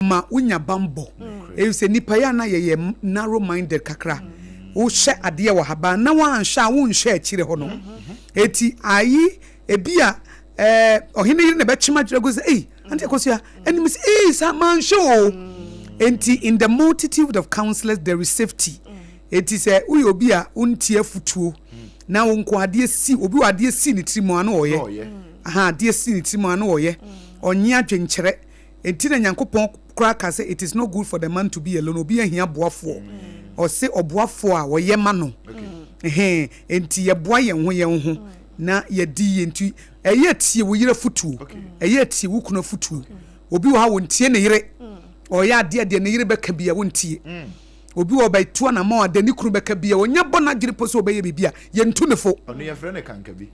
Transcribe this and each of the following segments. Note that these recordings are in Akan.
Ɛma wonya bammɔ. Efisɛ nnipa yɛ a na yɛyɛ narrow minded kakra. Wohyɛ adeɛ wɔ ha ba na woanhwɛ a wonhwɛ akyire hɔ no. Eti ayi ebi a ɛɛ ɔhene yere na ɛbɛkyem adwene agu sɛ ei ante akosua ɛnim sɛ ei saa manhwɛ o. Enti in the multitude of counsellors there is safety. Enti sɛ woyɛ obi a wontie afutuo na wo nko adeɛ si obi wɔ adeɛ si ne tiri mu ano ɔyɛ. Aha adeɛ si ne tiri mu ano ɔyɛ. Ɔnye adwenkyerɛ. Enti na Nyankopɔn koraa ka sɛ it is not good for the man to be alone, obi ahia boafoɔ. Ɔse ɔboafoɔ a ɔyɛ ma no. Ɛhɛn, enti yɛboa yɛn ho yɛn ho na yɛdi yie. Nti ɛyɛ tie wo yere afotuo, ɛyɛ tie wo kunu afotuo. Obi wɔ ha ɔntie ne yere, ɔyɛ adeɛ deɛ ne yere bɛka bia ɔntie. Obi wɔ ɔbɛtu anamɔn a deɛ ne kunu bɛka bia ɔnya bɔ n'adwene po sɛ ɔbɛyɛ biribi a yɛntu ne fo. Ɔno yɛfrɛ no kankabi.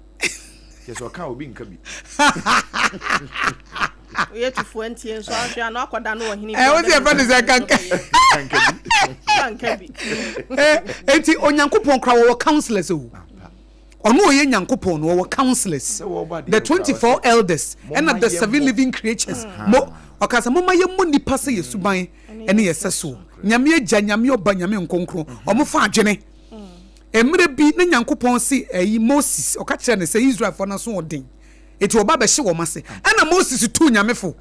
Kyerɛ sɛ ɔka a obi nka bi. Woyɛ tufoɔ ntie nso ahwɛ ano akɔda no ɔhene bi. Ɛwɔ sɛ yɛfrɛ no sɛ kanka. Kanka bi. Enti Onyankopɔn kora wɔwɔ councillors o. Ɔno ɔyɛ Nyankopɔn no wɔwɔ councillors. The 24 elders ɛna the seven living creatures. Mo ɔka sɛ momma yɛmmɔ nipa sɛ yɛ suban ɛne yɛ sɛsoɔ. Nyame Agya, Nyame Ɔba, Nyame Nkonkron. Wɔn fa adwene. Mmerɛ bi na Nyankopɔn se ɛyi Moses ɔka kyerɛ no sɛ Israelfoɔ no aso ɔden. Enti wɔba bɛhye wɔn ase. Ɛna Moses tuu Nyame fo.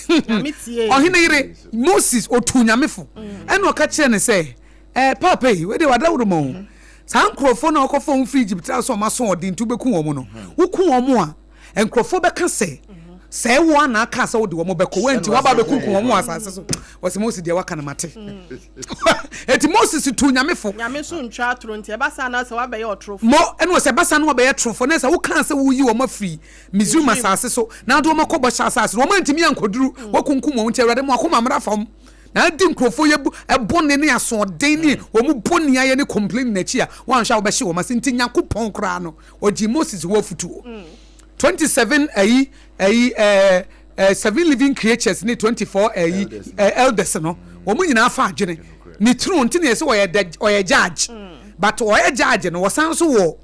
Ɔhene yere, Moses, ɔtuu Nyame fo. Ɛna ɔka kyerɛ no sɛ, eh, paapa yi, wei deɛ wadaworo ma o. Saa nkurɔfoɔ no a wɔkɔfa wɔn firi Egypt a sɛ wɔn aso ɔden nti wobɛku wɔn no, woku wɔn a, nkurɔfoɔ bɛka sɛ, sɛ wo a na aka sɛ wode wɔn bɛkɔ, woanti woaba abɛkunkum wɔn wɔ asase so. Wɔsɛ Mose deɛ waka no mate. Enti Moses tuu Nyame fo. Nyame nso ntwa atoro nti ɛba saa na sɛ wabɛyɛ ɔtorofo. Mo, ɛna ɔsɛ ɛba saa na wabɛyɛ torofo, na sɛ wokaa sɛ woyi wɔn afiri Misraim asase so na wode wɔn akɔ bɔhyɛ asase no, wɔn antumi ankɔduru, woakunkum wɔn nti Awurade mo akoma mmra fam na adi nkurɔfoɔ yi bɔne ne asoɔden ne wɔn boniayɛ ne complaining akyi a, woanhwɛ a wobɛhye wɔn ase. Nti Nyankopɔn koraa no, ɔgyee Moses hɔ afutuo. 27 ayi ayi ɛɛ. eh, seven living creatures ne 24 ɛyi eh, eh, elders no wɔn nyinaa fa adwene ne throne nti na yɛsɛ ɔyɛ the ɔyɛ judge mm. but ɔyɛ judge no wɔsan so wɔ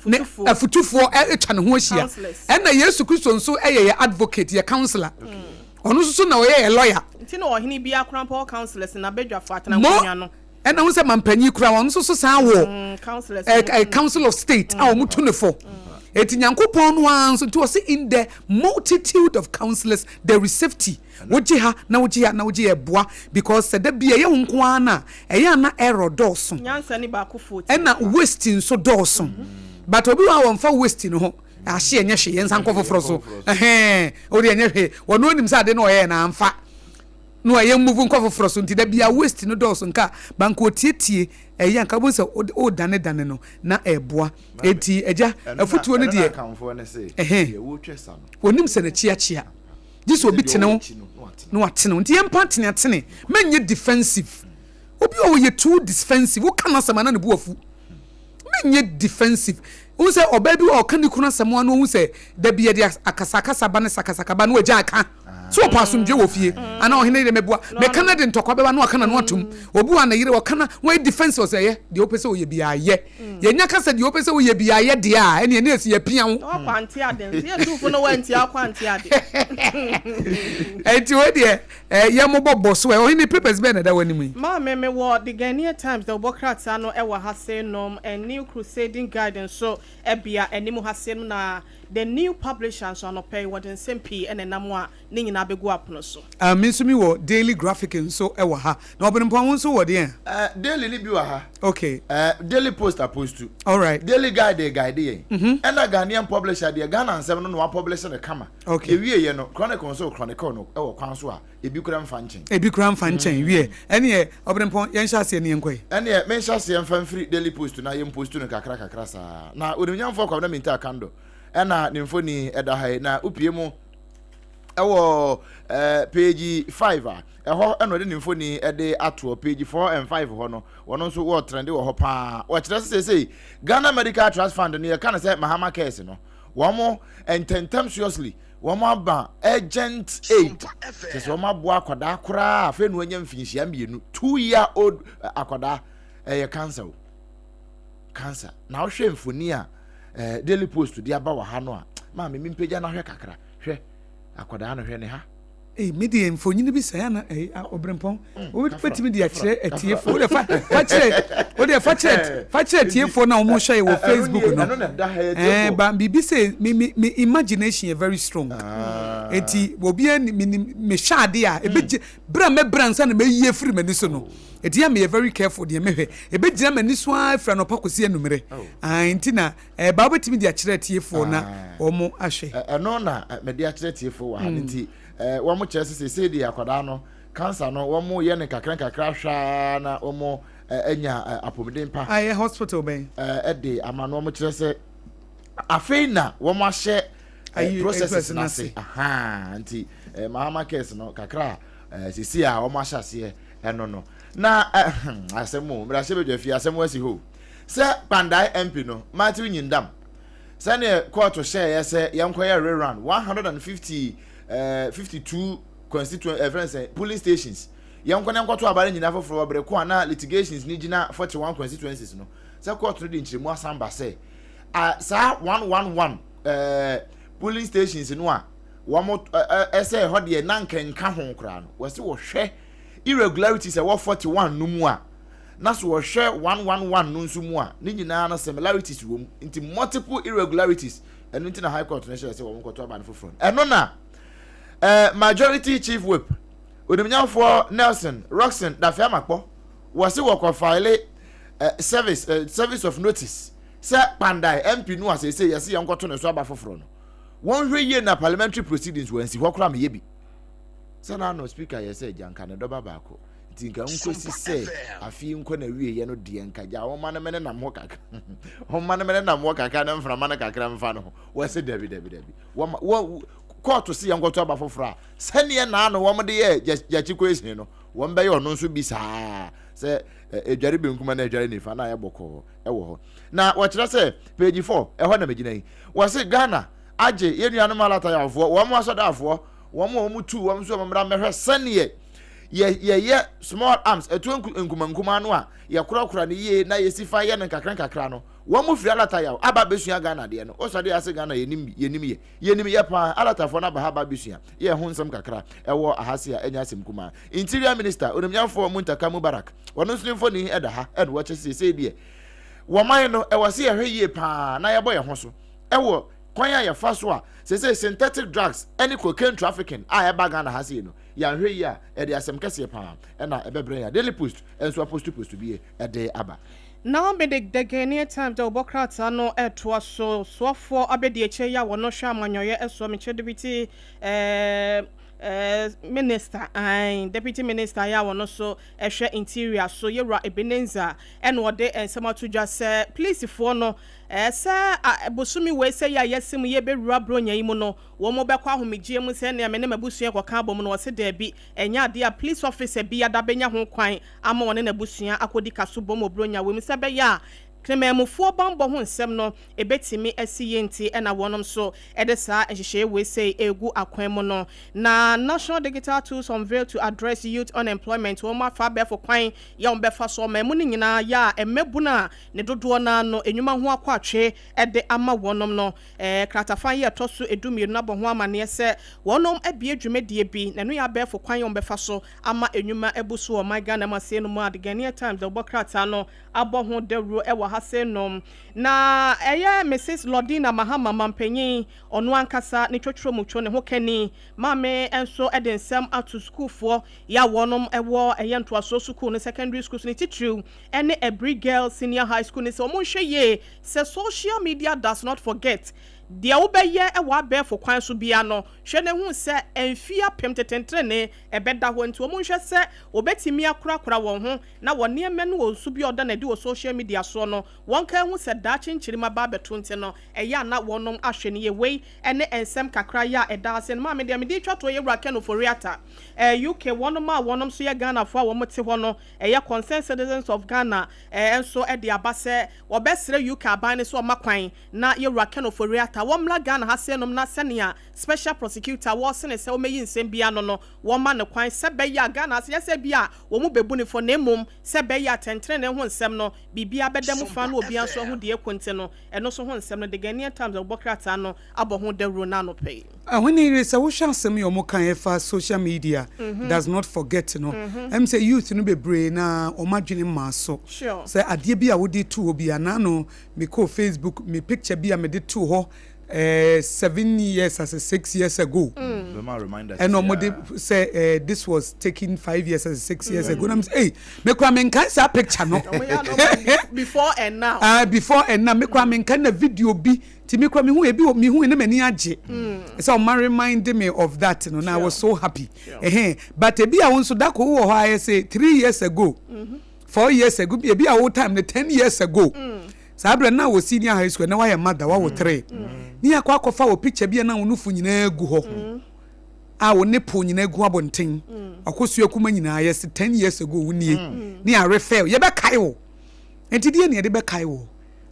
ne afutufoɔ atwa ne ho ahyia ɛna Yesu Kristo nso yɛ yɛ advocate yɛ counselor ɔno nso so na ɔyɛ yɛ lawyer. Nti na ɔhene bi akora mpo councillors na badwafo atena nkonnwa no. Ɛna ho sɛ mampanyin kura wɔn nso so san wɔ mm, council of state a wɔn tu ne fo. Eti Nyankopɔn no ara nso nti ɔsi in the multitude of councillors there is safety. Wogye ha na wogye ha na wogye yɛ boa because sɛ da bi ɛyɛ wo nko ara na ɛyɛ ana error dɔɔso. Nyansa ni baako fo ti. Ɛna waste nso dɔɔso. But obi wɔ a wɔnfa waste no ho ahye ɛnyɛ hwee yɛn nsa nkɔ foforɔ so. Ɛhɛn o de ɛnyɛ hwee wɔn onim sɛ ade no ɔyɛ na anfa. No a yɛn move nkɔ foforɔ so nti da bia waste no dɔɔso nka banka otietie ɛyɛ anka wobɛhu sɛ o dane dane no na ɛboa enti agya afutuo no deɛ ɛhɛn onim sɛ n'akyi akyea gye sɛ obi tene wo na watene wo nti yɛmpa atene atene mɛnyɛ defensive obi a ɔyɛ too defensive woka n'asɛm ana ne bo afu Menyɛ defensive. Wohu sɛ ɔbaa bi wɔ hɔ a ɔka ne kunu asɛm a na ohu sɛ da bi yɛde akasakasa ba ne sakasaka ba na wagya aka. So ɔpɛ asomdwoe wɔ fie? Anaa ɔhene yere meboa. Meka na de ntɔkwa bɛba na waka n'ano atom. Obi wɔ a ne yere ɔka na wayɛ defensive ɔsɛ ɛyɛ deɛ wopɛ sɛ woyɛ biara yɛ. Yɛnya ka sɛ deɛ wopɛ sɛ woyɛ biara yɛ deɛ a ɛneɛ na yɛsi yɛapia wo. Na wakɔ ante ade nso. Yɛ suufo no wantie akɔ ante ade. Enti wei deɛ Eh, yɛ mo bɔ bɔ so ɛ. Ɔhene, papers bɛn na ɛda w'anim yi? Maame, me wɔ The Ghanaian Times dawubɔ krataa no wɔ ha sei nom, and New Crusading Guide nso bea anim ha sei nom, na The New Publisher nso anɔpa yi wɔde nsɛm pii na ɛnam a ne nyinaa bɛgu apono so. Ah, me nso me wɔ Daily Graphic nso wɔ ha. Na Ɔbenempɔn, wo nso wɔ deɛn? Eh, Daily no bi wɔ ha. Okay. Eh, Daily Post apostu. Alright. Daily Guide guide yɛn. Mm-hmm. Ɛna Ghanaian Publisher deɛ Ghana nsɛm no na wapublish no kama. Okay. Ewie yɛ no, Chronicle nso chronicle no wɔ kwan so a ebi kura mfa nkyɛn. Ebi kura mfa nkyɛn. Wie. Ɛneɛ Ɔbenempɔn, yɛnhyɛ aseɛ ne yɛnkɔ yi. Ɛneɛ menhyɛ aseɛ mfa mfiri Daily Post na yɛn post no kakra kakra saa. Na Onimnyamfoɔ Kwabena Mintah Kandor ɛna ne mfoni ɛda ha yi na wopie mu ɛwɔ ɛɛ page 5 a ɛhɔ ɛna ɔde ne mfoni ɛde atoɔ page 4 and 5 hɔ no wɔn nso wɔ trende wɔ hɔ paa. Wɔkyerɛ sɛ seesei Ghana Medical Trust Fund no yɛka no sɛ Mahama Cares no Wɔn ntɛntɛm seriously wɔn aba urgent aid kyɛ sɛ wɔn aboa akwadaa koraa afei na wanya mfinhyia mmienu 2 year old eh, akwadaa ɛyɛ eh, cancer o cancer na wohwɛ mfoni a eh, Daily Post de aba wɔ ha no a maame mi mpagya no ahwɛ kakra hwɛ akwadaa no hwɛ ne ha. Ei, me deɛ mfonini bi sɛn ana ɛyi ɔbrɛmpɔn wobɛtumi de akyerɛ atiefoɔ wode fa fa kyerɛ wode fa kyerɛ fa kyerɛ atiefoɔ na wɔn hwɛ yɛ wɔ Facebook no ɛɛ ba biribi sɛ me me me imagination yɛ very strong ah. Eti obi ani me me hwɛ adeɛ a ebe gye bere a mɛbrɛ ansa na mɛyi afiri m'ani so no eti yɛ meyɛ very careful deɛ mehwɛ ebe gyina m'ani so ara afiri anɔpa kɔsi anumere ah nti na Ɛɛ, wobɛtumi de akyerɛ atiefoɔ na wɔn ahwɛ. Ɛno na mede akyerɛ atiefoɔ wɔ ha no nti wɔn kyerɛ sɛ seesei deɛ akwadaa no cancer no wɔn yɛ no nkakra nkakra hwɛ ara na wɔn anya apɔmuden pa. Ayɛ hospital bɛn? Ɛde ama no wɔn kyerɛ sɛ afei na wɔn ahyɛ processes no ase nti Mahama case no kakra a seesei a wɔn ahyɛ aseɛ ɛno no na asɛm o mmarahyɛ badwa fie asɛm asi hɔ. Sɛ Kpandae MP no, Matthew Nyindam, sɛdeɛ kɔɔto hyɛeɛ sɛ yɛnkɔyɛ rerun 150 eh, 52 constituent eh, friends, eh, polling stations, yɛnkɔ na yɛnkɔto aba no nyinaa foforɔ wɔ bere ko a na litigations no gyina 41 constituencies no, sɛ kɔɔto no de nkyerɛmu asan ba sɛ ah, saa 111 eh, polling stations no a wɔn ɛsɛ ɛhɔ deɛ na nka nka ho koraa no, wɔsi wɔhwɛ irregularities ɛwɔ 41 no mu a na so wɔhwɛ 111 no nso mu a, ne nyinaa no similarities wɔ mu. Nti multiple irregularities, ɛno nti na High Court no hyɛɛ sɛ wɔn nkɔto aba no foforɔ no. Ɛno na eh, Majority Chief Whip, Onimnyamfoɔ Nelson Rockson Dafeamakpɔ, wɔse wɔkɔ file eh, service, eh, service of notice sɛ Kpandae MP no a seesei yɛse yɛnkɔto ne so aba foforɔ no, wɔnhwɛ yie na parliamentary proceedings wɔansi hɔ koraa meyɛ bi. Sɛ na ano speaker yɛ sɛ gyanka ne dɔba baako. Nti nka nkosi sɛ afe yi nkɔ n'awieeɛ no deɛ nka gya wɔma no mene nam hɔ kakra wɔma no mene nam hɔ kakra na mframa no kakra mfa no ho. Wɔse dabi dabi dabi, wɔma wɔ kɔɔto se yɛnkɔto aba foforɔ a sɛdeɛ naano wɔn de yɛ gyakye kwesene no wɔn bɛyɛ ɔno nso bi saa sɛ edware benkum na edware nifa na ayɛ bɔkɔɔ ɛwɔ hɔ. Na wɔkyerɛ sɛ page 4 ɛhɔ na megyina yi, wɔse Ghana agye yɛn nuanom alatayafoɔ wɔn asɔdaafoɔ wɔn a wɔn tu wɔn nso wɔn mmra mmɛhwɛ sɛneɛ yɛ yɛyɛ small arms ɛtuo nkuma nkuma no a yɛkorakora no yie na yɛsi fa yɛ no nkakra nkakra no. Wɔn mu firi alata yaw aba abɛsua Ghana deɛ no. Wosɔ deɛ ase Ghana yɛnim yɛnim yɛ yɛnim yɛ paa. Alatafoɔ no aba ha aba abɛsua yɛ ho nsɛm kakra ɛwɔ aha se a ɛnyɛ asɛm kumaa. Interior Minister Onimnyamfoɔ Muntaka Mubarak ɔno nso ne mfoni ɛda ha ɛna wɔkyɛ seesei deɛ wɔman no ɛwɔ se yɛhwɛ yie paa na yɛbɔ yɛn ho so ɛwɔ kwan a yɛfa so a seesei synthetic drugs ɛne cocaine trafficking a ɛba Ghana ha sei no yɛanhwɛ yie a, ɛde asɛm kɛseɛ paa na ɛbɛbrɛ yɛn. Daily Post nso apostu post bi de aba. Na mede The Ghanaian Times dawubɔ krataa no retoa so. Soafoɔ abadiakyire yi a wɔno hwɛ amanyɔyɛ soɔ, mekyerɛ Deputy eh, eh, Minister, ae, Deputy Minister yi a wɔno nso hwɛ Interior so, Yɛwura Ebenezer, ɛna ɔde nsɛm ato dwa sɛ polisifoɔ no, eh, sɛ ah, bosome wei sɛ yi a yɛasi mu yɛbɛwura Buronya yi mu no, Wɔbɛkɔ ahomegyeɛ mu sɛ nea me ne m'abusua rekɔka abom no? Ɔse daabi, ɛnyɛ adeɛ a police officer biada bɛnya ho kwan ama ɔne n'abusua akɔdi kaso bom wɔ Buronya wei mu sɛ ɛbɛyɛ a Kramanmufoɔ banbɔ ho nsɛm no ɛbɛtumi asi yie nti na wɔnom nso de saa nhyehyɛeɛ wei sei regu akwan mu no. Na National Digital Tools Unveiled to Address Youth Unemployment wɔn afa abɛɛfo kwan yɛ wɔn bɛfa so ɔman mu no nyinaa yɛ a mmabunu a ne dodoɔ no ara no nnwuma ho akɔ atwe de ama wɔnom no. Kratafa yi a ɛtɔ so 12 no abɔ ho amanneɛ sɛ wɔnom abue dwumadie bi, na ɛno yɛ abɛɛfo kwan a wɔbɛfa so ama nnwuma abu so wɔ ɔman Ghana mu aseɛ no mu a The Ghanaian Times dawubɔ krataa no abɔ ho dawuro wɔ ha sei nom. Na ɛyɛ Misis Lordina Mahama mampanyin, ɔno ankasa ne twotworo-mutwo, ne ho kani maame nso de nsɛm ato sukuufoɔ yi a wɔnom wɔ ɛyɛ ntoasoɔ sukuu no, secondary schools, ne titiriw ne Abiri Girls Senior High School no sɛ wɔnhwɛ yie Sɛ social media does not forget, deɛ wobɛyɛ wɔ abɛɛfo kwan so biara no, hwɛ na hu sɛ mfeɛ apem tetentenee ɛbɛda hɔ. Nti wɔnhwɛ sɛ wɔbɛtumi akorakora wɔn ho na wɔ nneɛma no wɔ su bi a ɔda no adi wɔ social media soɔ no, wɔnka ahu sɛ daakye nkyirimma ba abɛto nti no, ɛyɛ a na wɔnom ahwɛ no yie. Wei ne nsɛm kakra yi a ɛda ase no. Maame, deɛ mede retwa toɔ yɛ Wura Ken Ofori-Atta, UK, wɔnom a wɔnom nso yɛ Ghanafoɔ a wɔte hɔ no, ɛyɛ Concerned Citizens of Ghana nso de aba sɛ wɔbɛsrɛ UK aban no sɛ ɔmma kwan na Yɛwura Ken Ofori-Atta wɔmmra Ghana ha sɛnom na sɛnea Special Prosecutor wɔresene sɛ wɔmmɛyi nsɛm bi ano no, wɔmma no kwan sɛ ɛbɛyɛ a Ghana ase nyɛ sɛ bi a wɔn bɛbu no fɔ na mmom sɛ ɛbɛyɛ a atɛntenenee ho nsɛm no biribiara bɛda mu fann na obiara nso ahu deɛ ɛkɔ nti no, ɛno nso ho nsɛm no The Ghanaian Times a wɔbɔ krataa no abɔ ho dawuro no anɔpa yi. Ahoni yere sɛ wohwɛ asɛm yi a wɔn ka ɛfa social media does not forget no ɛm sɛ youth no bebree na wɔn adwene mmaa so sɛ adeɛ bi a wode to hɔ bi a naano me kɔɔ Facebook me picture bi a mede too hɔ eh, 7 years as 6 years ago ɛna wɔn de sɛ this was taken 5 years as 6 years ago na me sɛ, "Hey, me kura me nkae saa picture no." Before and now. Ah, before and now, me kura me nkae na video bi ti me kura me hu ebi wɔ me hu ne m'ani agye sɛ ɔma remind me of that no, na I was so happy ɛhɛn. But ebi a wo nso dako wɔ hɔ ayɛ sɛ 3 years ago, 4 years ago, ebi a wo time no 10 years ago, saa abirɛ na wɔ senior high school na wayɛ mother, wawo three, ne akɔ akɔfa wɔ picture bi a na wo nufu nyinaa gu hɔ a wo ne po nyinaa gu abɔnten, akosua kuma nyinaa, yɛ sɛ 10 years ago wo nie ne arefɛl yɛbɛkae wo. Nti deɛ ne yɛde bɛkae wo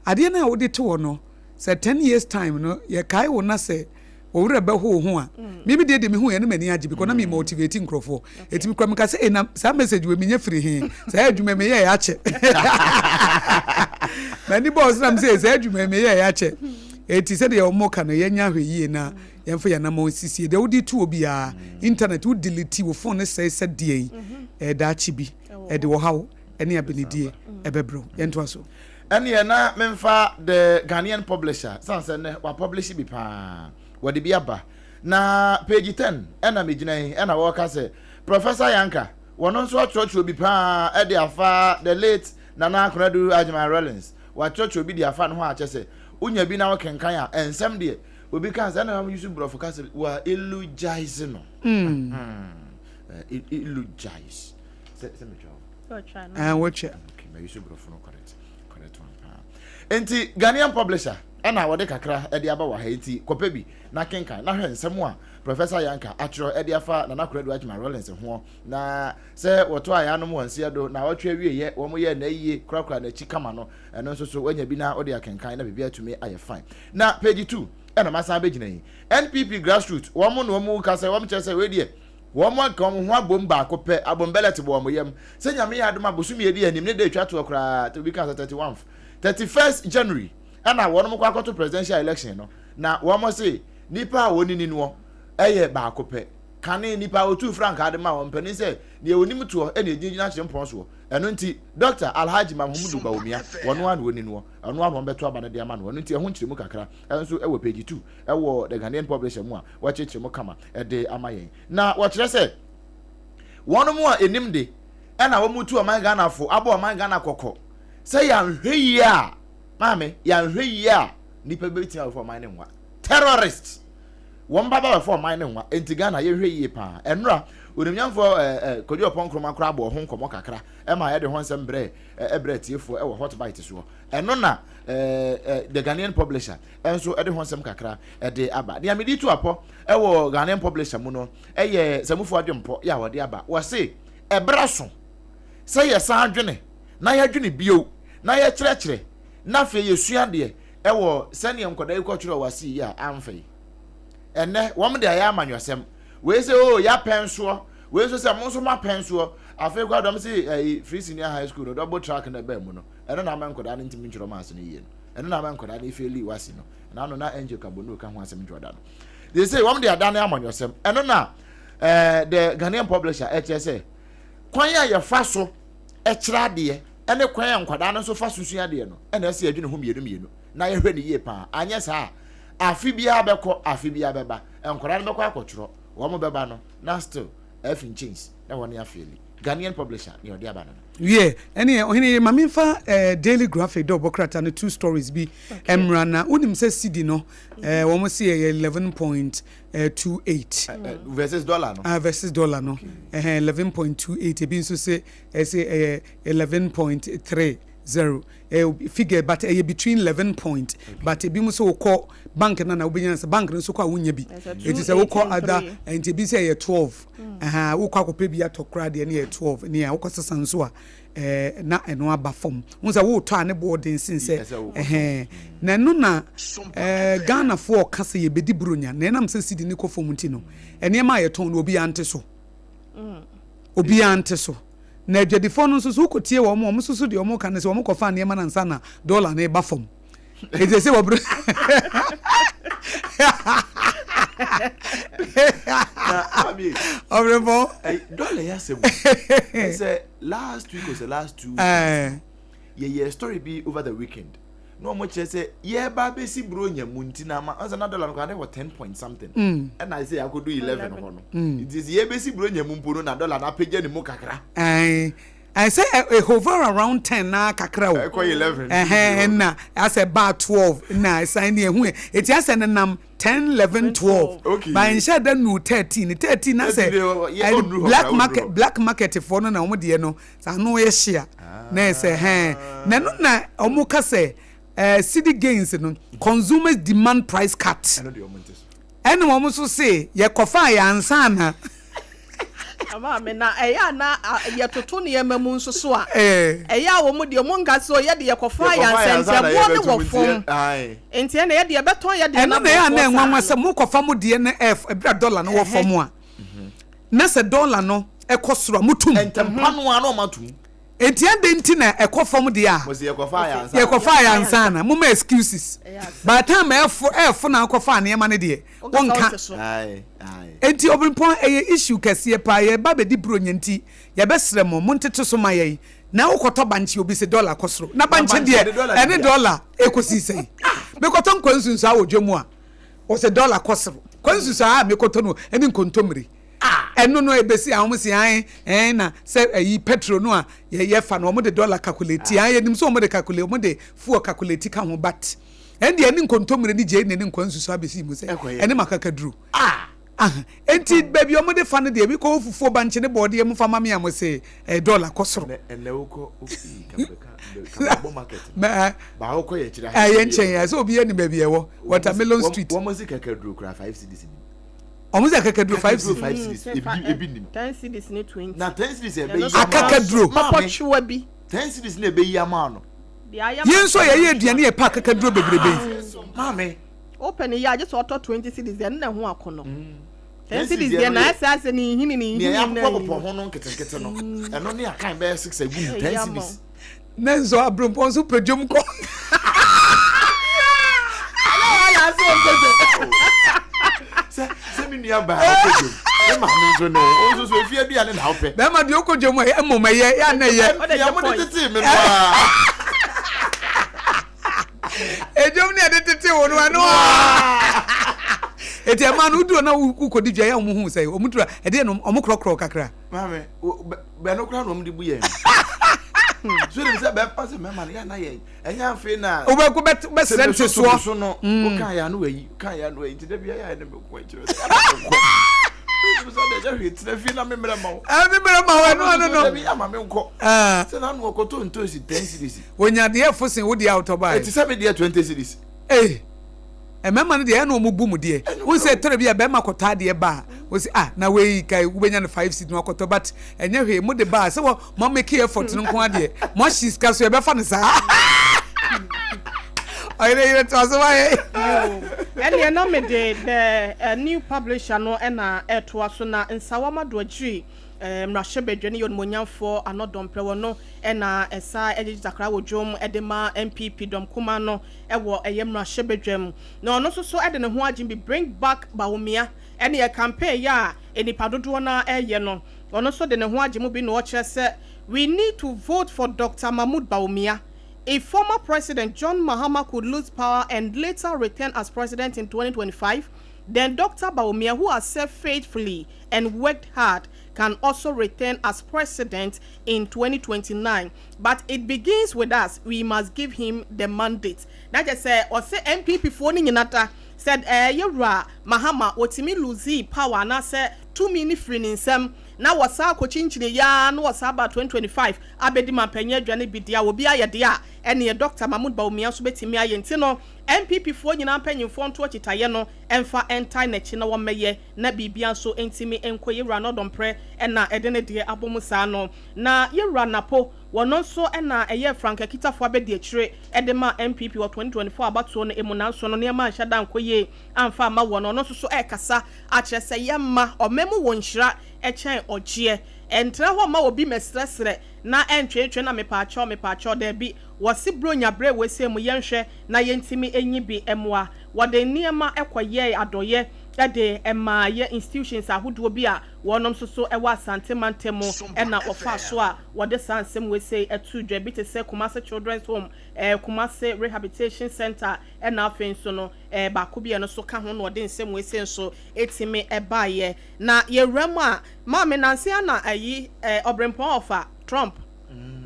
adeɛ no a wode to hɔ no sɛ 10 years time no yɛkae wo na sɛ owurɛ bɛho wo ho a, mimi deɛ de mehu yɛ no m'ani agye because na me motivate nkurɔfoɔ. Ɛtumi kora meka sɛ ɛna saa message wei menyɛ firi he, saa adwuma meyɛ yɛ akyɛ, m'ani bɔɔ so nam sɛ saa adwuma meyɛ yɛ akyɛ. Ɛti sɛdeɛ ɔmo ka no, yɛnya ahwɛ yie na yɛmfa yɛn anamɔ nsisie deɛ wode to obiara internet, wo delete wo phone ne sɛe sɛ deɛ yi ɛdaakye bi ɛde ɔhaw ɛne abenedie ɛbɛbrɛw. Yɛntoa so. Ɛneɛ na memfa The Ghanaian Publisher sane sɛ nnɛ wapublish bi paa, wɔde bi aba na page 10 ɛna megyina yi, ɛna wɔreka sɛ Professor Yanka wɔno nso atwerɛtwerɛ bi paa ɛde afa the late Nana Konadu Agyeman Rawlings. Watwerɛtwerɛ bi de afa no ho a kyɛ sɛ wonya bi na wokenkan a, ɛnsɛm deɛ obi ka sɛ ɛna yusu borɔfo ka sɛ wa eulogize no. Eulogize sɛ metwa hɔ. Wɔtwa. Okay, ma yusu borɔfo no correct one paa. Nti Ghanaian Publisher ɛna wɔde kakra ɛde aba wɔ ha, nti kɔpɛ bi na kenkan na hwɛ nsɛm a Professor Yanka atwerɛ ɛde afa Nana Konadu Agyeman Rawlings ho, na sɛ wɔto a yɛanom wɔn nseɛ do na wɔtwe awieyɛ wɔn yɛ na yie korakora n'akyi kama no, ɛno nso so wɔanya bi na wɔde akenkan na biribi atumi ayɛ fine. Na page 2 ɛna masan bɛgyina yi, NPP grassroots wɔn na wɔn ka sɛ wɔn kyerɛ sɛ wei deɛ wɔn aka wɔn ho abom baako pɛ, abom bɛlɛt bɔ wɔn yam sɛ Nyame yɛ adom a bosom yɛ di anim ne da etwa toɔ koraa, obi ka sɛ 31, 31st January ɛna wɔn kɔ akɔto presidential election no, na wɔn se nipa a wɔn nini noɔ ɛyɛ baako pɛ, kane nipa a otu frankaa de ma wɔn panin sɛ deɛ onim toɔ ɛna egyinagyina kyerɛ mpɔn soɔ. Ɛno nti Dr Alhaji Mahmudu Bawumia wɔn a na wɔni noɔ, ɛno a na wɔn bɛto aba no de ama no. Ɛno nti ɛho nkyerɛmu kakra ɛnso ɛwɔ page 2 ɛwɔ The Ghanaian Publisher mu a wɔakyerɛkyerɛ mu kama ɛde ama yɛn, na wɔkyerɛ sɛ wɔn mu a enim de ɛna wɔn tu ɔman Ghanafo abɔ ɔman Ghana kɔkɔ sɛ yɛanhwɛ yie a, maame, yɛanhwɛ yie a, nipa bi bɛtumi abɛfɔ ɔman ne nwa, terrorist wɔn ba ba bɛfɔ ɔman ne nwa. Nti Ghana yɛhwɛ yie paa. Ɛnora onimnyamfoɔ ɛɛ ɛɛ Kojo Oppong Nkrumah koraa abɔ ho nkɔmɔ kakra ɛma yɛde ho nsɛm brɛ ɛbrɛ tiefoɔ ɛwɔ Hot Bite soɔ. Ɛno na ɛɛ ɛɛ The Ghanaian Publisher ɛnso ɛde ho nsɛm kakra ɛde aba. Nea mede tu apɔ ɛwɔ Ghanaian Publisher mu no ɛyɛ Samufoɔ adwempɔ yɛ a wɔde aba. Wɔse ɛbrɛ so sɛ yɛsan adwene na yɛadwene bio na yɛkyerɛkyerɛ na afei yɛsua adeɛ ɛwɔ sɛnea nkwadaa yi kɔtwerɛ wɔ ase yi a amfa yi. Ɛnɛ wɔn de ayɛ amanyɔsɛm wei sɛ o yɛapɛn soɔ, wei nso sɛ mo nso mo apɛn soɔ. Afei kora dɔm sɛ ɛyi free senior high school no double track na ɛbɛn mu no, ɛno na ama nkwadaa no ntumi ntwerɛ maths no yie no, ɛno na ama nkwadaa no efeeli WASSCE no. Ɛna ano na Angel Kabonu ka ho asɛm dwoɔda no de sɛ wɔn de adane amanyɔsɛm. Ɛno na The Ghanaian Publisher ɛkyerɛ sɛ kwan a yɛfa so ɛkyerɛ adeɛ ɛne kwan a nkwadaa no nso fa so sua adeɛ no ɛna ɛsɛ yɛdwene ho mmienu mmienu na yɛhwɛ ne yie paa. Anyɛ saa, afe biara bɛkɔ, afe biara bɛba, nkwadaa no bɛkɔ akɔtwerɛ, wɔn bɛba no na still ɛfi nkyɛns na wɔn afeeli. Ghanaian Publisher nea ɔde aba no. Wie ɛne ɔhene maame nfa Daily Graphic dɛ ɔbɔ krataa no two stories bi mmra. Na wonim sɛ cedi no wɔn si yɛ 11.28 versus dollar no. Ah, versus dollar no, 11.28. Ebi nso sɛ ɛsɛ ɛyɛ 11.3. zero figure, but ɛyɛ between 11 point, but ebi mu sɛ wokɔ bank no na wobɛnya sɛ bank no nso kɔ a, wonya bi. Ɛti sɛ wokɔ ada, nti ebi sɛ ɛyɛ 12, wokɔ akɔpɛ bi atɔ koraa deɛ, ne yɛ 12 ne a wokɔ sesa nso a, na ɛno aba fam. Wo sɛ wotɔ a, ne boɔ den sen sɛ ɛhɛn. Na ɛno na Ghanafoɔ ɔka sɛ yɛbɛdi buronya na ɛnam sɛ sidi ne kɔ fam nti no, nneɛma a yɛtɔn no, obiara nte so, obiara nte so. Na adwadifoɔ no nso so, wokɔtie wɔn, wɔn nso so deɛ wɔn ka ne sɛ wɔn kɔfa nneɛma no ansa na dɔla no ba fam. Ɛti sɛ wɔbere ɔbrɛbɔ. Dɔla yɛ asɛm sɛ last week or the last 2 weeks, yɛyɛ story bi over the weekend na wɔn kyerɛ sɛ yɛba abɛsi buronya mu nti na ama ɔsɛ na dɔla no kora ne wɔ 10 point something, ɛna sɛ yɛakɔdu 11 hɔ no. Nti sɛ yɛbɛsi buronya mu mpo no, na dɔla no apagya ne mu kakra. Ɛɛ sɛ hover around 10 na kakra o. Ɛkɔ 11. Ɛhɛn, na asɛ baa 12 na ɛsan ne ɛhu eti asɛ nenam 10, 11, 12. Ba nhyɛ da nu 13, 13 na sɛ black market, black market foɔ no na wɔn deɛ no sɛ ano yɛ hyia na ɛsɛ hɛn. Na ɛno na wɔn ka sɛ cedi gains no, consumers demand price cut. Ɛna wɔn nso se yɛkɔfa yɛ ansa na. Maame, na ɛyɛ a na yɛtoto nneɛma mu nso so a, ɛyɛ a wɔn deɛ wɔn nka so yɛde yɛkɔfa yɛ ansɛntɛboɔ ne wɔ fam, nti ɛna yɛde yɛbɛtɔn yɛ deɛ. Ɛno na ɛyɛ a na ɛnwanwa sɛ mokɔfa mo deɛ no ɛbere a dɔla no wɔ fam a, na sɛ dɔla no ɛkɔ soro a, motum. Ntɛmpa no a na ɔma tum. Nti ade nti na ɛkɔ fam deɛ a, yɛkɔfa yɛ ansa na moma excuses. By the time ɛfo ɛfo na akɔfa nneɛma no deɛ, wɔnka. Nti ɔbɛnpɔn, ɛyɛ issue kɛseɛ paa. Yɛba bɛdi buronya nti yɛbɛsrɛ mo, montete so ma yɛn. Na wokɔtɔ bankye, obi sɛ dɔla kɔ soro, na bankye deɛ, ɛne dɔla ɛkɔsi sɛn? Mekɔtɔ nkwa nsunsu a wɔ dwa mu a, wɔsɛ dɔla kɔ soro. Kwa nsunsu a mekɔtɔ no ɛne nkontommire, ɛno no ebesi a wɔn si an ɛn na sɛ ɛyi petrol no a yɛfa no, wɔn de dɔla calculate an. Yɛnim sɛ wɔn de calculate, wɔn de fuel calculate ka ho, but ɛn deɛ, ɛne nkontommire ne gye ne nkwa nsusu abɛsi mu sɛ ɛne makakaduro. Nti baabi a wɔde fa no deɛ, bi kɔ fufuo, bankye ne bɔɔdeɛ mu fa ma me a, mo se ɛyɛ dɔla kɔ soro. Ɛnɛ wokɔ market baako kɔ yɛ kyerɛ. Ɛyɛ nkyɛn yɛ sɛ obi anim baabi ɛwɔ Watermelon Street. Wɔn si kakaduro kura 5 cedis nim. Wɔn si akakaduro 5 cedis. 5 cedis, ebi nim. 10 cedis ne 20. Na 10 cedis ɛbɛ yi ama. Akakaduro. Pɔpɔtwewa bi. 10 cedis na ɛbɛ yi ama no. Yɛn nso yɛyɛ aduane, yɛ pa akakaduro bebrebe yi. Maame. Wopɛ ne yɛ agye sɛ ɔtɔ 20 cedis deɛ, ɛno na ɛho akɔnɔ. 10 cedis deɛ na ɛsɛ asɛ ne nhini ne nhini. Nea yɛakokɔ bɔbɔ ho no nketenkete no, ɛno ne akan bɛyɛ six agu mu, 10 cedis. Ne nso aburompɔn nso pɛ dwom kɔ. Sɛ me nua baa ɔkɔ dwom, me maame nso ne wo nso so efie aduane na wopɛ. Bɛrima deɛ, ɔkɔ dwom a, mmom ɛyɛ yɛ ana ɛyɛ. Deɛ mo de tete me no a. Edwom ne yɛde tete wo no, ɛno a eti ɛma no woduro na wokɔdi dwa yɛ, ɔmo hu sɛ ɔmo duro a, ɛdeɛ no ɔmo korɔkorɔ kakra. Maame, bɛno koraa na ɔmo de bu yɛn so nim sɛ bɛmpa sɛ mɛma no yɛ na yɛn ɛnyɛ afei na. Wobɛkɔ bɛsrɛ ntesoɔ. So no woka yɛ ano ayi, ka yɛ ano ayi, nti da bia yɛ ne mɛko akyerɛ sɛ yɛ kɔ sɛ deɛ ɛnyɛ hwee, tena fie na memmerɛ ma wo. Memmerɛ ma wo, ɛno ano no. Dabi ama me nkɔ sɛ na ano ɔkɔtɔ ntoosi 10 cedis. Onya deɛ fo sen wo deɛ a wotɔ baeɛ. Ɛte sɛ me deɛ 20 cedis. Ee, mmarima no deɛ, ɛna wɔn bu mu deɛ wɔn sɛ tɛrɛ bi a bɛrima kɔtɔ adeɛ ba a, wɔsi ah, na wei ka wobɛnya no 5 cedis na wakɔtɔ, but ɛnyɛ hwee mo de ba a, sɛ wɔ mo make effort no nko adeɛ, mo ahye sika so, yɛbɛfa no saa. Ɔyere yere to aso ma yɛ. Ɛneɛ na mede the new publisher no ɛna ɛtoa so. Na Nsawam Adoagyiri mmarahyɛbadwa ne yɛ onimonyamfoɔ anɔdɔmprɛ wɔ no, ɛna ɛsa ɛgyegye takra wɔ dwom ɛde ma NPP dɔm kuma no ɛwɔ ɛyɛ mmarahyɛbadwam, na ɔno nso so ɛde ne ho agye bi. Bring Back Bawumia ɛne yɛ campaign yɛ a nipa dodoɔ no ɛyɛ no, ɔno nso de ne ho agye mu bi na ɔkyerɛ sɛ we need to vote for Dr. Mahmoud Bawumia. If former President John Mahama could lose power and later return as president in 2025, then Dr. Bawumia, who has served faithfully and worked hard, can also return as president in 2029. But it begins with us. We must give him the mandate. Na kyerɛ sɛ ɔsɛ NPP foɔ no nyinaa ta sɛ yɛwura Mahama wɔtumi lose power anaasɛ tumi ne firi ne nsam. na wɔsan kɔkyinkyini yɛ ara na wɔsan baa 2025 abɛdi mampanyin adwa no bi deɛ a obi ayɛ deɛ a ɛneɛ Dɔkta Mahmood Bawumia nso bɛtumi ayɛ nti no NPP foɔ nyinaa mpanyinfoɔ nto akyitaeɛ no mfa ntae n'akyi na wɔmmɛyɛ na biribia nso ntumi nkɔ Yɛwura Nɔdɔmprɛ na ɛde ne deɛ abɔ mu saa no na Yɛwura Napo wɔno nso na ɛyɛɛ frankakitafoɔ abɛdiakyire de maa NPP wɔ 2024 abatoɔ no mu nanso no nneɛma anhyɛ da ankɔ yie amfa amma wɔn ɔno nso so ɛrekasa akyerɛ sɛ yɛmma ɔman mu wɔ nhyira kyɛn ɔgyeɛ. Ɛntena hɔ mma obi mmɛsrɛsrɛ na ɛntweetwee na mepaakyɛw mepaakyɛw daabi. Wɔse Buronya berɛ wei sei mu yɛnhwɛ na yɛntumi nyi bi mmoa. Wɔde nneɛma kɔyɛɛ adɔeɛ de maa yɛ institutions ahodoɔ bi a wɔnom nso so wɔ Asante mantam mu na wɔfaa so a wɔde saa nsɛm wei sei too dwa. Ebi te sɛ Kumasi Children's Home, Kumasi Rehabilitation Centre ɛna afei nso no baako bi a ɛno nso ka ho na ɔde nsɛm wei sei nso tumi baeɛ. Na yɛwura mu a, maame nanse ara na ayi Ɔbrempɔn ɔfa Trump,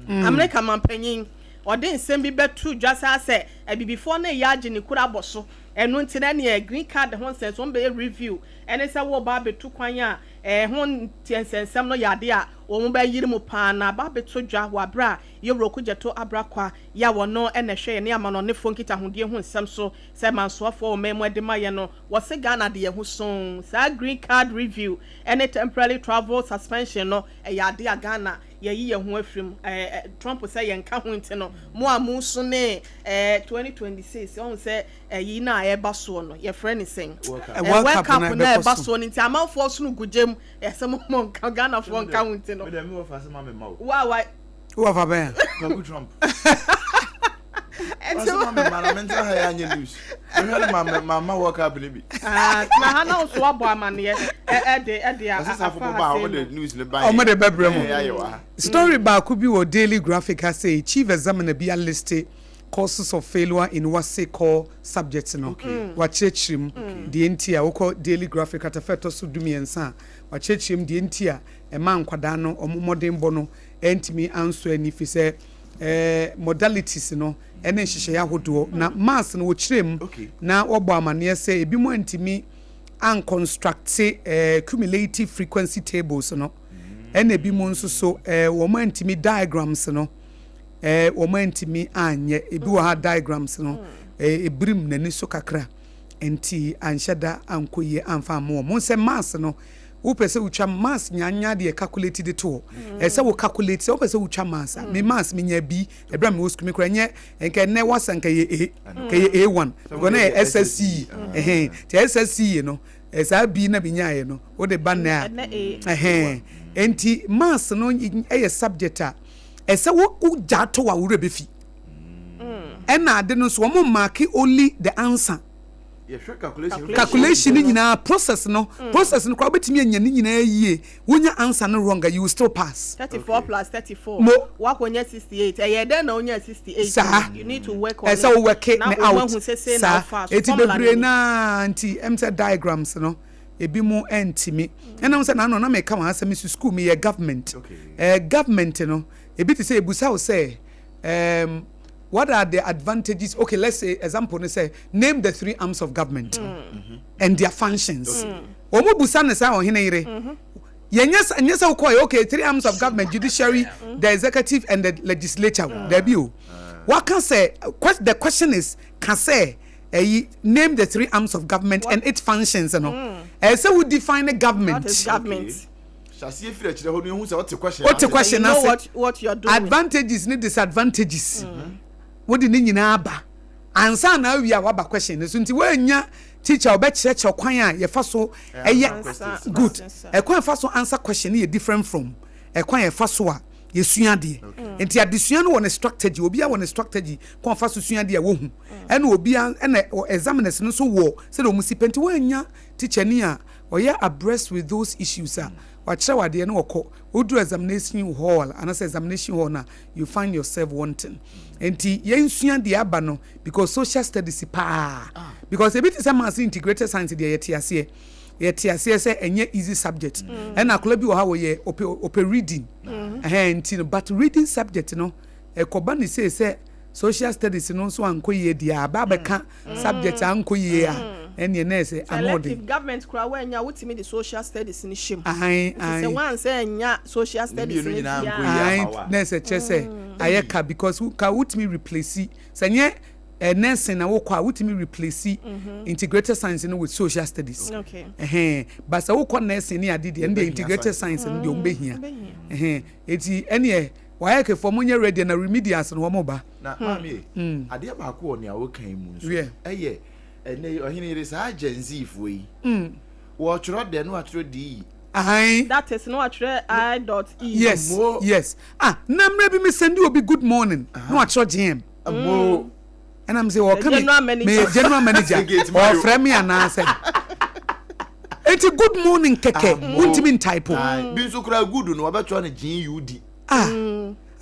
Amerika manpanyin, ɔde nsɛm bi bɛto dwa saa sɛ abibifoɔ no reyɛ agye ne kuro abɔ so. Ɛno nti no ɛneɛ green card ho nsɛnsɛm wɔn bɛyɛ review ɛne sɛ woreba abɛtu kwan a ɛho nsɛnsɛm no yɛ adeɛ a wɔn bɛyere mu paa na aba abɛto dwa wɔ aberɛ a Yɛwura Okudzeto Abrah yɛ a wɔno na ɛhwɛ yɛne amanɔnefoɔ nkitahodie ho nsɛm so sɛ mansoafoɔ wɔ man mu de ma yɛn no, wɔse Ghana de yɛn ho soo. Saa green card review ne temporary travel suspension no, ɛyɛ adeɛ a Ghana yɛayi yɛn ho afiri mu. Ɛɛ Trump sɛ yɛnka ho nti no, mo a mosu ne ɛɛ 2026, ɔhu sɛ ɛyi no a ɛreba soɔ no, yɛfrɛ no sɛn? Ɛɛ World Cup no a ɛba soɔ no nti, amanfoɔ sono gu gyam, ɛsɛ mo mo nka, Ghanafoɔ nka ho nti no. Wa wa. Wo wafa bɛn a? Kwaku Trump. Ɛnti ma me ma na me ntra ha yɛ anyɛ news. Mehwɛ no ma me ma ma World Cup ne bi. Ah, tena ha na nso abɔ amaneɛ ɛde ɛde afa ha sɛ no. News ne ba. Ɔmo de bɛbrɛ mo. Story baako bi wɔ Daily Graphic ha sɛ Chief Examiner bi aliste causes of failure in WASSCE core subjects no. Wakyerɛkyerɛ mu deɛ nti a wokɔ Daily Graphic kratafa ɛtɔ so 13 a wakyerɛkyerɛ mu deɛ nti a ɛma nkwadaa no ɔmo mmɔdenbɔ no antumi ansɔ ani fisɛ modalities no ne nhyehyɛeɛ ahodoɔ na maths no wɔkyerɛ mu na wɔbɔ amaneɛ sɛ ebinom antumi anconstructe cumulative frequency tables no ɛna ebinom nso so wɔn antumi diagrams no wɔn antumi anyɛ ebi wɔ ha diagrams no ebirim n'ani so kakra nti anhyɛ da ankɔ yie amfa amma wɔn sɛ maths no Wopɛ sɛ wotwa maths nyanya deɛ calculate de to hɔ. Ɛsɛ wo calculate sɛ wopɛ sɛ wotwa maths a. Me maths menya B ɛberɛ a mewɔ sukuu me kora nyɛ nka ɛnɛ wasa nka yɛ A nka yɛ A1 because na yɛ SSCE ɛhɛn nti SSCE no saa B na menyaeɛ no wode ba nnɛ a ɛhɛn nti maths no ɛyɛ subject a ɛsɛ wo wogyaa to a wo werɛ bɛfi ɛna ade no nso wɔn marke only the answer. Calculation no nyinaa process no mm. process no koraa wobɛtumi anya ne nyinaa yie wonya answer no wrong you will still pass. 34 plus 34 mo wakɔnya 68 ɛyɛ dɛn na wonya 68 saa you need to work on it ɛsɛ wo work ne out saa eti bebree naa nti ɛm sɛ diagrams no ebi mu ɛntumi ɛnam sɛ n'ano na meka wɔn asɛm si school mi yɛ government ɛɛ government no ebi te sɛ ebusa wo sɛ ɛɛm. What are the advantages okay let's say example no sɛ name the three arms of government mm. and their functions wɔn mu busa ne saa ɔhene yere yɛnyɛ sɛ nyɛ sɛ wokɔ yɛ okay three arms of government judiciary the executive and the legislature dabi o waka sɛ the question is ka sɛ ɛyi name the three arms of government and its functions no ɛyɛ sɛ wo define the government. What is government? Hyɛaseɛ firi akyire hɔ no yɛhu sɛ wote question ase. Wote question ase. Advantages ne disadvantages. Mm. Wode ne nyinaa ba. Ansa na awie a waba question no so nti woannya teacher ɔbɛkyerɛkyerɛ kwan a yɛfa so ɛyɛ good. Ɛkwan yɛfa so answer question no yɛ different from ɛkwan yɛfa so a yɛsua adeɛ. Nti adesua no wɔ ne strategy, obiara wɔ ne strategy kwan ɔfa so sua adeɛ a wohu. Ɛna obiara ɛna examiners no nso wɔ sɛdeɛ wɔn si pɛ nti woannya teacher ni a ɔyɛ abreast with those issues a, wakyerɛ wo adeɛ na ɔkɔ, woduru examination hall anaasɛ examination hall no a, you find yourself wanting. Nti yɛnsua deɛ aba no because social studies paa because ebi te sɛ maths integrated science deɛ yɛte aseɛ yɛte aseɛ sɛ ɛnyɛ easy subject ɛna akwadaa bi wɔ ha wɔyɛ ɔpɛ ɔpɛ reading ɛhɛn nti no but reading subject no ɛkɔba ne sei sɛ social studies no nso ankɔ yie deɛ a aba abɛka subject ankɔ yie a. Ɛnneɛ na ɛsɛ Sɛ ano ɔden. elective government koraa woannya a wotumi de social studies no hyɛ mu. Ae Nti sɛ ae. woansɛ annya social Ne studies mmienu no nyinaa deɛ nkɔ a. yie Ae ama wo a. na ɛsɛ kyerɛ sɛ ayɛ ka because wo ka wotumi replace sɛ nyɛ eh, nursing na wokɔ a wotumi replace integrated science no with social studies. Okay. Ɛhɛn but sɛ wokɔ nursing ne ade deɛ ɛno deɛ Yɛbɛhia integrated science. science no deɛ wɔn bɛhia. Wobɛhia. Ɛhɛn eti ɛneɛ WAEC foɔ monyɛ ready na remedials no wɔn ba. Na maame ye, adeɛ baako wɔ nea woka yi mu nso Yeah. ɛyɛ ɛnɛ yi ɔhene yere saa Gen Z foɔ yi wɔtwerɛ dɛ no atwerɛ DE. Ahan. That is no atwerɛ I dot E. Yes Mo. yes ah na mmerɛ bi me send obi good morning na wakyerɛ GM. Mo. Ɛna me sɛ ɔka The me general manager. meyɛ general manager Gate Mayo. ɔfrɛ me anaasɛ eti good morning kɛkɛ Ah, mo. wontumi ntype o. Aye. Bi nso koraa good no wɔbɛtwerɛ no GUD. Ah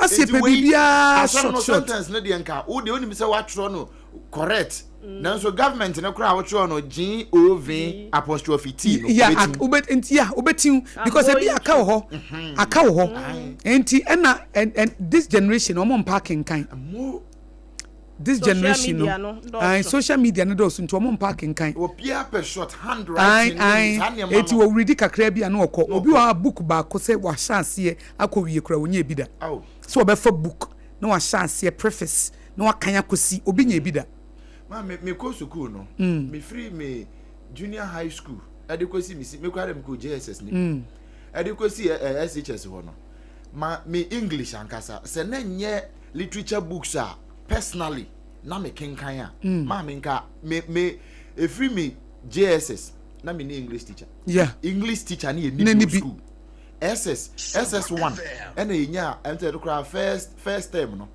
ase Nti pɛ wei biribiara asɛm no short short. sentence no deɛ nka wo deɛ wonim sɛ woatwerɛ no correct nanso government no koraa wotwerɛ no G O V apostrophe T no ya wobɛtim. wobɛ nti ya wobɛtiw because ebi going aka wɔ hɔ aka wɔ hɔ nti ɛna and and this generation ɔmo mpa akenkan Mo this Social generation media no no dɔɔso. ayi social media no dɔɔso nti ɔmo mpa akenkan. obiara pɛ short hand Ayi writing ne ayi saa nneɛma eti no. wɔredi kakra bi a na ɔkɔ Na obi ɔkɔ. wɔ ha book baako sɛ wahyɛ aseɛ akɔ wie kora onye bi da Aw. sɛ ɔbɛfa book na wahyɛ aseɛ preface na wakan akɔsi obi nya bi da. Ma me mekɔ sukuu no mefiri me junior high school ɛde kɔsi me si mekɔ adɛ mekɔ JSS ne bi ɛde kɔsi ɛ ɛ SHS hɔ no ma me English ankasa sɛ na nyɛ literature books a personally na me kenkan a maa me nka me me efiri me JSS na me ne English teacher. English teacher ne yɛ Ne ni ni bi bi. school SS SS1 ɛna yɛnya ɛnti ɛdo koraa first term no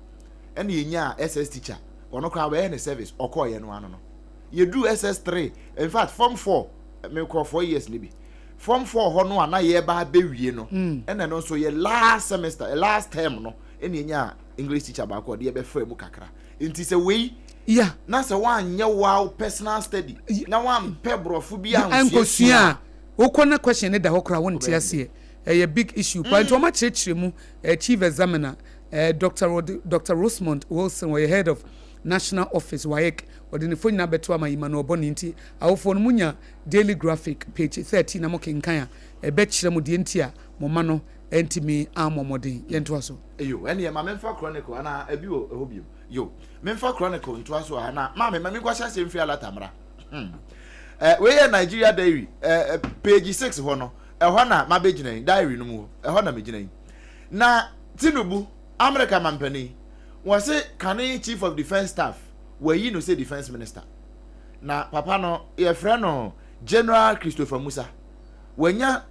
ɛna yɛnya SS teacher ɔno koraa wɔyɛ ne service ɔkɔɔ yɛ no ano no yɛduru SS3, in fact form 4 mekɔ 4 years ne bi form 4 hɔ no a na yɛba abɛwie no ɛna ɛno nso yɛ last semester eh, last term no ɛna yɛnya English teacher baako a ɔde yɛbɛfra mu kakra nti sɛ wei na sɛ woanyɛ wow personal study na woampɛ borɔfo bi ankosua a wokɔ na question ne da hɔ koraa wonte aseɛ. Ɛyɛ big issue paa nti wɔn akyerɛkyerɛ mu eh, chief examiner eh, Dr. Rod Dr. Rosemond Wilson ɔyɛ head of national office WAEC ɔde ne fo nyinaa bɛto ama Emmanuel Bɔne nti awofoɔ no munya Daily Graphic page 13 na mo kenkan a ɛbɛkyerɛ mo deɛ nti a mo ma no ntumi ammɔ mmɔden. Yɛntoa so. Yo, ɛneɛ ma memfa Chronicle anaa ebi wɔ ɛhɔ biom. Yo, memfa Chronicle ntoa so wɔ ha na maame ma menkɔhyɛ aseɛ mfiri Alata mmra. Hmm. Eh, wei yɛ Nigeria Diary, eh, eh, page 6 hɔ no, ɛhɔ na mabɛgyina yi, diary no mu hɔ, ɛhɔ na megyina yi. Na Tinubu, Amerika mampanin, wɔse kane Chief of Defence Staff, wɔayi no sɛ Defence Minister. Na papa no, yɛfrɛ no General Christopher Musa. Wanya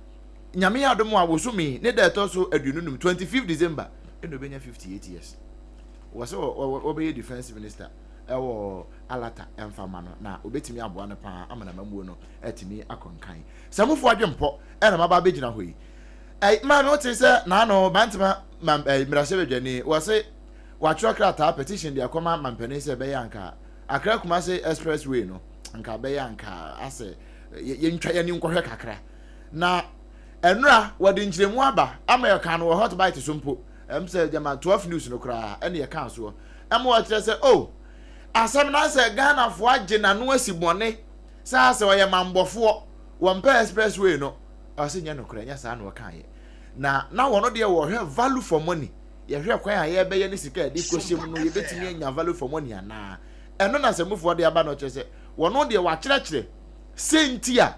Nyame yɛ adom a bosome ne da ɛtɔ so 25, 25 December, ɛna obɛnya 58 years. Wɔ sɛ wɔbɛyɛ Defence Minister ɛwɔ Alata ɛmfa ma no na obɛtumi aboa no paa ama n'amammuo no atumi akɔ nkan. Sɛ mofoɔ adwempɔ ɛna maba abɛgyina hɔ yi. Ɛy, maame wote sɛ naano Bantama mam, ɛy, mmarahyɛbadwani wɔ se watwerɛ krataa petition de akɔma mampanin sɛ ɛbɛyɛ anka Accra Kumasi Expressway no anka ɛbɛyɛ anka asɛ yɛntwa yɛni nkɔhwɛ kakra. Na ɛnora wɔde nkyerɛmu aba ama yɛka no wɔ hot bite so mpo ɛm sɛ gyama 12 news no koraa ɛne yɛka soɔ ɛma wɔkyerɛ sɛ oh asɛm na sɛ Ghanafoɔ agye n'ano asi bɔne sɛ asɛ ɔyɛ mambɔfoɔ wɔmpɛ expressway no ɔse nyɛ nokorɛ nyɛ saa na ɔkaeɛ na na wɔn deɛ wɔhwɛ value for money yɛhwɛ kwan a yɛbɛyɛ ne sika a yɛde kɔhyɛ mu no yɛbɛtumi anya value for money anaa ɛno na sɛmufoɔ de aba no kyerɛ sɛ wɔn deɛ wɔakyerɛkyerɛ sɛ nti a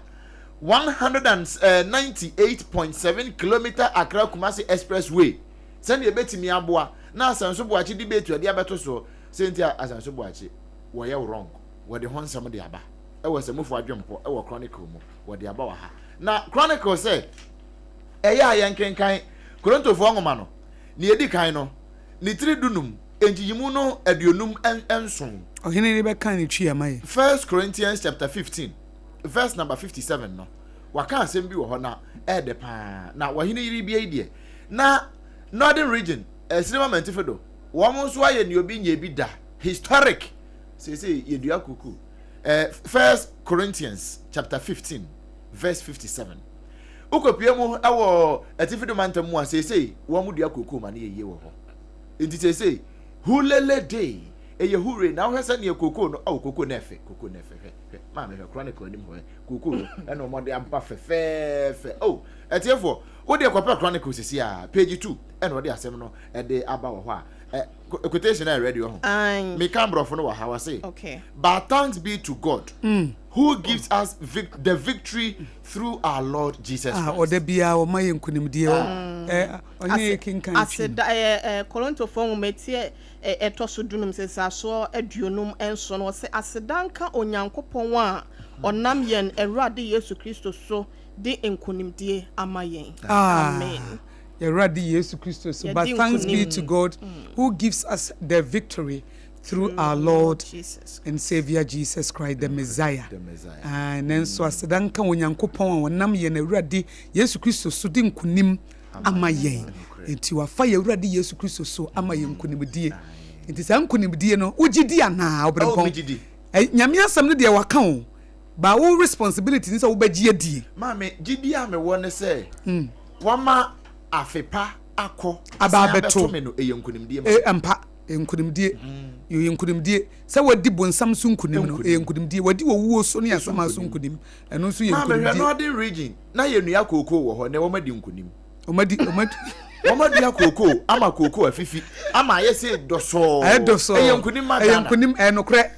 198.7 kilometer Accra Kumasi Expressway sɛnea ɛbɛtumi aboa na Asanso Boakye debate ɔde abɛto soɔ sɛ nti a Asanso Boakye wɔyɛ wrong wɔde ho nsɛm de aba ɛwɔ sɛmufo adwempɔ ɛwɔ Chronicle mu wɔde aba wɔ ha na Chronicle sɛ ɛyɛ a yɛnkenkan Korintofoɔ nwoma no nea edi kan no ne tiri 15 nkyiyimu no 57. Ɔhene no bɛka ne twi ama yɛ. First Corinthians chapter 15 verse number 57 no waka asɛm bi wɔ hɔ na ɛɛdɛ paa na wɔhene yere bia yi deɛ na Northern Region ɛsirima mantifi do wɔn nso ayɛ nea obi nyɛ bi da historic seesei yɛdua kuku eh, First Corinthians chapter 15 verse 57 wokɔpie mu ɛwɔ atifi do mantam mu a seesei wɔn dua kuku ma no yɛ yie wɔ hɔ nti seesei hulele day. Ɛyɛ hurray na wohwɛ sɛdeɛ kookoo no, oh kookoo no ɛfɛ, kookoo no ɛfɛ, hwɛ, hwɛ, maame hwɛ Chronicle anim hɔ, kookoo no ɛna wɔde aba fɛfɛɛfɛ. Oh, atiefoɔ, wo deɛ kɔpɛ Chronicle sisi a, page 2 ɛna wɔde asɛm no ɛde aba wɔ hɔ a, ɛ, quotation a ready wɔ ho. Meka mborɔfo no wɔ ha, wɔse, okay. But thanks be to God mm. who gives us vic the victory through our Lord Jesus ah, Christ. Ɔda biara ɔma yɛ nkonimdie. Ɔne yɛ kenkan twi. Aseda ɛɛ Korintofoɔ nwoma ti ɛtɔ so dunum nsasoɔ 57 no, ɔse, Aseda nka Onyankopɔn a ɔnam yɛn Awurade Yesu Kristo so de nkonimdie ama yɛn. Amen. Yɛn Awurade Yesu Kristo so. But thanks be to God who gives us the victory through our Lord and Savior Jesus Christ, the Messiah. Ah, nanso aseda nka Onyankopɔn a ɔnam yɛn Awurade Yesu Kristo so de nkonim ama yɛn. Enti wafa yɛn Awurade Yesu Kristo so ama yɛn nkonimdie. Enti saa nkonimdie no, wogye di anaa, ɔberempɔn? Nyame asɛm no deɛ waka o, ba wo responsibility ne sɛ wobɛgye adie. Maame, gyidie a mewɔ ne sɛ wama afe pa akɔ aba asan abɛto abɛto me no, ɛyɛ nkonimdie ma me. Ampa, ɛyɛ nkonimdie. Ɛyɛ nkonimdie. Sɛ wadi bonsam so nkonim no, ɛyɛ nkonimdie. Wadi owuo so ne asaman so nkonim, ɛno nso yɛ Maame, hwɛ nkonimdie. Northern Region, na yɛnnua kookoo wɔ hɔ, nnɛ wɔadi nkonim. Wɔadi, wɔadi. Wɔadua kookoo ama kookoo afifi ama ayɛ sɛ dɔsɔɔ. Ayɛ dɔsɔɔ. Ɛyɛ nkonim ma Ɛyɛ Ghana. nkonim, ɛyɛ nokorɛ.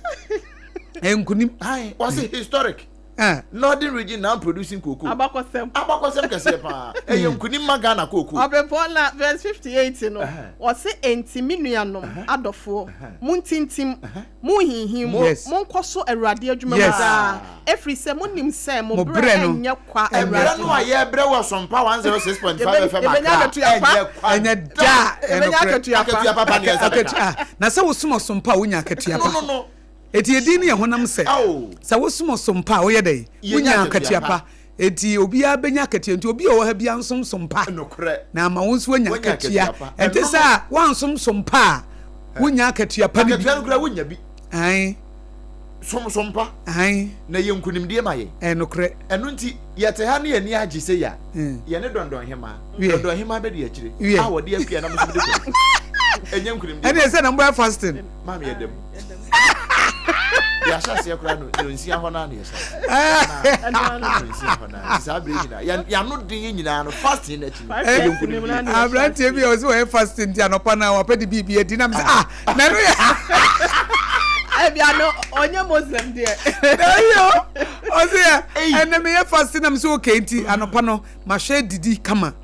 Ɛyɛ nkonim. Ae, wɔse historic. Eh. Northern region now producing cocoa. Abakɔsɛm. Abakɔsɛm kɛseɛ paa. Ɛyɛ nkonim ma Ghana cocoa. Ɔbrempɔn na verse 58 no, ɔse, Enti me nuanom adɔfoɔ, montintim, Monnhinhim, monkɔ so Awurade adwuma mu daa, ɛfiri sɛ monim sɛ mo berɛ renyɛ kwa Awurade mu. Ɛberɛ no a yɛrebrɛ wɔ Sompa 106.5 FM Accra ɛnyɛ kwa Ɛnyɛ da! Yɛbɛnya akatua pa. Akatua papa ne yɛn nsa bɛka. Na sɛ wosom ɔsompa a, wonya akatua pa. No, no, no. Enti edin no yɛ honam sɛ. Sɛ wosom ɔsompa a, woyɛ dɛn? Wonya akatua pa. Enti obiara bɛnya akatua. Enti obi a ɔwɔ ha biara nsom som pa. Nokorɛ. Na ama wo nso woanya Woanya akatua. akatua pa. Ɛnte Ɛno sɛ a woansom som pa a, wonnya akatua pa no bi. Akatua no koraa wonnya bi. Ae. Som som pa. Ae. Na ɛyɛ nkunimdie ma yɛn. Ɛyɛ nokorɛ. Ɛno nti, yɛte ha ne yɛn ani agye sei a, yɛne Dɔndɔnhemaa, Wiɛ. Dɔndɔnhemaa bɛdi akyire, Wiɛ. a wɔde akua na mo nso mode kwaku. Ɛnyɛ nkunimdie ma Ɛnneɛ sɛ na mobɛyɛ fasting. Maame yɛ dɛm. Yɛahyɛ aseɛ koraa no nonsia hɔ no a na yɛhyɛ aseɛ. Nonsia hɔ no a nti saa berɛ nyinaa yɛano den yɛ nyinaa no fasting no akyi no ɛyɛ nkonimdie. Aberanteɛ bi a ɔsɛ ɔyɛ fasting nti anɔpa no a wapɛ de biribi adi nam sɛ ah na ɛno yɛ. Ebi ano ɔnyɛ Muslim deɛ. Dabi o ɔsɛ yɛ ɛnna meyɛ fasting nam sɛ okay nti anɔpa no mahwɛ didi kama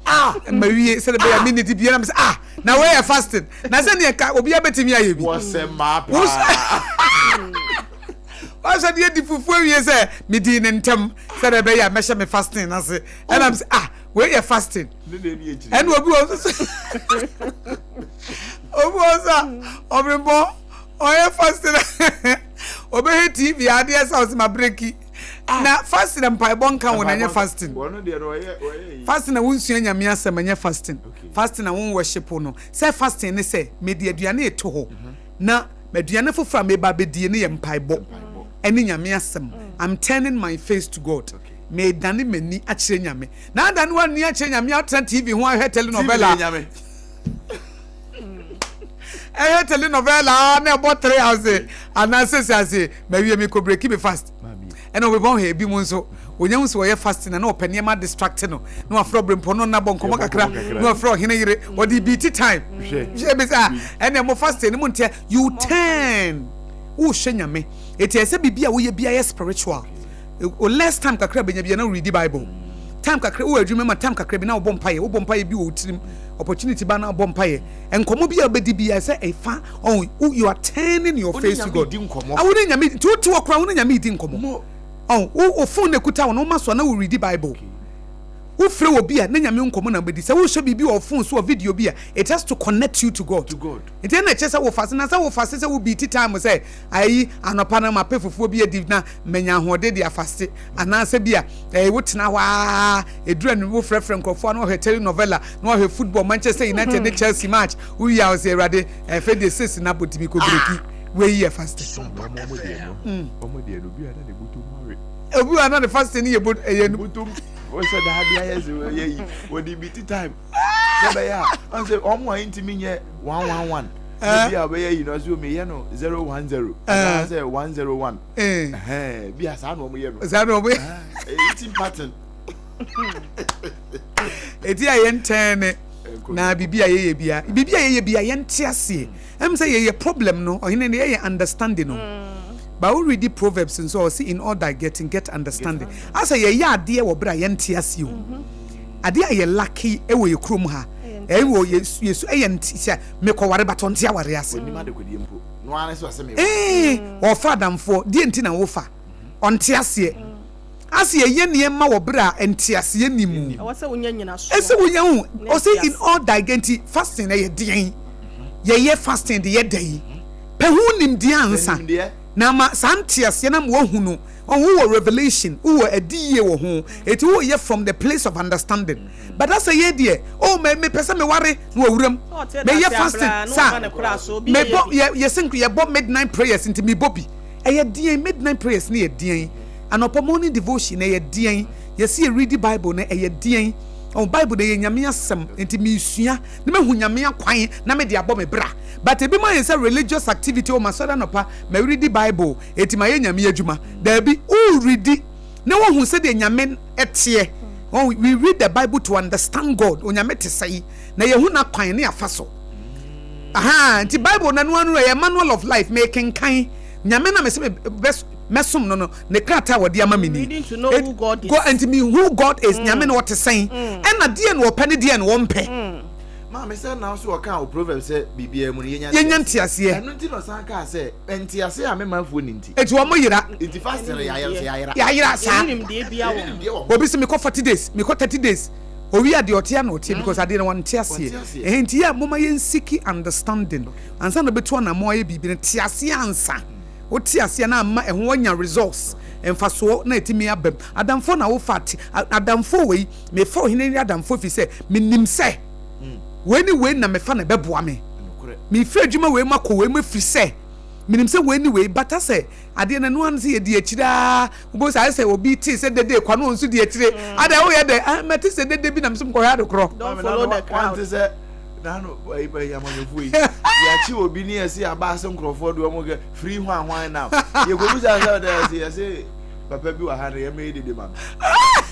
mawie sɛdeɛ bɛyɛ a mennidi biara nam sɛ ah na wei yɛ fasting na sɛ neɛ ka obiara bɛtumi ayɛ bi wɔsɛ maa paa wɔsɛ deɛ di fufuo awie sɛ medii ne ntɛm sɛdeɛ ɛbɛyɛ a mɛhyɛ me fasting no ase ɛnam sɛ ah wei yɛ fasting ɛna obi wɔ so obi wɔ so a ɔbɛbɔ ɔyɛ fasting ɔbɛhwɛ tv adeɛ sɛ ɔsɛ ma breki na fasting na mpaebɔ nka wo na ɛnyɛ fasting fasting na wonsua nyame asɛm ɛnyɛ fasting fasting na won worship no sɛ fasting ne sɛ mede aduane eto hɔ na aduane foforɔ a meba abɛdie no yɛ mpaebɔ ɛne nyame asɛm I'm turning my face to God medane m'ani akyerɛ nyame na adane w'ani akyerɛ nyame atena TV ho ahwɛ telenovela ɛhwɛ telenovela na ɛbɔ 3 hours anaa 6 hours mawie mekɔ breki me fast ɛna ɔbɛbɔ hwɛ ebi mu nso onya hu sɛ ɔyɛ fasting na na ɔpɛ nneɛma distract no na wafrɛ ɔbrempɔ no na bɔ nkɔmmɔ kakra na wafrɛ ɔhene yere ɔde beat time hwɛ bi sɛ ɛna mo fasting no mo nteɛ you turn wohwɛ nyame eti ɛsɛ biribi a woyɛ bi ayɛ spiritual o less time kakra bɛnya bi na woredi bible time kakra wowɔ adwuma ma time kakra bi na wobɔ mpaeɛ wobɔ mpaeɛ bi wɔ wo tirim opportunity ba na wobɔ mpaeɛ nkɔmmɔ bi a wobɛdi bi a ɛsɛ ɛfa ɔn you are turning your face to God awo ne nyame nti wote hɔ koraa wo ne nyame di nkɔmmɔ ɔn wo wo phone na ekuta wo no woma so a na wo read bible wofrɛ wɔ bi a na nyame nkɔmmɔ na wobɛdi sɛ wohwɛ biribi wɔ phone so wɔ video bi a it has to connect you to God nti ɛna ɛkyɛ sɛ wofa se na sɛ wofa se sɛ wo beat time sɛ ayi anɔpa no mapɛ fufuo bi adi na manya ahoɔden de afaste anaasɛ bi a ɛɛ wotena hɔ aa ɛduru anum wofrɛfrɛ nkurɔfoɔ na wɔhwɛ telenovela na wɔhwɛ football Manchester United ne Chelsea match wowie a wɔsɛ awurade ɛfɛ deɛ sesi na abotumi kɔ breki wei yɛ fasting. Obi wa na ne fasting yɛ bo ɛyɛ no. Butum wɔsɛ daade ayɛ sɛ wɔyɛ yi wɔde bi ti time sɛ bɛyɛ a ɔn sɛ wɔn a ntumi nyɛ 111. Na bi a ɔbɛyɛ yi no ɔsɛ meyɛ no 010 anaasɛ 101. Ɛhɛn bi a saa na wɔn yɛ no. Saa na wɔn yɛ. Eating pattern. Eti a yɛn tɛn ne na biribi a yɛyɛ bia biribi a yɛyɛ bia yɛn te aseɛ. Ɛm sɛ yɛyɛ problem no ɔhene no yɛyɛ understanding no. Ba wo read proverbs nso a ɔsi in all thy getting get understanding. Asɛ yɛyɛ adeɛ wɔ bere a yɛn te aseɛ o. Adeɛ a yɛ lacke wɔ yɛ kurom ha ɛwɔ yɛ su ɛyɛ nte sɛ mekɔ ware but ɔnte aware ase. Ee ɔfa adamfoɔ deɛ nti na wofa ɔnte aseɛ ase yɛyɛ nneɛma wɔ bere a nteaseɛ ni mu. Ɛwɔ sɛ wonya nyinasoɔ. Ɛsɛ wonya ho ɔsɛ in all thy getting fasting ɛyɛ deɛn yɛyɛ fasting de yɛ dɛn pɛ ho nimdeɛ ansa na ama saa nteaseɛ no ama woahu no. Ɔn wo wɔ revelation, wo wɔ adiyie wɔ ho, eti wo yɛ from the place of understanding. But asɛ yei deɛ, oh me me pɛ sɛ me ware na wɔ wuram, me yɛ fasting sa, me bɔ yɛ yɛ sɛ yɛ bɔ midnight prayers nti me bɔ bi. Ɛyɛ deɛn midnight prayers no yɛ deɛn? Anɔpa morning devotion ɛyɛ deɛn? Yɛsi yɛ read bible no ɛyɛ deɛn? Ɔn bible no ɛyɛ Nyame asɛm nti me sua na mahu Nyame akwan na me de abɔ me bra. But ebi mo ayɛ sɛ religious activity, oh masɔre anɔpa, ma read bible. Enti mayɛ Nyame adwuma. Daabi, woredi na woahu sɛdeɛ Nyame teɛ. We read the Bible to understand God. Onyame te sɛi, na yɛhu n'akwan ne yɛafa so. Aha, nti Bible no ɛno ano ɛyɛ manual of life. Mekenkan Nyame na mese mɛsom no no, ne krataa a wɔde ama me ni. Reading to know who God is. Nti me who God is, Nyame no ɔte sɛn, ɛna deɛ na ɔpɛ ne deɛ na ɔmpɛ. Maame sɛ na nso ɔkaa wɔ Proverbs sɛ biribiara mu no yɛnya Yɛnya nteaseɛ. Ɛno nti na ɔsan kaa sɛ nteaseɛ a me manfoɔ nni nti. Enti wɔn yera. Nti fasting no yɛayɛ nso yɛayera. Yɛayera saa. Yɛnni nimdeɛ biara wɔ ho. Yɛnni nimdeɛ wɔ ho. Obi se mekɔ 40 days, mekɔ 30 days. Owie a deɛ ɔteɛ na ɔteɛ because adeɛ no wɔnte aseɛ. Wɔnte aseɛ. Ɛhɛn nti yɛ a momma yɛn seek understanding ansa na wobɛtu anammɔn ayɛ biribi no. Te aseɛ ansa. Wote aseɛ na ama ɛho anya results, mfasoɔ na atumi aba mu. Adamfoɔ na wofa te, adamfoɔ wei. Mefa ɔhene yi adamfo efisɛ minim sɛ wei ne wei na mefa na ɛbɛboa me. Mefiri adwuma wei mu akɔ wei mu efiri sɛ minim sɛ wei ne wei bata sɛ adeɛ no ɛno ara ne sɛ yɛdi akyire ara wobɛhu sɛ ayɛ sɛ obi tee sɛ dede kwa no nso di akyire ada woyɛ dɛ ah mɛte sɛ dede bi na mesɛ mekɔhwɛ ade korɔ. Don't follow the crowd. Wante sɛ nano amanyɔfoɔ yi yɛakye obi ne yɛse aba ase nkurɔfoɔ de wɔn kɛ firi hwan hwan now yɛkɔbusa sɛ ɔdɛ yɛse yɛse papa bi wɔ ha no yɛmɛyɛ dede ma no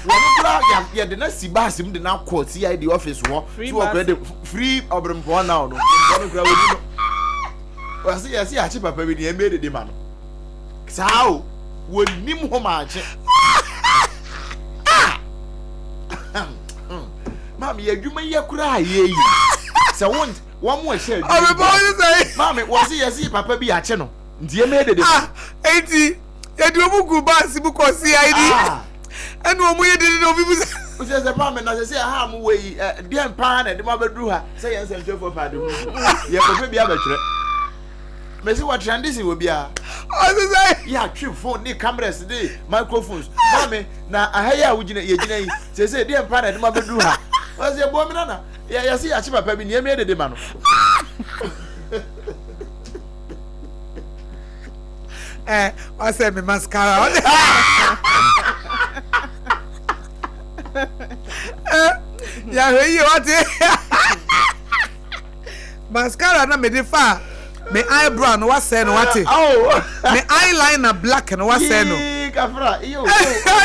wɔn kora yɛde no asi baase mu de no akɔ cid office hɔ so wɔkora de firi ɔberempɔn now no mpɔ no kora wɔdi no wɔse yɛse yɛakye papa bi ne yɛmɛyɛ dede ma no saa o wɔnim ho maakye ah maame yɛ adwuma yɛ koraa yɛ yi sɛ wɔn wɔn mo ɛhyɛ adwuma yi maame wɔse yɛse papa bi yɛakye no nti yɛmɛyɛ dede ma no ah eti yɛde wɔn gu baasi mu kɔ cid ɛna wɔn yɛ dede na obi bisa. o sɛ sɛ maame na sɛ sɛ ha mo wɔ yi ɛ deɛn paa na ɛde mo abɛduru ha sɛ yɛn nsɛntwerɛfoɔ paa de ho yɛ kɔfɛ bi abɛtwerɛ mɛsi wɔ trendisi wɔ biara ɔsɛ sɛ yɛ atwe phone ne cameras ne microphones maame na aha yi a wogyina yɛgyina yi sɛ sɛ deɛn paa na ɛde mo abɛduru ha ɔsɛ yɛ bɔ mi nana yɛ yɛsi yɛakye papa bi nneɛma yɛ dede ma no. Eh, ɔsɛ me mascara. Eh, yɛahwɛ yie wate. Mascara na mede fa me eyebrow no wasɛe no wate. Me eyeliner black no wasɛe no.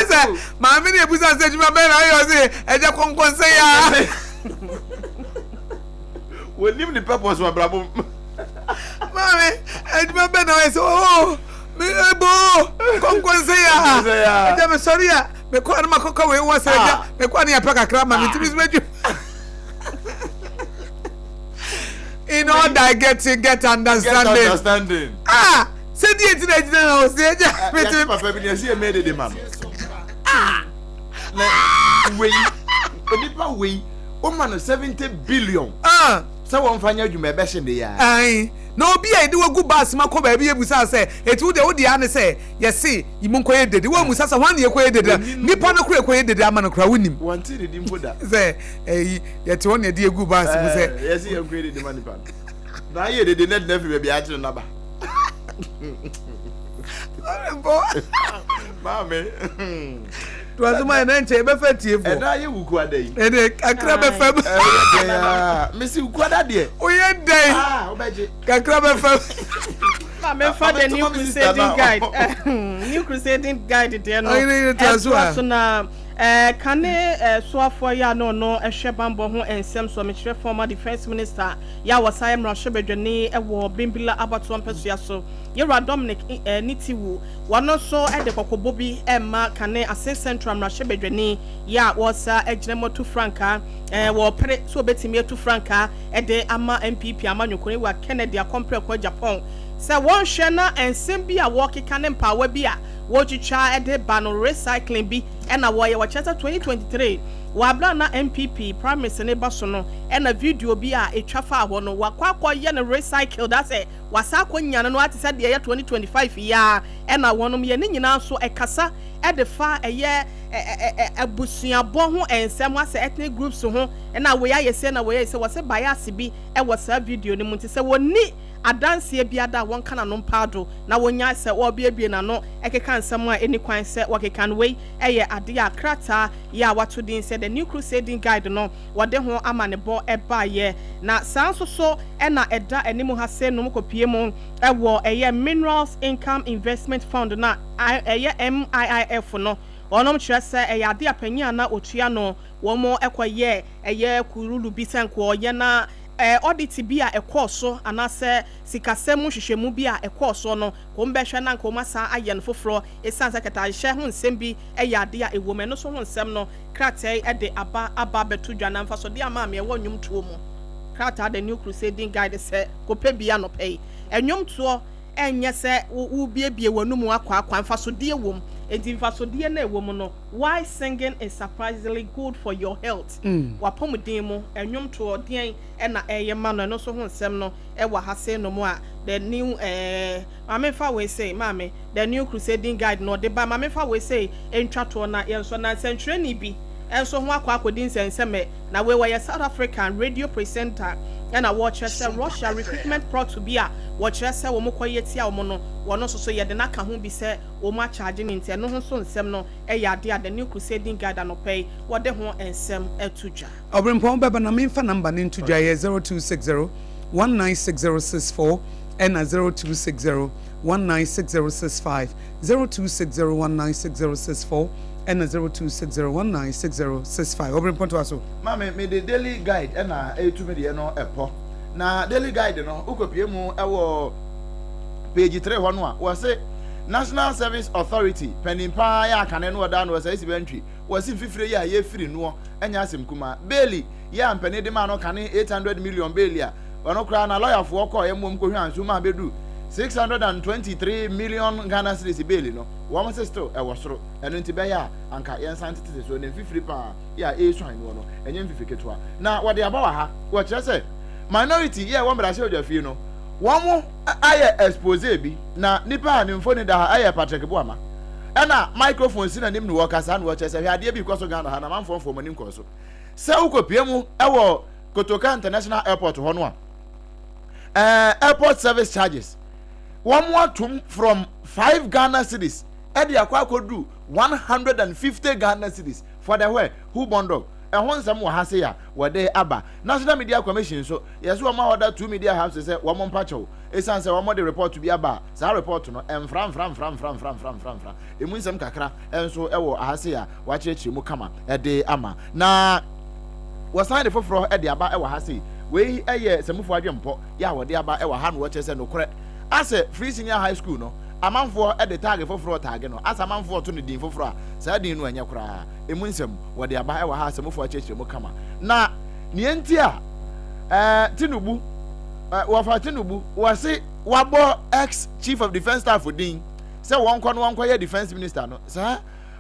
Sɛ maame ne ebusa sɛ adwuma bɛn na ayɛ ɔse ɛgya kɔnkɔnsɛ ya. Wɔnim ne purpose wɔ abrabɔ mu. Maame, adwuma bɛn na ɔyɛ sɛ oo me ebo kɔnkɔnsɛ ya. Ɛgya me sɔre a mekɔ ano makɔkɔ wei wɔ sɛ ɛgya mekɔ ano yɛpɛ kakra ma me ntumi so adwuma. In all thy getting, get understanding. Get understanding. Ah, sɛ deɛ nti na gyina ha ɔsɛ ɛgya metumi. Papa bi na ɛsɛ yɛ mɛde de ma no. Ah, na wei, onipa wei. Woma no 70 billion Ah. sɛ wɔmfa nyɛ adwuma ɛbɛhye ne yaa. Ae. Na obi a yɛde wo agu bus mu akɔ baabi yɛbusa sɛ, eti wo deɛ wo deɛ ara ne sɛ yɛse monkɔyɛ dede. Woammusa sɛ hwan na yɛkɔyɛ dede a? Nipa no koraa yɛkɔyɛ dede ama no koraa wonim. Wɔntee ne din mpo da. Sɛ ɛyi yɛte hɔ na yɛde yɛgu bus mu sɛ. Ɛɛ yɛse yɛnkɔyɛ dede ma nipa no. Na ayɛ dede na ɛde no afiri baabi a akyere no aba. Ɔrempɔ. Maame. Toa so ma yɛn na nkyɛ yɛbɛfa tiefoɔ. Ɛna ayɛ wukuada yi. Ɛnɛ kakra bɛfa mu. Ɛyɛ dɛn aa mesi wukuada deɛ. Woyɛ dɛn? Ah wobɛgye. Kakra bɛfa mu. Ma memfa the New Crusading Guide New Crusading Guide deɛ no ɛtoa so na kane soafoɔ yi a na ɔno hwɛ bambɔ ho nsɛm soɔ mekyerɛ former defence minister yɛ a wɔsan yɛ mmarahyɛbadwani wɔ Bimbilla abatoɔ mpɛsoa so Yɛwura Dominic Nitiwu Wɔno nso de kɔkɔbɔ bi rema kane Asin Central mmarahyɛbadwani yi a wɔresa agyina mu atu frankaa, wɔrepere sɛ wɔbɛtumi atu frankaa de ama NPP amanyɔkuo no wɔ Kennedy Akɔmprɛko Agyapong sɛ wɔnhwɛ na nsɛm bi a wɔrekeka ne mpaawa bi a wɔretwitwa de ba no recycling bi na wɔreyɛ. Wɔkyerɛ sɛ 2023 wɔ abere a na NPP primaries no reba so no na video bi a ɛtwa faa hɔ no wɔakɔ akɔyɛ no recycled asɛ Wɔasan akɔnya no ara te sɛ deɛ ɛyɛ 2025 yi ara na wɔnom yɛ. Ne nyinaa nso ɛkasa de fa ɛyɛ abusuabɔ ho nsɛm ho asɛ ethnic groups ho na wei ayɛ sei na wei ayɛ sei. Wɔse bias bi wɔ saa video no mu nti sɛ wɔnni adanseɛ biara da a wɔnka n'ano mpaado na wɔnyae sɛ wɔrebuebue n'ano keka nsɛm a ɛnni kwan sɛ wɔkeka no. Wei yɛ adeɛ a krataa yi a wɔato din sɛ The New Crusading Guide no wɔde ho amanebɔ baeɛ. Na saa nso so na ɛda anim ha sɛ nom kɔpue mu wɔ ɛyɛ Minerals Income Investment Fund no a ɛyɛ MIIF no. Wɔnom kyerɛ sɛ ɛyɛ adeɛ a panyin a na ɔtua no wɔn kɔyɛɛ ɛyɛ kurulu bi sɛ nka ɔyɛ na audit bi a ɛkɔɔ so anaasɛ sikasɛm mu nhwehwɛmu bi a ɛkɔɔ soɔ no wɔn bɛhwɛ na nka wɔn asan ayɛ no foforɔ ɛsiane sɛ kɛtɛasehyɛ ho nsɛm bi yɛ adeɛ a ɛwɔ mu ɛno nso ho nsɛm no Krataa yi de aba aba abɛto dwa na mfasodeɛ a maame ɛwɔ nnwomtoɔ mu. Krataa The New Crusading Guide sɛ kɔpɛ bi anɔpa yi. Nnwomtoɔ nyɛ sɛ worebuebue w'anomu akwaakwa, mfasodeɛ wɔ mu. Enti mfasodeɛ no a ɛwɔ mu no, Why Singing is Surprisingly Good for Your Health, W'apɔmuden mu, nnwomtoɔ deɛn na ɛyɛ ma no, ɛno nso ho nsɛm no wɔ ha sei nom a The New eh, Maame mfa wei sei, maame, The New Crusading Guide na ɔde ba, maame mfa wei sei ntwa toɔ na yɛnsɔ. Na nsɛntwerɛni bi nso ho akɔ akɔdi nsɛnsɛmɛ, na wei wɔyɛ South African radio presenter ɛna wɔkyerɛ sɛ Russia recruitment plot bi a wɔkyerɛ sɛ wɔn kɔ yɛ tia wɔn no, wɔn nso so yɛde no aka ho bi sɛ wɔn akyagye no nti ɛno ho nso nsɛm no yɛ adeɛ a The New Crusading Guide anɔpa yi wɔde ho nsɛm ato dwa. Ɔberempɔn bɛba na memfa number no nto dwa, ɛyɛ 0260 196064 ɛna 0260 196065, 0260 196064 ɛna 0260 196065. Ɔberempɔn toa so. Maame, mede Daily Guide na ɛretu me deɛ no pɔ. Na Daily Guide no, wokɔpue mu wɔ page 3 hɔ no a, wɔse National Service Authority panin paa yɛ akane no ɔda ano ɔsɛe Sibantwi. Wɔse mfifire yi a yɛfiri noɔ nyɛ asɛm kumaa. Bailey yɛ a mpanin de maa no kane 800 million bailey a ɔno koraa na lɔyafoɔ kɔɔeɛ mmom kɔhwaa nsu maa bɛduru 623 million Ghana cedis bailey no wɔn se still ɛwɔ soro ɛno nti bɛyɛ a anka yɛnsan tetete so na mfifire paa yɛ a ɛresuan noɔ no ɛnyɛ mfifire ketewa na wɔde aba wɔ ha wɔkyerɛ sɛ minority yɛ ɛwɔ mmarahyɛbadwafie no wɔn ayɛ expose bi na nipa a ne mfoni da ha ɛyɛ Patrick Boamah ɛna microphone si n'anim na wɔkasa na wɔkyerɛ sɛ hwɛ adeɛ bi rekɔ so Ghana ha na amanfoɔ mfoɔ wɔn ani nkɔɔ so sɛ wokɔpie mu ɛwɔ Kotoka International Airport hɔ no a ɛɛ airport service charges wɔn atum from 5 Ghana cedis ɛde akɔ akɔduru 150 Ghana cedis for the where who born dog ɛho nsɛm wɔ ha se a wɔde aba National Media Commission nso yɛsɛ wɔn a wɔda two media houses sɛ wɔn mpakyɛw Esiane sɛ wɔde repɔɔto bi aba a, saa repɔɔto no, ɛmfra mfra mfra mfra mfra mfra mfra mfra. Emu nsɛm kakra nso wɔ ha sei a wɔakyerɛkyerɛ mu kama de ama. Na wɔsan de foforɔ de aba wɔ ha sei. Wei yɛ Samufo adwempɔ yɛ a wɔde aba wɔ ha na wɔkyerɛ sɛ nokorɛ asɛ Free Senior High School no, amanfoɔ de taage foforɔ taage no, asɛ amanfoɔ to no din foforɔ a, saa din no ɛnyɛ koraa. Emu nsɛm wɔde aba wɔ ha a Samufo akyerɛkyerɛ mu kama. Na nea enti a ɛɛ Tinubu Wɔfa Tinubu, wɔse wabɔ ex Chief of Defence Staff din sɛ wɔnkɔ no wɔnkɔyɛ Defence Minister no, saa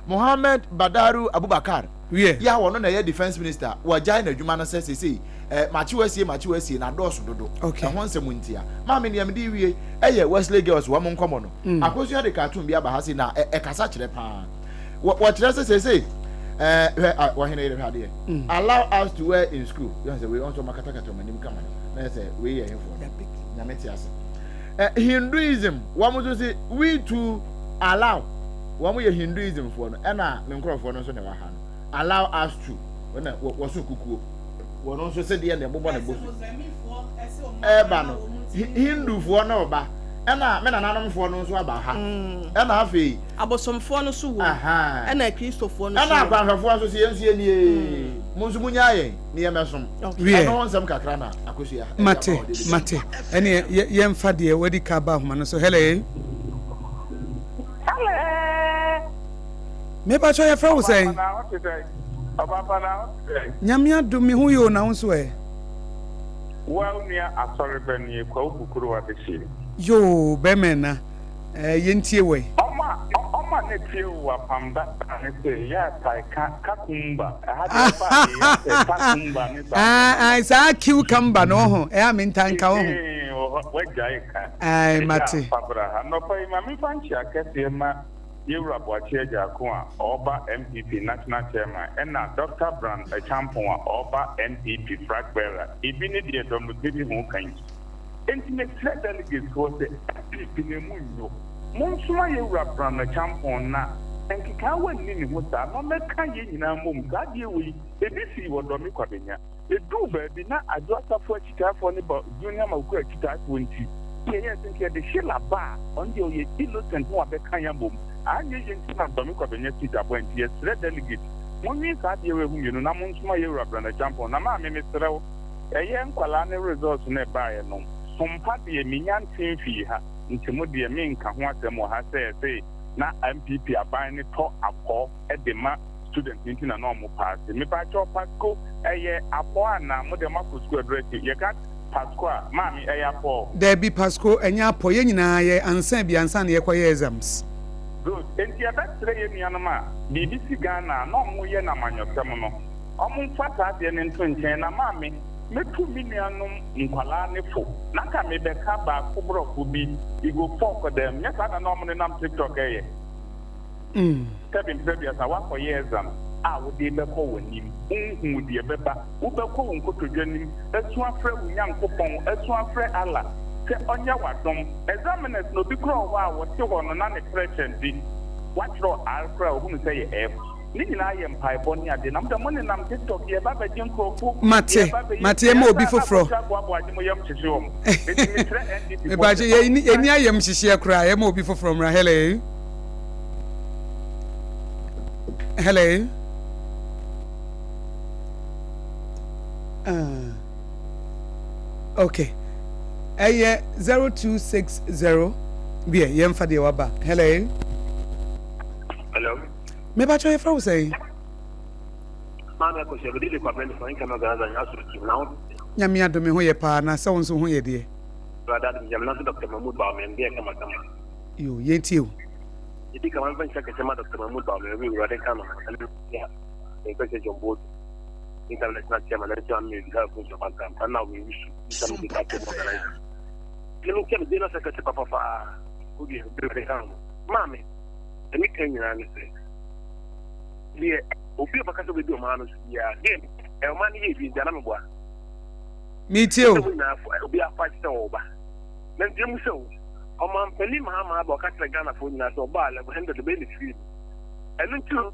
Mohammed Badaru Abubakar Wiɛ. yɛ a wɔno na ɛyɛ Defence Minister, wɔagyae n'adwuma no sɛ seesei eh, makye wasie makye wasie na adɔɔso dodo, Okay. ɛho nsɛm ntia. Maame nea mede wie ɛyɛ Wesley Girls wɔn nkɔmmɔ no. Akosua de cartoon bi aba ha sei na ɛkasa kyerɛ paa. Wɔ wɔkyerɛ sɛ seesei ɛɛ hwɛ a wɔhene yere hwɛ adeɛ. Allow us to wear in school. Yɛn sɛ wei wɔn nso wɔn akatakata wɔn anim kama no. Na yɛ sɛ wei yɛ hefoɔ no. Nyame te ase. Ɛ Hinduism wɔn nso se we too allow. Wɔn yɛ Hinduism foɔ no ɛna me nkorɔfoɔ no nso na ɛwɔ ha no. Allow us to wɔn wɔso kukuo. Wɔn nso sɛdeɛ na ɛbobɔ ne bo so ɛreba no, Hindufoɔ no reba, ɛna me nananomfoɔ no nso aba ha, ɛna afei. Abosomfoɔ no nso wom, ɛna Akristofoɔ no nso wom. Ɛna akwanhwɛfoɔ nso sɛ yɛn nso yɛn nie, mo nso monyaa yɛn na yɛmmɛsom. Ɛno ho nsɛm kakra na Akosua ɛde ama Mate, wɔ Daily mate. Ɛneɛ yɛmfa deɛ wadi ka aba ahoma no so. Hello. Hello. Mepakyɛ yɛfrɛ wo sɛn? Ɔbapa na ho te sɛn? Nyame adom me ho ye o na wo nso ɛ? Wo a wo nua asɔre ba nie Kwawu Bukuru adehye. Yoo bɛmɛ na eh yɛntie wo ɛ. Ɔma ɔma ne tie wo apam dada ne se yɛ tae ka kakumba ɛha deɛ ɔba a yɛ sɛ kakumba ne saa nneɛma no. Ae saa cucumber no ɔho ɛyɛ a me ntaa nka ɔho. Ee wɔ hɔ wagyae ka. Ae Agya mate. fa bra ha nɔpa yi ma me nfa nkyea kɛseɛ ma Yewura Boakye Agyarko a ɔɔba NPP National Chairman ɛna Dɔkta Brand Acheampong a ɔɔba NPP Flag Bearer ebi ne deɛ dɔmudidi ho ka yi. Enti mesrɛ delegates foɔ sɛ NPP no emu nnwo. Monsoma Yewura Brand Acheampong na nkekaawa nni ne ho saa na ɔmmɛka yɛn nyinaa mmom saa adeɛ wei ebi sii wɔ Dɔme Kwabenya. Eduu baabi na Adwo Asafo akyitaafoɔ ne ba Junior Mawuku akyitaafoɔ nti, na yɛyɛɛ sɛ nka yɛde Sheila ba a, ɔno deɛ ɔyɛ innocent na wabɛka yɛn abom. Anyɛ yie nti na Dɔme Kwabenya seat aboa nti yɛsrɛ delegate, monwen saa adeɛ wei ho mmienu na monsoma Yɛwura Brenda Acheampong. Na maame mesrɛ wo, ɛyɛ nkwadaa no results no ɛbaeɛ no, sompa deɛ mennya nte mfii ha nti mo deɛ menka ho asɛm wɔ ha sɛ ɛse na NPP aban no tɔ apɔ de ma student no nti na na ɔmo paase. Mepakyɛw pasco ɛyɛ apɔ anaa? Mo deɛ moakɔ sukuu aduru akyi. Yɛka pasco a, maame ɛyɛ apɔ? Dabi pasco ɛnyɛ apɔ, yɛn nyinaa yɛ ansa bi ansa na yɛkɔ yɛ exams. Good. Enti yɛbɛsrɛ yɛn nuanom a biribi si Ghana a na ɔmo yɛ no amanyɔsɛm no, ɔmo nfa saa adeɛ no nto nkyɛn na maame mɛtu me nuanom nkwadaa no fo na nka mebɛka baako borɔfo bi, e go fɔk dɛm, nyɛ saa na na ɔmo nenam tiktok ɛyɛ. Sɛbe mprɛ aduasa woakɔyɛ exam a wode rebɛkɔ w'anim, wonhuu deɛ ɛbɛba, wobɛkɔ wo nkotodwe anim asu afrɛ wo Nyankopɔn, asu afrɛ Allah sɛ ɔnyɛ wo adom. Examiners no obi koraa wɔ hɔ a ɔte hɔ no na ne pressure nti watwerɛ R koraa a ɔhunu sɛ ɛyɛ F. Ne nyinaa yɛ mpaebɔ ne adeɛ. Na mo deɛ mo nenam TikTok yɛreba abɛgye nkurɔfo, Mate, yɛreba abɛyɛ mate, sei, yɛma obi ɛsɛ a na foforɔ. akɔkyerɛ aboaboa agye mo yam hyehye wɔn. Enti mesrɛ NDC foɔ sɛ Mepatwo, yɛnni ɔmo yɛnni nsan. ayamhyehyeɛ koraa, yɛma obi foforɔ mmra. Hello. Hello. Uh, okay. Ɛyɛ 0260 deɛ yɛmfa deɛ waba. Hello. Hello. Mepatwo yɛfrɛ wo sɛn? Maame Akosua, mede de Kwabena Nifa nka ma Gaza nyɛ aso tim na wo. Nyame adome ho yɛ paa na sɛ wo nso ho yɛ deɛ. Awurade adom gyame na so Dr. Mahmood Bawumia mdeɛ kama kama. Yo, yɛntie o. Yɛdi kan ma mfa nhyira kɛseɛ ma Dr. Mahmood Bawumia obi Awurade nka no ho ɛne ya ne John Boadu nka national chairman na nso ame bisa fo nso kwantampa na we wusu bisa me dika team organizer. Ne me nkyɛn general secretary papa obi Awurade nka no ho. Maame, ɛne kan nyinaa ne sɛ deɛ obi a ɔbɛka sɛ ɔbɛdi ɔman no so biara deɛ ɔman no yɛ bi nti ana meboa. Metie o. Sɛ mo nyinaa obi afa sɛ ɔba. Na nti emu sɛ o ɔmanpanin Mahama aba ɔka kyerɛ Ghanafoɔ nyinaa sɛ ɔba a level 100 ɔbɛyɛ ne free no. Ɛno nti o.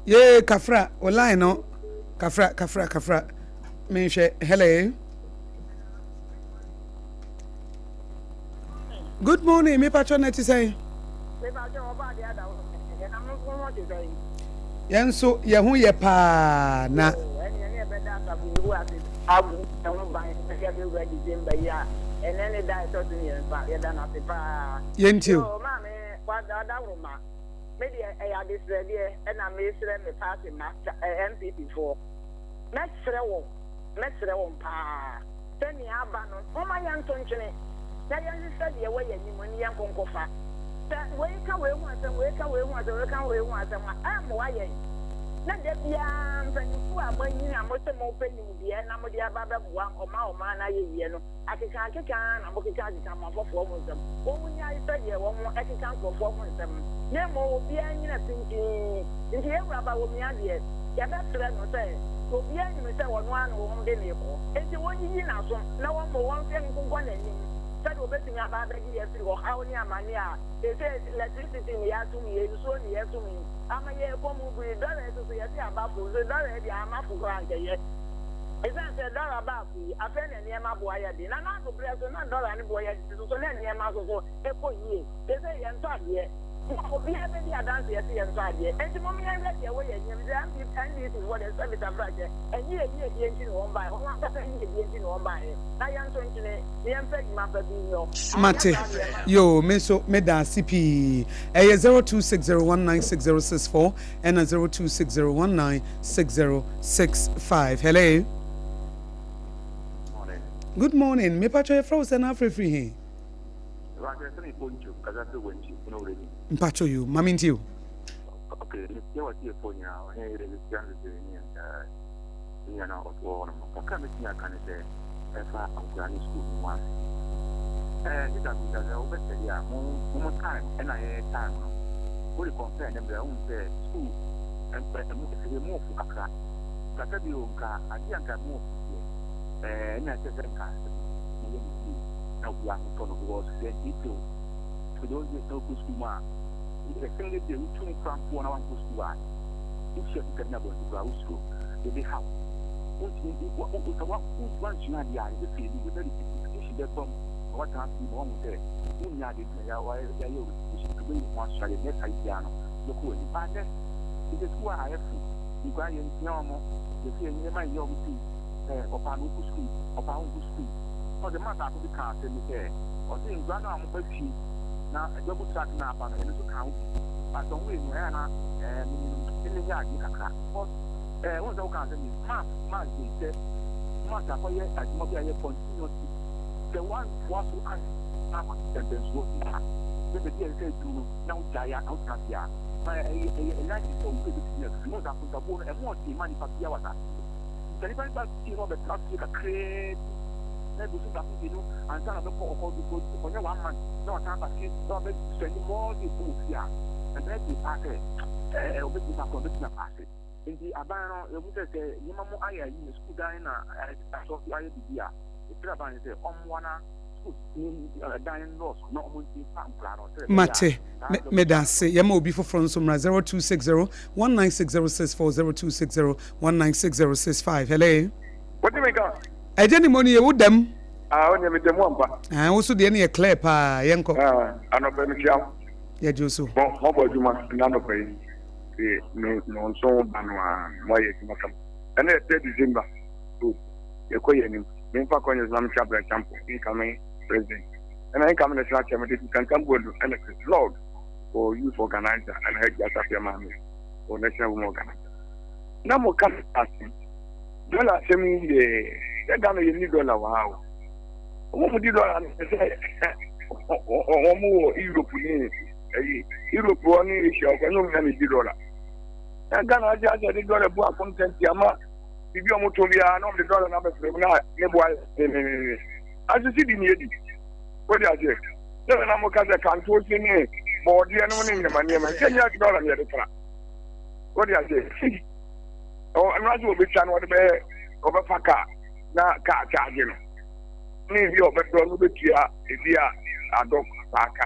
Yee kafra o line no kafra kafra kafra menhwɛ hello. Good morning, me patro na ti sɛn? Me patro ɔba ade ada wo na mo nso ho te sɛn? Yɛn nso yɛn ho yɛ paa na. Ɛne ɛne ɛbɛda asafo Yehowa ase abu ɛho ban na yɛabɛwura December yi a ɛnɛ ne da ɛtɔ so mmiɛnsa yɛda no ase paa. Yɛntie o. Yoo maame wadaworo ma me deɛ ɛyɛ adesrɛdeɛ ɛna mesrɛ me party ma NPP foɔ mɛsrɛ wɔn mɛsrɛ wɔn paa. Sɛ nea aba no, momma yɛnto ntwene, na yɛnhwehwɛ deɛ ɛwɔ yɛn anim ne yɛnko nkɔfa. Sɛ wei ka wei ho asɛm, wei ka wei ho asɛm, wei ka wei ho asɛm a, ɛremmoa yɛn. Na da biara mpanimfoɔ a moanyini a mose mopɛ nimdeɛ na mode aba abɛboa ɔma ɔman no ayɛ yie no, akekaakeka ara na mokekakeka mo afɔfoɔ ho nsɛm. Wɔnnyae sɛdeɛ wɔkeka nkurɔfoɔ ho nsɛm no, na mmom obiara nnyina pintinn. Nti yɛn wura Bawumia deɛ, yɛbɛsrɛ no sɛ, obiara nim sɛ ɔno ara na wɔde no rekɔ, enti wɔnyiyi n'aso na wɔmmɔ wɔn mfe nkonkɔ n'anim. sɛdeɛ ɔbɛtumi aba abɛgye yɛn afiri ɔhaw ne amane a seesei electricity ne yɛatom yi, nsuo ne yɛsom yi ama yɛrekɔ mu bere. Dɔla yi nso so yɛse aba fo nso dɔla yi deɛ amma fo koraa anka ɛyɛ. Ɛsiane sɛ dɔla baa fo yi, afei na nneɛma boɔ ayɛ den. Na n'ado berɛ so na dɔla no boɔ yɛ den nso so na nneɛma nso so kɔ yie. Seesei yɛntɔ adeɛ. Ma obiara bɛdi adanseɛ sɛ yɛntɔ adeɛ. Enti mom yɛnhwɛ deɛ ɛwɔ yɛn anim. Sɛ MP, NDC foɔ deɛ sɛ Mr. Frakyɛ, ɛnyɛ yɛn yiedie nti na wɔn baeɛ, wɔn ankasa yiedie nti na wɔn baeɛ. Na yɛnto nkyene, na yɛmfa adwuma pa bi nyɔ. Anyɛ Mate. saa deɛ ɛma. Yoo, me nso meda ase pii. Ɛyɛ 0260196064 ɛna 0260196065. Hello. Morning. Good morning. Mepatwɔ yɛfrɛ wo sɛ na afrɛ firi he? Roger, sɛ mepɔ ntwo, kasa firi wankyi, wono wura ni. Mpatwɔ yo, ma mentie o. Ok, metie w'atiefoɔ nyinaa, ɔhene yere mekyia no bebree ne eh, me nua no a ɔte hɔ nom no. Kakra a mɛtumi aka ne sɛ ɛfa nkwadaa ne sukuu ho asɛm. Eh, sista Abuja, sɛ wobɛsɛde a, mo mo time ɛna yɛyɛ time no, wode compare ne berɛ a, wohu sɛ sukuu ɛmu ɛsɛ mu ɔfo kakra. Kakra bi o, nka adeɛ a nka ɛmu ɔfo deɛ, eh, ɛna ɛsɛ sɛ nka moyɛ no yie na obiara ho tɔ no because sɛ ntiatia o, for those days na wokɔ sukuu mu a, ɛsɛn dɛ deɛ wotu nkora mpo na wankɔ sukuu a, wohyia sika bi na abɔnten koraa wosuro, yɛde haw. Wontumi, sɛ wansua adeɛ a, yɛbɛfeeli, yɛbɛ repetition bɛba mu ma woatena ase ma woahu sɛ wonnya adeɛ nti na yɛayɛ wo repetition nti wobɛyi wo ho asua adeɛ next time biara no wobɛkɔ w'anim. But nnɛ, yɛsɛ sukuu a ayɛ fo, nkwadaa yɛntia wɔn, yɛsɛ yɛma yɛnyɛ wɔn sei, ɔpaa na ɔkɔ sukuu, ɔpaa ɔnkɔ sukuu. Ɔsɛ mma baako bi kaa asɛm bi sɛ, ɔse nkwadaa no a wɔba fie na double track no aba no, ɛno nso ka ho bi. But some way no, ɛyɛ a na ɛɛ menim no, ɛnna ɛnyɛ adwene kakra. Because ɛɛ wɔn sɛ woka asɛm bi, math math de sɛ math akɔyɛ adwuma bi a ɛyɛ continuously. Sɛ woantoa so an akɔ mpɛmpɛnsoɔ bi a, sɛ baabi a ɛsɛ sɛ aduru no na wogyae a na wotena ase a, na ɛyɛ ɛyɛ likely sɛ wo werɛ bɛtumi afiri. Wohu sɛ akontabuo no, ɛho ɔden ma nipa biara wɔ asase so. Sɛ nipa no ba fie na ɔbɛtra fie kakraa bi na bosom baako mmienu ansa na ɔbɛkɔ ɔkɔ ɔkɔnyɛ one month na wasan aba fie na wabɛ spend more days wɔ fie a, ɛbɛyɛ den paa sɛ ɛɛ ɔbɛtumi akɔ ɔbɛtumi apaase. Nti aban no yɛhu sɛ sɛ nneɛma mu ayɛ ayi na sukuu dan na asɔ ayɛ biribi a, yɛsrɛ aban no sɛ ɔmmoa na sukuu dan nnɔɔso na ɔmo ntumi fa nkwadaa no sɛ ɛbɛyɛ a Mate. saa Me, dɔm meda ase. Yɛma obi foforɔ nso mmra 0260 196064 0260 196065. Hello. Wote me nka? Agya ni mo nie, wo dam? Ah, wo deɛ me dam ampa. Ah, wo so deɛ no yɛ clear paa, yɛnkɔ. Ah, anɔpa mekyia wo. Yɛgye wo so. Mo, moabɔ adwuma ɛna anɔpa yi. De no, no nso ba no a, moayɛ adwuma kama. Ɛna yɛ 3 December. So, yɛkɔ yɛ anim. Memfa kwan yɛ so na mekyia Bra Champo, incoming president. Ɛna incoming national chairman, David Kankan Boadu, ɛna Chris Lord for youth organizer, ɛna Hajji Asafia Maame for national women organizer. Na mo ka asɛm. Dɔla asɛm yi deɛ sɛ Ghana yɛ ni dɔla wɔ ha o. Wɔn mu di dɔla no sɛ wɔn wɔ Europe ne ɛyi Europe hɔ ne Asia ɔkɔ ne wɔn nyinaa na di dɔla. Na Ghana agye asɛ de dɔla bu akɔntɛnti ama biribi a wɔn tɔn biara na wɔn de dɔla no abɛfra mu na ne bo ayɛ dendenenden. Asisi di ne edi. Wode aseɛ sɛ na mo ka sɛ kantosi ne bɔɔdeɛ no ne nneɛma nneɛma sɛ nyɛ dɔla na yɛde fra. Wode aseɛ si ɔno ase wɔbɛtwa no wɔde bɛyɛ wɔbɛfa kaa na kaa kyaagye no ne ebi a ɔbɛdɔ no bɛtua ebi a adɔ paaka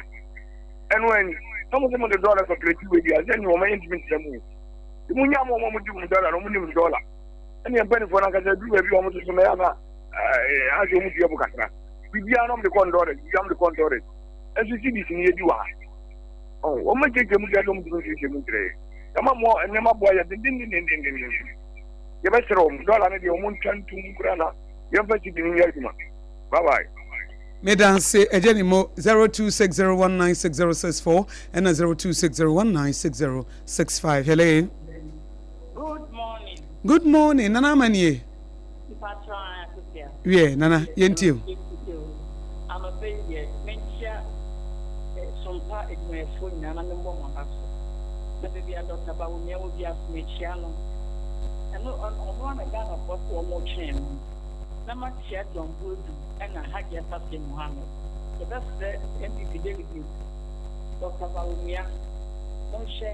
ɛno ani na mo sɛ mo de dɔla kɔpɛrɛti wei bi a sɛ ne wɔn ayɛ ntumi nkyerɛ mu o mo nya mo wɔn mo di mo dɔla na wɔn nim dɔla ɛne mpanimfoɔ no ankasa duru baabi a wɔn soso na yɛ ana ɛɛ asɛ wɔn dua bo kakra biribiara na wɔn de kɔ ndɔla biribiara wɔn de kɔ ndɔla ɛnso cedis ni yɛ di wɔ ha. Ɔn, wɔn nkyerɛkyerɛ mu deɛ wɔn ntumi nkyerɛkyerɛ mu nkyerɛ yɛ. Yɛma mo nneɛma boa yɛ dendendendendenden. Yɛbɛsrɛ wɔn, dɔla no deɛ wɔn ntwa ntum koraa na yɛmfa sidi no nyɛ adwuma. Bye bye. Medanse agya ni mo 0260196064 ɛna 0260196065 hello. Good morning. Good morning nana ama nie. Mpatsɔ an Akosua. Wiɛ nana yɛntie o. Anɔpa yi deɛ menkyia Sompa adwumayɛfoɔ nyinaa na memmɔ mo aba so. Na baabi a Dɔkta Bawumia wɔ biara nso mekyia no. Ɛno ɔno ara na Ghanafoɔ se wɔretwɛn no. Na makyia John Boadu ɛna Hajia Safia Mohammed. Yɛbɛsrɛ NPP delegates, Dɔkta Bawumia, monhwɛ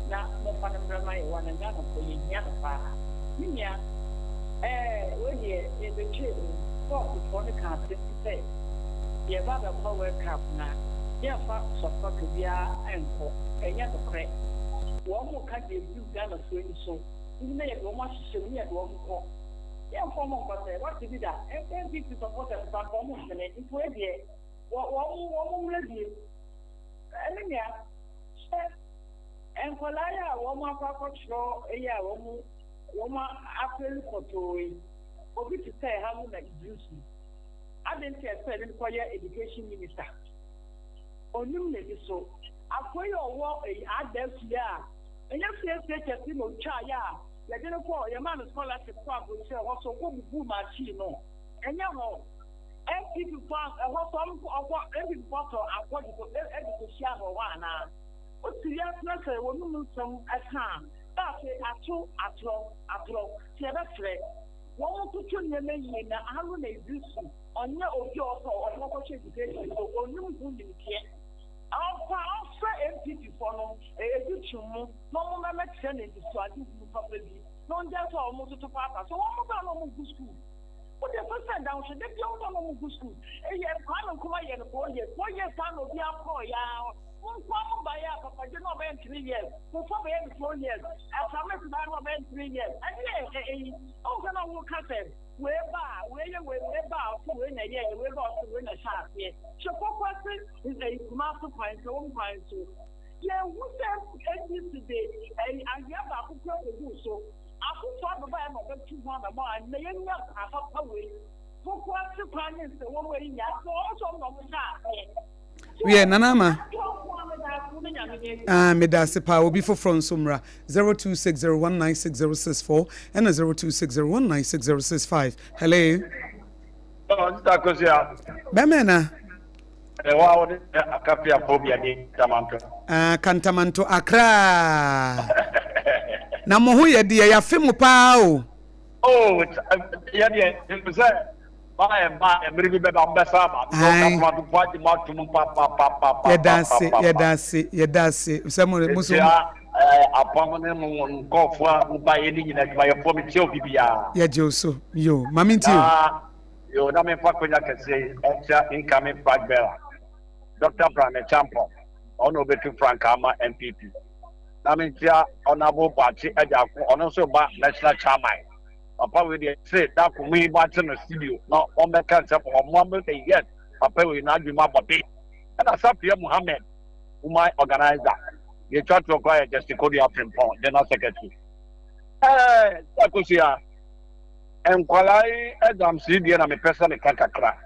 na momfa no mmra ma yɛn wɔ na Ghanafoɔ yɛhia no paa. Me nua, ɛɛ wei deɛ yɛbɛtwaa mu, kɔɔtofoɔ no kaa asɛm bi sɛ Yɛreba abɛkɔ World Cup na yɛmfa supporter biara nkɔ. Ɛnyɛ nokorɛ. Wɔn reka deɛ ɛgu Ghanafoɔ ani so nti na yɛde wɔn ahyehyɛ mu na yɛde wɔn kɔ. Yɛmfa wɔn nkɔ sɛ, woate bi da? NPP supporters koraa nka wɔn mpene. Nti wei deɛ, wɔ, wɔn, wɔn mmra bio. Me nua, hwɛ nkwadaa yi a wɔn akɔ akɔtwerɛ yi a wɔn, wɔn afeli pɔtɔɔ yi, obi te sɛ Haruna Iddrisu. Adɛn nti a ɛsɛ sɛ yɛde no kɔyɛ education minister? Ɔnnim n'ani so. Akoa yi a ɔwɔ eyi Adda fie a, ɛnyɛ free SHS na ɔtwaeɛ a yɛde no kɔɔ, yɛmaa no scholarship kɔɔ aburokyire, ɛhɔ so ɔkɔ bubuu machine no. Ɛnyɛ hɔ. NPP foɔ a, ɛhɔ so ɔmo ɔkɔ, NPP foɔ tɔ akɔ de kɔ, de kɔhyia no wɔ hɔ anaa? Wote wiase na sɛ wɔnum nsɛm ka a, na afei ato atorɔ, atorɔ. Nti yɛbɛsrɛ. Wɔntoto nneɛma yie na Haruna Iddrisu ɔnyɛ obi a ɔsɛ ɔde kɔkɔhyɛ education so ɔnim ho nimdeɛ. Ɔmfa ɔmfrɛ NPP foɔ no ɛdu twem mu na ɔmo mmɛmɛkyerɛ no anisoade hunu papa bi na ɔngyae sɛ ɔmo toto paapa so wɔn ba na ɔmo gu school. Wode ɛsɛ sɛ da wohwɛ da bia wo ba na ɔmo gu school. Ɛyɛ Kwame Nkrumah yɛ no 4 years 4 years saa na obiara kɔɔ yaa. Mo nkoa mo baeɛ a papa gye na ɔbɛyɛ no 3 years, Kufuor bɛyɛ no 4 years, Asames baeɛ na ɔbɛyɛ no 3 years, ɛdeɛ ɛ eyi, wohu sɛ na woka sɛ wei ba a wei yɛ wei, wei ba a ɔse wei na ɛyɛɛyɛ, wei ba a ɔse wei na ɛhyɛ aseɛ. Hwɛ Pokuase ɛyi Kumase kwan, Nsawam kwan so, yɛnhu sɛ NDC de ɛyi anwea baako kura kɔguu so, Akufo Addo baeɛ na ɔbɛtu ho anamɔ a nnɛ yɛnya kwan papa wei, Pokuase kwan ne Nsawam ɛyi nyinaa, wɔn nso wɔn na wɔhyɛ aseɛ. Wiɛ, Nana Ama. Ah, meda ase paa. Obi foforɔ nso mmra. 0260196064 ɛna 0260196065. Hello. Oh, Sister Kosia. Bɛmɛ na. Ɛwɔ a wɔde akapia phobia de Kantamanto. Ah, Kantamanto Accra. Na mo ho yɛ deɛ yɛafe mo paa o. Oh, yɛ deɛ sɛ By and by, mmere bi bɛba, mobɛsan aba. Because Katomantofo agye mo atom papapapapapapa. Yɛda ase, yɛda ase, yɛda ase. Sɛ mo, mo so. Mekyia eh, apam ne mo nkurɔfoɔ a mobaeɛ ne nyinaa, adwumayɛfoɔ, mekyia obi biara. Yɛgye wo so. Yo, ma mentie o. Na, yo, na memfa akwanya kɛseɛ yi nkyia incoming flag bearer, Dr. Brian Acheampong, ɔno na ɔbɛtu frankaa ama NPP. Na menkyia Honourable Boakye Agyarko, ɔno nso reba national chairman. Papa wei deɛ se da ko mo yi mo no studio na ɔmmɛka nsɛm wɔ mo amɛ sɛ yes papa wei n'adwene mu abɔ be. Ɛna Safia Muhammed woman organizer deɛ twa toɔ koraa yɛ Justin Kodua Frimpong general secretary. Ɛɛ sɛ Akosua nkwadaa yi exams yi deɛ na mepɛ sɛ meka kakra.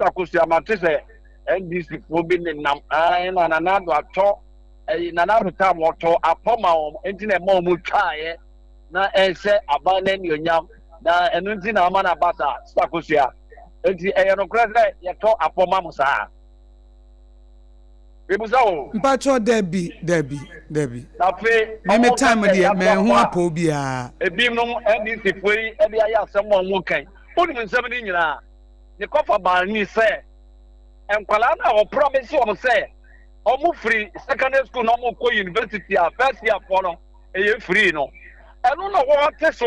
Sɛ Akosua mate sɛ NDC foɔ bi nenam ɛɛ na Nana Addo atɔ ɛyi Nana Addo tam wɔtɔ apɔ ma wɔn nti na ɛma wɔn twaeɛ. na ɛnhyɛ aban no anuonyam, na ɛno nti na ama no aba saa. Sista Kosua, enti ɛyɛ nokorɛ sɛ yɛtɔ apɔ ma mo saa? Mebusa o. Mpakyɛw dabi dabi dabi. Na afei Me me ɔmo ka time sɛ deɛ yɛatɔ manhu apɔ a, apɔw biara. ebinom NDC foɔ yi de ayɛ asɛm a ɔmo ka yi. Wonim nsɛm no nyinaa. Ne kɔfa baa ni sɛ, nkwadaa no a wɔpromise wɔn sɛ ɔmo firi secondary school na ɔmo kɔ university a first year foɔ no, ɛyɛ free no ɛno na wɔte so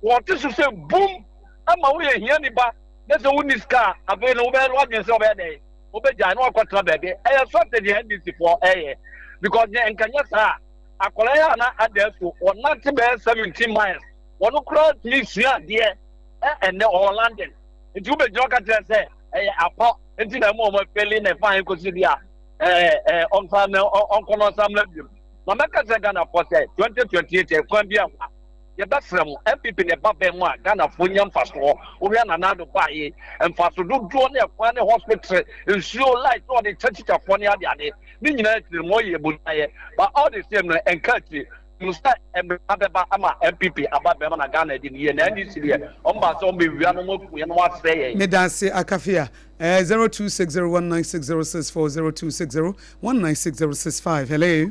wɔte so sɛ bum ama woyɛ hiani ba na sɛ wonni sika a afei no wobɛyɛ wadwene sɛ wobɛyɛ dɛn wobɛgyae na wakɔtena baabi ɛyɛ strategy NDC foɔ ɛyɛ because nyɛ nka nyɛ saa akwadaa yi a na ada so wɔnante bɛyɛ 17 miles wɔn koraa tumi sua adeɛ ɛnɛ ɔwɔ London nti wobɛgyina ɔka kyerɛ sɛ ɛyɛ apɔ nti na ɛmu wɔn afɛli na ɛfa kɔsi bi a ɛɛ ɔnsan na ɔnkɔ na ɔnsan mmra biom na mɛka kyerɛ Ghanafoɔ sɛ 2028 ɛkwan bi ama yɛbɛsrɛ mo NPP na ɛba bɛn mu a Ghanafoɔ nya mfasoɔ wohwɛ Nana Addo baeɛ mfaso dodoɔ ne ɛkwan ne hospital nsuo light na ɔde kyɛ tikyafoɔ ne ade ade ne nyinaa akyiri mo yɛ bonayɛ but all the same no ɛnka akyiri mu sɛ mmerɛ bɛba ama NPP aba bɛma na Ghana adi no yie na NDC deɛ wɔn baa sɛ wɔn bɛwia na wɔn aku yɛn na wɔn asɛe yɛn. Medase Akafia. Eh, 0260196064, 0260196065. Hello.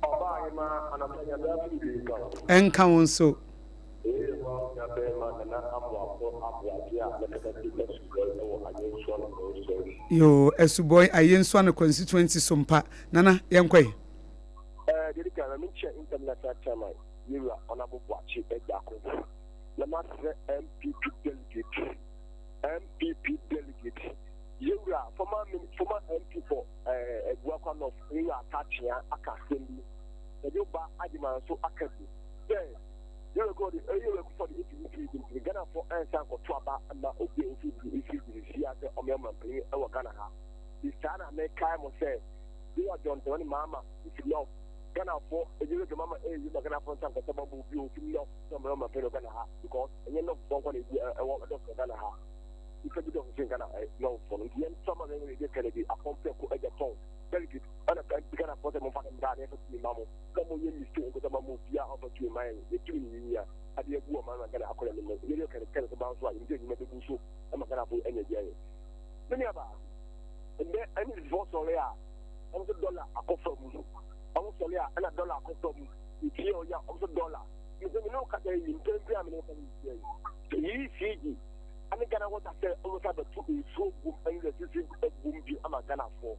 Ɔbaa hema anapa nyame asomdwee nka wo. Ɛnka wo nso. Wei yɛ wo nua bɛɛma Nana Amoako Aboagye a mɛkasa firi Asubɔi wɔ Ayensuano constituency. Yoo, Asubɔi, Ayensuano constituency so mpa. Nana, yɛnkɔ yi. Eh, deɛ di kan na menkyia Interim National Chairman Yewura Honourable Boakye Agyarko na masrɛ NPP delegate NPP delegate. Yewura Atta Akyea aka asɛm bi, na Joe Ba Agyeman nso aka bi sɛ Yewura Akufo Yewura Akufo Addo efi ECG nti no Ghanafoɔ nsan nkɔto aba mma obi a ofi ECG no hyia sɛ ɔmmɛyɛ ɔmanpanyin wɔ Ghana ha. Nti saa na mekae mo sɛ Yewura John Dramani Mahama fi North, Ghanafoɔ Yewura John Mahama ɛreyi ma Ghanafoɔ nsan nkɔto aba mma obi a ofi North sɛ ɔmmɛyɛ ɔmanpanyin wɔ Ghana ha because ɛnyɛ Northfoɔ nko na ebi ɛwɔ ɛdɔɔso wɔ Ghana ha. Nnipa bi dɔɔso sen Ghana Northfoɔ no nti yɛnto ama yɛn yɛ Kennedy Akɔmprɛko Agyapong. Delegate ɛna Ghana foɔ sɛ momfa no mmra na yɛmfa tumi mma mo na moyɛ mistake nkɔtɔ ma mo obiara ɔmfa tumi mma yɛn yɛtumi ne yɛnyia ade abu ɔman ma Ghana akɔ n'anim no yɛde kɛne kɛne so ba nso a yɛnim sɛ nnwuma bɛbu so ama Ghana foɔ anya bi ayɛ. Me nua baa, ɛnnɛ NDC foɔ sɔre a wɔn sɛ dɔla akɔ fam, wɔn sɔre a ɛna dɔla akɔ fam, nti ɔya wɔn sɛ dɔla. Mesɛ me ne wo kasa yi mprempren a me ne wo kasa yi sɛ ECG ɛne Ghana water sɛ wɔn sa bɛto nsuo gum ɛne electricity gum bi ama Ghanafoɔ.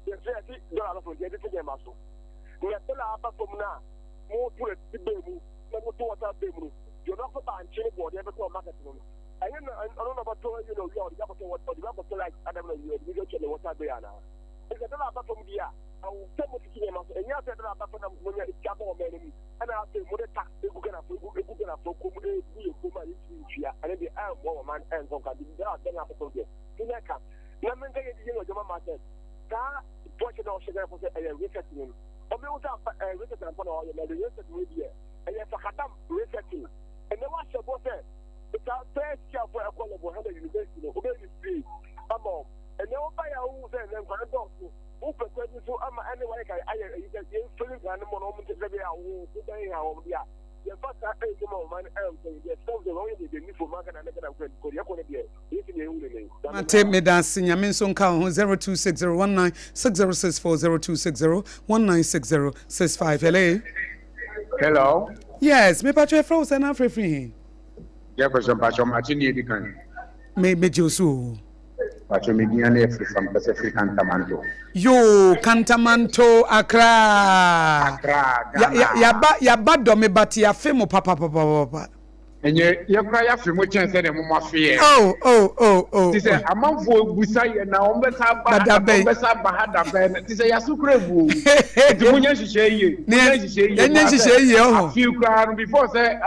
Yɛsɛ yɛte dɔla aba fam nti yɛde te nneɛma so. Na dɔla aba fam no a moto electricity bɛɛ mu na moto water bɛɛ mu no, deɛ ɔno akɔ bankye ne bɔɔdeɛ bɛtɔ wɔ market no no, ɛnyɛ na ɔno na ɔbɛtɔ awie na ɔwie a ɔde bi akɔtɔ ɔde bi akɔtɔ light adam na ɔwie ɔde bi atwa ne water bill anaa? Nti sɛ dɔla aba fam deɛ a, ɛwɔ sɛ motete nneɛma so. Ɛnyɛ sɛ dɔla aba fam na monya sika bɔ ɔman no mu ɛna afei mode tax egu Ghanafoɔ egu egu Ghanafoɔ kɔn mu ɛgu yɛn kɔn mu a yɛntumi ntua. Ɛno deɛ ɛmmoa wɔn man ɛnkɔ nka. Nti dɔla dɔla aba fam deɛ monyɛ ka na menka yɛn yɛn adwuma ma sɛ saa bɔhyɛ na ɔhyɛ Ghanafoɔ sɛ ɛyɛ reset no ɔbɛhu sɛ ampa ɛyɛ reset ampa na ɔyɛ na ɛyɛ reset wei deɛ ɛyɛ sakadam reset no ɛnɛ wahyɛ bɔ sɛ saa first year fo ɛkɔ level hɛn university no wobɛyɛ ne free ama wɔn ɛnɛ woba yɛ a wohu sɛ ɛnɛ nkwa no dɔɔso wopɛ kwan bi so ama ɛne wayɛ ka ayɛ ayi sɛ yɛmfiri nkwa no mmɔ na wɔn nkyɛ sɛ bɛyɛ a wo wobɛyɛ a wɔn deɛ a yɛmfa saa ɛnso ma wɔn ɛmfa yi deɛ sɛ sɛ wɔn yɛ deɛ nifo ma Ghana ne Ghana nkwa kɔ deɛ ɛkɔ no deɛ yɛsi deɛ ɛhu ne ne Mate, medase, Nyame nso nka wo ho 0260196064 0260196065 Hello. Hello. Yes, me patro efrɛ wo sɛ na afrɛ firi he? Jefferson patro mate ne edi kan. Me me gye so o. Patro me din ne Afrifa mpɛsɛ firi Kantamanto. Yoo, Kantamanto, Accra. Accra, Ghana. Ya, ya, yaba, yaba dɔ me but yafe mo papapapapa. Ɛnyɛ yɛ koraa yɛafe mo kyɛn sɛdeɛ mo mo afe yɛn. Oh, oh, oh, oh. Te sɛ amanfoɔ busa yɛn na wɔn bɛsa aba ha da bɛn, wɔn bɛsa aba ha da bɛn. Te sɛ yaso koraa ebu o. Nti mo nyɛ nhyehyɛ yie, mo nyɛ nhyehyɛ yie. Yɛnyɛ nhyehyɛ yie ɔho. Afi koraa no before sɛ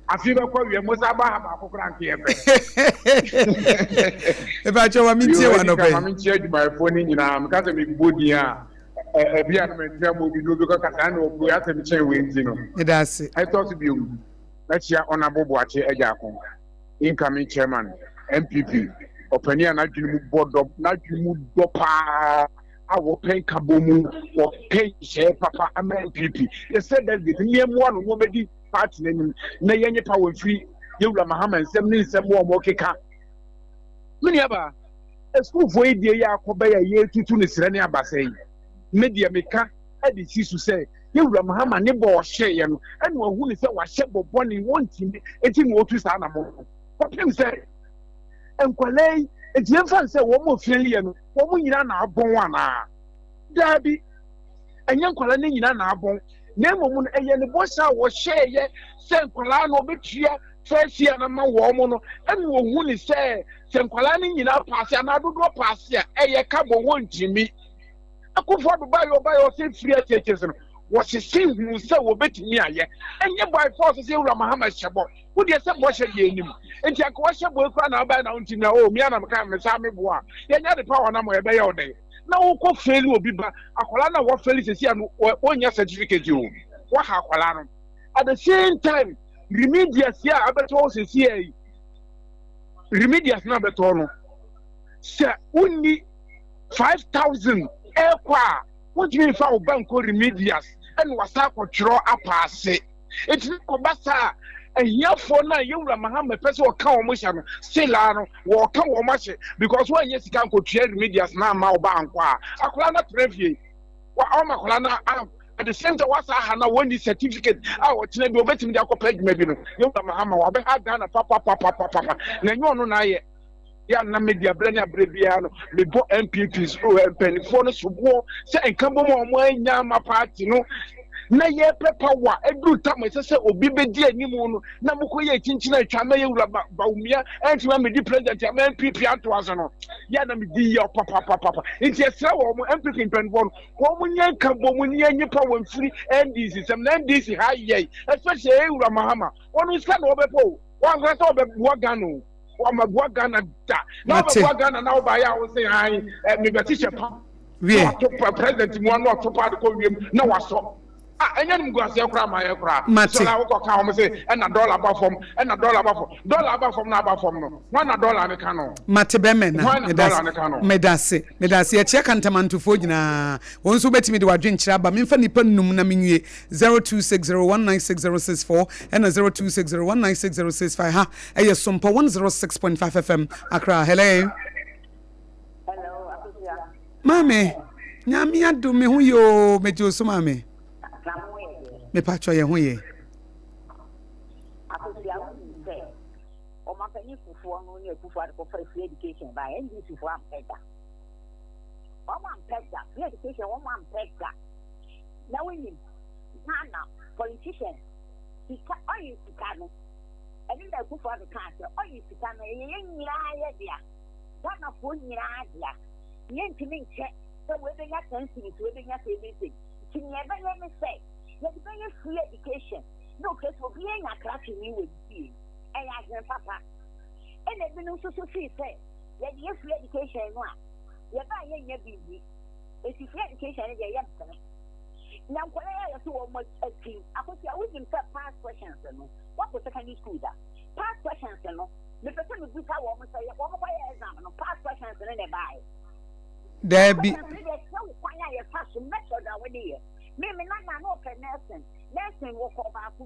afi bɛkɔ wie mo sa aba ha baako koraa nka yɛ pɛ. Ebakyɛ wa mi ntie wa nɔpɛ. Ma mi ntie adwumayɛfoɔ no nyinaa, meka sɛ mi bɔ din a ɛbi a no mɛ ntia mo bi na obi kɔ kasa na ɔbu asɛm kyɛn wei nti no. Ɛda ase. Ɛtɔ so bio. Mɛkyea Honourable Boakye Agyarko, incoming chairman, NPP, ɔpanin a n'adwene mu bɔ dɔ, n'adwene mu dɔ paa a wɔpɛ nkabɔ mu, wɔpɛ nhyehyɛeɛ papa ama NPP. Yɛsrɛ delegate no yɛmmoa no na ɔmmɛdi party no anim na yɛnye power mfiri Yɛwura Mahama nsam ne nsɛm a wɔkeka. Me nuabaa, asukuufoɔ yi deɛ yɛ akɔbɛyɛ a yɛretutu no serɛ ne abasa yi, me deɛ meka de si so sɛ Yɛn Wura Mahama ne bɔ a ɔhyɛeɛ no ɛna wahu no sɛ wahyɛ bɔ bɔne, wɔntumi, enti na ɔtu saa anamɔn no. Kɔpem sɛ nkwadaa yi, enti yɛmfa no sɛ wɔn a ɔfeeliiɛ no, wɔn nyinaa na abɔn anaa? Daabi, ɛnyɛ nkwadaa no nyinaa na abɔn, na mmom no ɛyɛ ne bɔhyɛ a wɔhyɛeɛ sɛ nkwadaa no ɔbɛtua first year no ama wɔn no, ɛna ɔhu ne sɛ sɛ nkwadaa no nyinaa paase anaa dodoɔ paase a, ɛyɛ ka bɔ wɔntumi. Akufo Addo baeɛ ɔbaeɛ ɔsɛ firi akyirikyiri so no wɔsese huu sɛ wɔbɛtumi ayɛ. Ɛnyɛ by force sɛ Ewura Mahama hyɛ bɔ. Wo deɛ sɛ bɔhyɛ deɛ anim. Nti anka wahyɛ bɔ yi koraa na wobaeɛ na wontumi a oh me ara na meka me saa me boa a. Yɛnyɛ ade power no ama yɛbɛyɛ wo dɛn? Na wokɔ faili obi ba akwadaa no a wafaili sɛsi a no ɔnnya certificate o. Waha akwadaa no. At the same time remedials yi a abɛtɔ hɔ sɛsi a yi remedials no abɛtɔ no sɛ wonni 5000 ɛkɔ a wontumi nfa wo ba nkɔ remedials ɛna wasa akɔtwerɛ apaase eti ne kɔba saa ahiafoɔ no a yɛwura Mahama pɛ sɛ ɔka wɔn hyɛ no selaa no wɔka wɔn ahyɛ because wɔnyɛ sika nkɔtua remedials na ama ɔba ankɔ a akwadaa no atena fie wa ɔma akwadaa no a at the same time wasa aha na wɔnni certificate a ɔkyena bi ɔbɛtumi de akɔpɛ adwuma bi no yɛwura Mahama wabɛha Ghana papapapapapa na ɛnyɛ ɔno na ayɛ. Yɛ a na me deɛ berɛ ne aberɛ biara no mebɔ NPP so mpanimfoɔ no soboɔ sɛ nkabom a wɔn anya ama party no. na yɛpɛ power aduru tam ɛsɛ sɛ obi bɛdi anim no na mokɔyɛ kyinkyin atwa ma yɛwura Bawumia ɛntumi amɛdi president ama NPP antoa so no yɛ na medi yɛ papapapapa. Nti ɛsrɛ wɔ mo NPP mpanimfoɔ no, wɔn mo nyɛ nka bɔ mu ne yɛnye power mfiri NDC sɛm na NDC ha yɛi, especially yɛwura Mahama, wɔn nsa na wɔbɛpɛ o, wɔn ankasa sɛ wɔbɛboa Ghana o, wɔamɛboa Ghana da na wɔbɛboa Ghana na wɔbaayɛ a wɔsɛ han mebɛhyehyɛ pa Wie. Na wato pa president mu ano ɔto pa de kɔ wiem na wasɔ. Ah, ɛnyɛ no muguaseɛ koraa ma yɛ koraa. Mate. Sɔla wokɔ ka wɔn se ɛna dɔla ba fam, ɛna dɔla ba fam. Dɔla aba fam na aba fam no, hwan na dɔla no ka no? Mate bɛmɛ na. Hwan na Medase. dɔla no ka no? Medase. Medase. Yɛkyea kantamantofoɔ nyinaa. Wɔn nso wobɛtumi de w'adwenkyerɛ aba. Memfa nnipa nnum na menwie. 0260196064 ɛna 0260196065. Ha ɛyɛ Sompa 106.5 FM Accra. Hello. Hello, Akosua. Maame, Nyame adom me ho yɛ oo, megye wo so maame. Na mo ho yɛ deɛ? Mepatwɔ yɛ ho yɛ. Akosua, wonim sɛ ɔmapanyin Kufuor no ne Akufo Addo kɔfa free education baeɛ, NDC foɔ ampɛ da. Wɔn ampɛ da, free education wɔn ampɛ da. Na wonim, Ghana politicians, sika, ɔyɛ sika no, ɛno na Akufo Addo kaa sɛ ɔyɛ sika no, ɛyɛ yɛn nyinaa yɛ dea. Ghanafoɔ nyinaa dea. Yɛntumi nkyɛ sɛ wei bɛnya ten cedis, wei bɛnya sei, wei sei. Nti nea ɛbɛyɛ ne sɛ, yɛde bɛyɛ free education na ɔkɛ sɛ obiara nya krakyeni wɔ ne fie. Ɛyɛ adwene papa. Ɛna ebinom nso so fii sɛ yɛde yɛ free education no a, yɛba a yɛnnya bi nni. Nti free education no deɛ yɛmpene. Na nkwadaa yi a yɛse wɔn akyi, Akosua wonim sɛ past questions no, woakɔ secondary school da? Past questions no, Mepɛ sɛ mebisa wɔn sɛ wɔn kɔ yɛ exam no past questions no na ɛbaeɛ. Daabi. Questions no deɛ kyerɛ wo kwan a yɛfa so method a wɔde yɛ. Me me nana na ɔpɛ nursing nursing wɔkɔ baako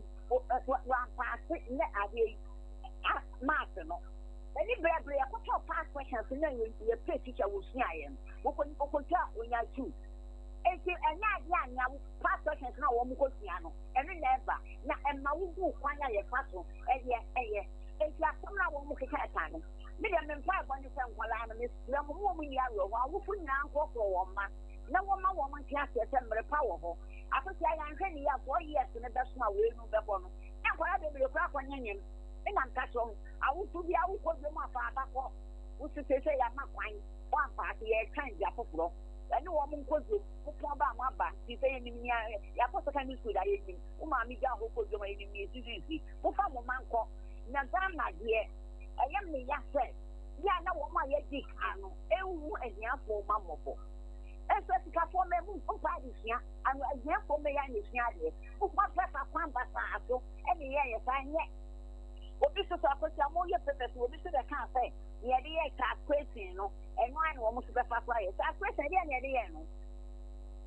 wampaase ne adeɛ yi maths no. Ɛni brɛbrɛ yɛkɔtɔ past questions no na yɛpɛ teacher wɔsuaeɛ no wɔkɔ wɔkɔtwa onya two. Enti ɛnyɛ adeɛ a nea past questions no a wɔn kɔsua no ɛno na ɛba na ɛma wohu kwan a yɛfa so ɛyɛ ɛyɛ. Enti asɛm no a wɔkekae kaa no, me deɛ me mpaebɔ ne sɛ nkwadaa no, mesrɛ mo, mo a monni awerɛhoɔ, awofo nyinaa nkorɔkorɔ wɔn mma na wɔmma wɔn nte aseɛ sɛ mmere pa wɔ hɔ. Akosua, yɛanhwɛ no yie a, 4 years no bɛso a wei no bɛkɔ no, na nkwadaa bebree koraa akɔnyenyem. Me na meka kyerɛ wo, awofo biara wokɔ dwam a fa aba kɔ. Wo so seesei yɛama kwan, woampaase, yɛretwɛn dwa foforɔ. Yɛne wɔn nkɔ dwam, mopɔn ba a moaba, firi sɛ yɛnim nea yɛakɔ secondary school da yɛnim. Wo maame gya hɔ kɔ dwam a yɛnim nea ɛsisisisi. Momfa mo mma nkɔ. Na Ghana deɛ, ɛyɛ me ya sɛ, yɛ a na wɔn a yɛadi kan no nhu ahiafoɔ mma mmɔbɔ. Nso asikafoɔ mma mu mpa adesua, ano ahiafoɔ mma yi ara na ɛsua adeɛ. Momfa mfa kwan basaa so na ɛyɛɛ yɛ saa, ɛnyɛ. Obi nso sɛ Akosua moyɛ papers no, obi nso bɛkaa sɛ nea yɛde yɛɛ Charles Quayson no, ɛno ara na wɔn nso bɛfa so ayɛ. Charles Quayson, ɛdeɛn na yɛde yɛɛ no?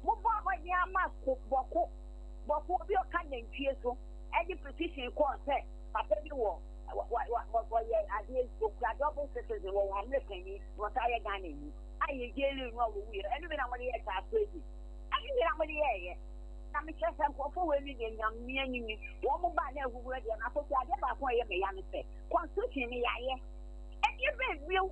Mobɔɔ mmɔden ara ma ko, bɔko, bɔko, obi a ɔka nantwie so. de petition kɔɔ sɛ papa bi wɔ wɔyɛ adeɛ okura double citizen wɔwɔ American ni na ɔsan yɛ Ghana ni a yɛ jaili no a wɔwuiɛ ɛno bi na wɔde yɛ Charles Kwesi ɛno bi na wɔde yɛɛyɛ na mekyerɛ sɛ nkurɔfoɔ wɔ ani deɛ nyame anim ni wɔn mo baa na ahuhuro deɛ na afɔsi adeɛ baako a ɛyɛ meya no sɛ constitution no yɛayɛ ɛdeɛ bɛɛ bio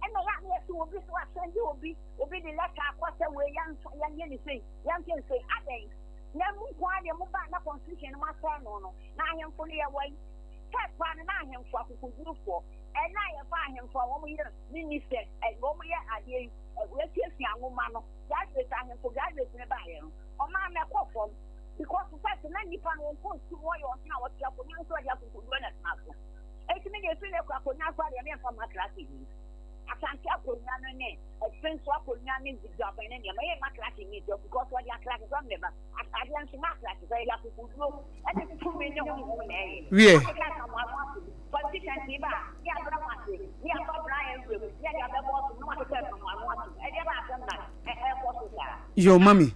ɛna yɛ a na yɛsɛ obi so asɛnde obi obi de lɛta akɔ sɛ wei yɛnyɛ ne sei yɛnyɛ ne sei adɛn Na mo nko ara deɛ mobaa na constitution no moasɛe no no, na ahemfo no yɛwɔ yi. First paa no na ahemfo akokodurufoɔ, ɛnna a yɛfa ahemfo a wɔyɛ ministers, wɔyɛ adeɛ yi, wɔasuasua nwoma no, graduates, ahemfo graduates no baeɛ no, ɔmaa no ɛkɔ fam. Because first na nnipa no wɔnkɔ sukuu, wɔyɛ ɔhene a wɔte akonnwa no so wɔde akokoduro na ɛtena so. Enti me deɛ ɛfiri no kɔ akonnwa so adeɛ memfa mma krakye ni. Asante akonnwa no ne ɛfe nso akonnwa ne dwaben ne nneɛma yɛ ma krakye ni so because wɔde akrakye sɛ mmeba adeɛ nso ma akrakye sɛ yɛde akokoduro ɛne tumi ne honhom na ɛyɛ. Wiɛ. Akeka ka mo ano ato politicians yi ba a ne abra mo ase ne afa bra nwura mu ne ɛde abɛbɔ ɔsom ne wakeka ka mo ano ato ɛdeɛ ba asɛm na ɛkɔ so saa. Yo mami.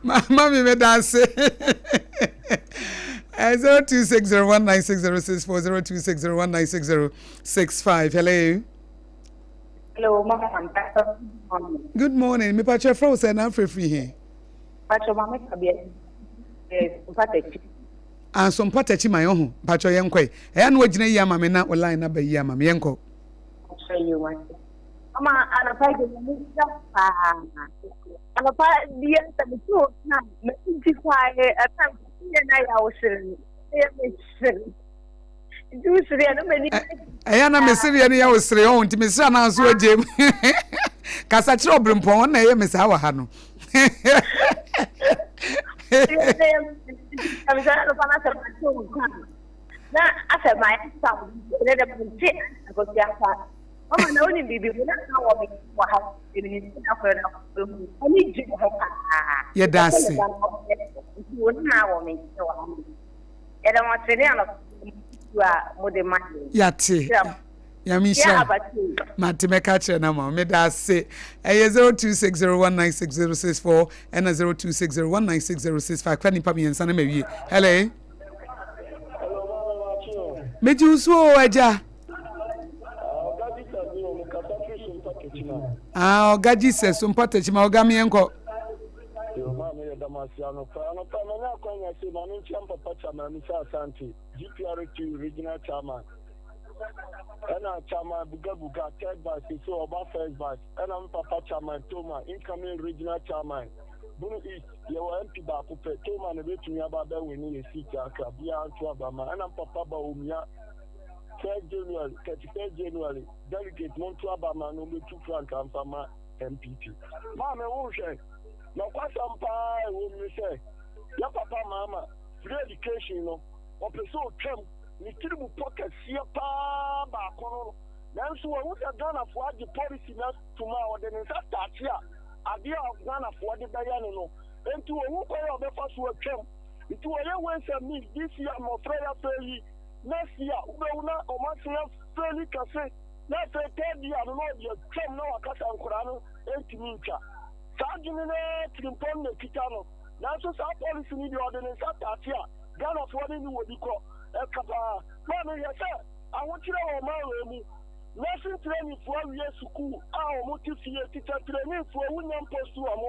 Mami meda ase. 0260196064 0260196065. Hello. Hello, mama. Good morning. Me pacho frɛ wo sɛ na afrɛ firi he? Pacho mama kabia. Mpatachi. Ah, so mpatachi ma yɛn ho. Pacho yɛn kɔe. Ɛyɛ na wagyina yi ama me na o line na ba yi ama me yɛn kɔ. Pacho yi wate. Ama anɔpa yi de m'ani gye paa. Anɔpa bia sɛ mete hɔ na m'ani gye paa ɛka yɛ na yɛ awosere no yɛ mesere. Nti wosere a na m'ani ɛyɛ na mesereɛ no yɛ wo sere ɔho nti mesere anaa nso agye mu. Kasa kyerɛ ɔberempɔn ɔno na ɛyɛ me saa wɔ ha no. Na asɛ ma yɛ sa ne dɛ mo te akosua fa. Mama na wonim biribi mu na na wɔ me wɔ ha ɛmi ne ti na kɔɛ na kɔɛ mu ani gye ho paa. Yɛda ase. Nti wo na wɔ me nkyɛn wɔ ha. Yɛda mo ase ne anɔpa a mode ma yɛn. Yɛate. Nyame nhyira wo. Mate mɛka kyerɛ no ama wo. Meda ase. Ɛyɛ 0260196064 ɛna 0260196065. Fa nipa mmiɛnsa na mawie. Hello. Megye wo so o agya. Ah, Ɔga Jesus so mpa takyima ɔga meɛ nkɔ. Yo, maame yɛ dam ase anɔpa. Anɔpa manya akwanya se maame nkyia mpapa chairman Musa Asante, GPRT regional chairman. Ɛna chairman Buga Buga, third vice, sese ɔba first vice. Ɛna me papa chairman Toma, incoming regional chairman. Bunu East, yɛwɔ MP baako pɛ, Toma na ebetumi aba abɛwini yɛ seat Accra, biara nto aba ma. Ɛna me papa Bawumia, first January, 31st January, delegate monto aba ma no mbetu frankaa mfa ma NPP. Maame wo nhwɛ, nɔkwasɛm paa a ɛwɔ mu ne sɛ, yɛ papa Mahama, free education no, ɔpɛ sɛ ɔtwam, ne tirimu pɔ kɛseɛ paa baako no no, nanso wahu sɛ Ghanafoɔ agye policy no atom a ɔde ne nsa taakye a adeɛ a Ghanafoɔ de bɛyɛ no no, enti ɔhu kwan a ɔbɛfa so atwam. Nti ɔyɛ ways and means, this year mmɔfra yi afeeli, next year wobɛhu na wɔn asen afeeli kɛse, na afei third year no na ɔde atwam na waka sɛ nkwadaa no ntumi ntwa. Saa adwene no ara tirimpɔn na ɛkita no, nanso saa policy no deɛ ɔde ne nsa taakye a Ghanafoɔ ne ne wɔ bi kɔ. Ɛka paa. Maame hwɛ sɛ ahokyerɛ wɔ ɔman wei mu. Nursing training foɔ awie sukuu a wɔn te fie, teacher training foɔ wonya mpost wɔn.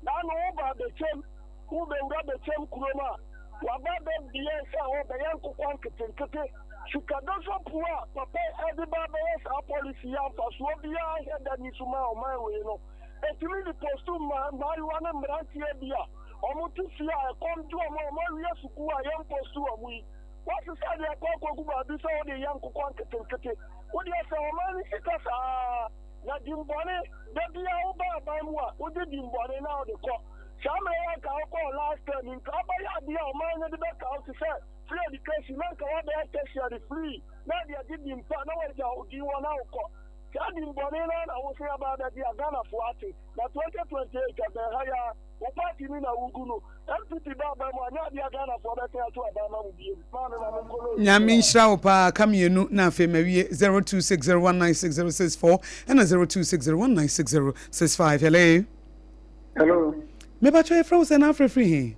Naano wo ba Bɛkyɛm, wo bɛwura Bɛkyɛm kurom a, waba bɛ bie sɛ hɔ bɛyɛ nkokɔ nketenkete. Sika doso puu a papa yi ɛde ba bɛyɛ saa policy yi a mfasoɔ biara nhɛ da ni so ma ɔman wei no. Ɛtumi de post mmaayewa ne mmeranteɛ bi a wɔn te fie a ɛkɔm de wɔn a wɔn awie sukuu a yɛn post wɔn yi. Woasesa de akɔ akɔgu baabi sɛ wode reyɛ nkokɔ nketenkete. Wo deɛ sɛ ɔman no sika saa ara, na dimmɔne, da biara woba aban mu a, wode dimmɔne na wode kɔ. Saa mmerɛ yi anka wokɔɔ last term yi, nka wobɛyɛ adeɛ a ɔman no de bɛka wo te sɛ free education, na anka woabɛyɛ tertiary free, na ade agye din pa, na woagya wo din hɔ na wokɔ. Saa dimmɔne no ara na wo nso yɛaba abɛgye a Ghanafoɔ ate. Na 2028 ɛbɛn ha yi ara. Wo party ni na wogu no. NPP ba aban mu a, nyɛ adeɛ a Ghanafoɔ bɛsan ato aba ama mo biom. Maame ma me nkɔ lɔɔre mu Nyame nhyira wo paa ka mienu na afei mawie 0260196064 ɛna 0260196065 hello. Hello. Mepakyɛ yɛfrɛ wo sɛn na afrɛ firi he?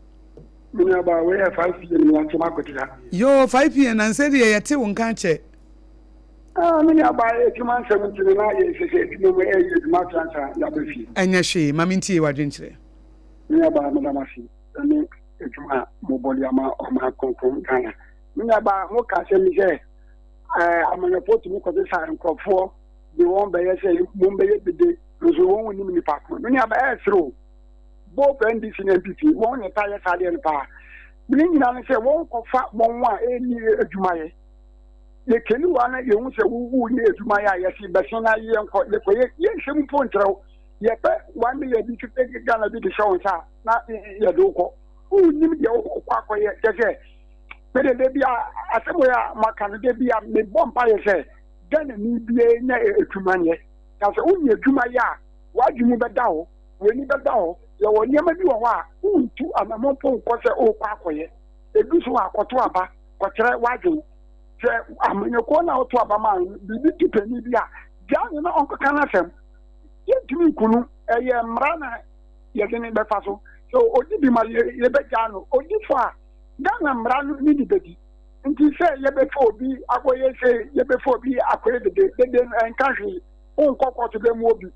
Me nua baa wei yɛ 5 pm ni akyem akotia. Yoo 5 pm nansɛ deɛ yɛte wo nka akyɛ. Ah me nua baa adwuma nsɛm nti no na yɛhwehwɛ adwuma mu ɛyɛ adwuma ato ansa yɛaba fie. Ɛnyɛ hwee ma mentie w'adwenkyerɛ. Me nua baa meda mo ase ɛne adwuma a mobɔ de ama ɔman kronkron Ghana. Me nua baa mo ka asɛm bi sɛ ɛɛ amanyɔfoɔ tumi kɔte sa nkurɔfoɔ de wɔn bɛyɛ sɛ wɔn bɛyɛ dede nso wɔn nim nipa ko. Me nua baa ɛyɛ serew both NDC ne NPP wɔn na ɛta yɛ saa deɛ no paa. Ne nyinaa ne sɛ wɔn kɔfa wɔn a ɛnni adwumayɛ. Yɛkɛli wa na yɛhu sɛ woyɛ adwuma yɛ a yɛse bɛse na yɛnkɔ yɛkɔyɛ yɛnhyɛ mu mpo nkyerɛ wo yɛpɛ one million bi fifty Ghana bi de hyɛ wo nsa na yɛde wo kɔ wonnim deɛ wokɔ akɔyɛ kyɛ sɛ mede da bi a asɛm wei a maka no da bi a mebɔ mpayɛ sɛ Ghana ni biara nya adwuma nyɛ na sɛ wonya adwuma yɛ a w'adwene mu bɛda hɔ w'ani bɛda hɔ yɛwɔ nneɛma bi wɔ hɔ a wontu anammɔn mpo nkɔ sɛ wokɔ akɔyɛ ɛdu so a kɔto aba kɔkyerɛ w'adwene Sɛ amanyɔkuo no a woto aba maa no biribi to panin bi a, gyaa no na ɔnkɔka n'asɛm. Yɛntumi nku no, ɛyɛ mmara na yɛde no bɛfa so. Sɛ ɔdi bi ma yɛbɛgyaa no, ɔdi fɔ a, Ghana mmara no ne ne bɛdi. Nti sɛ yɛbɛfa obi akɔyɛ sei, yɛbɛfa obi akɔyɛ dede, dede no ɛnka hwee. Wonkɔ kɔɔto dɛ mu obi,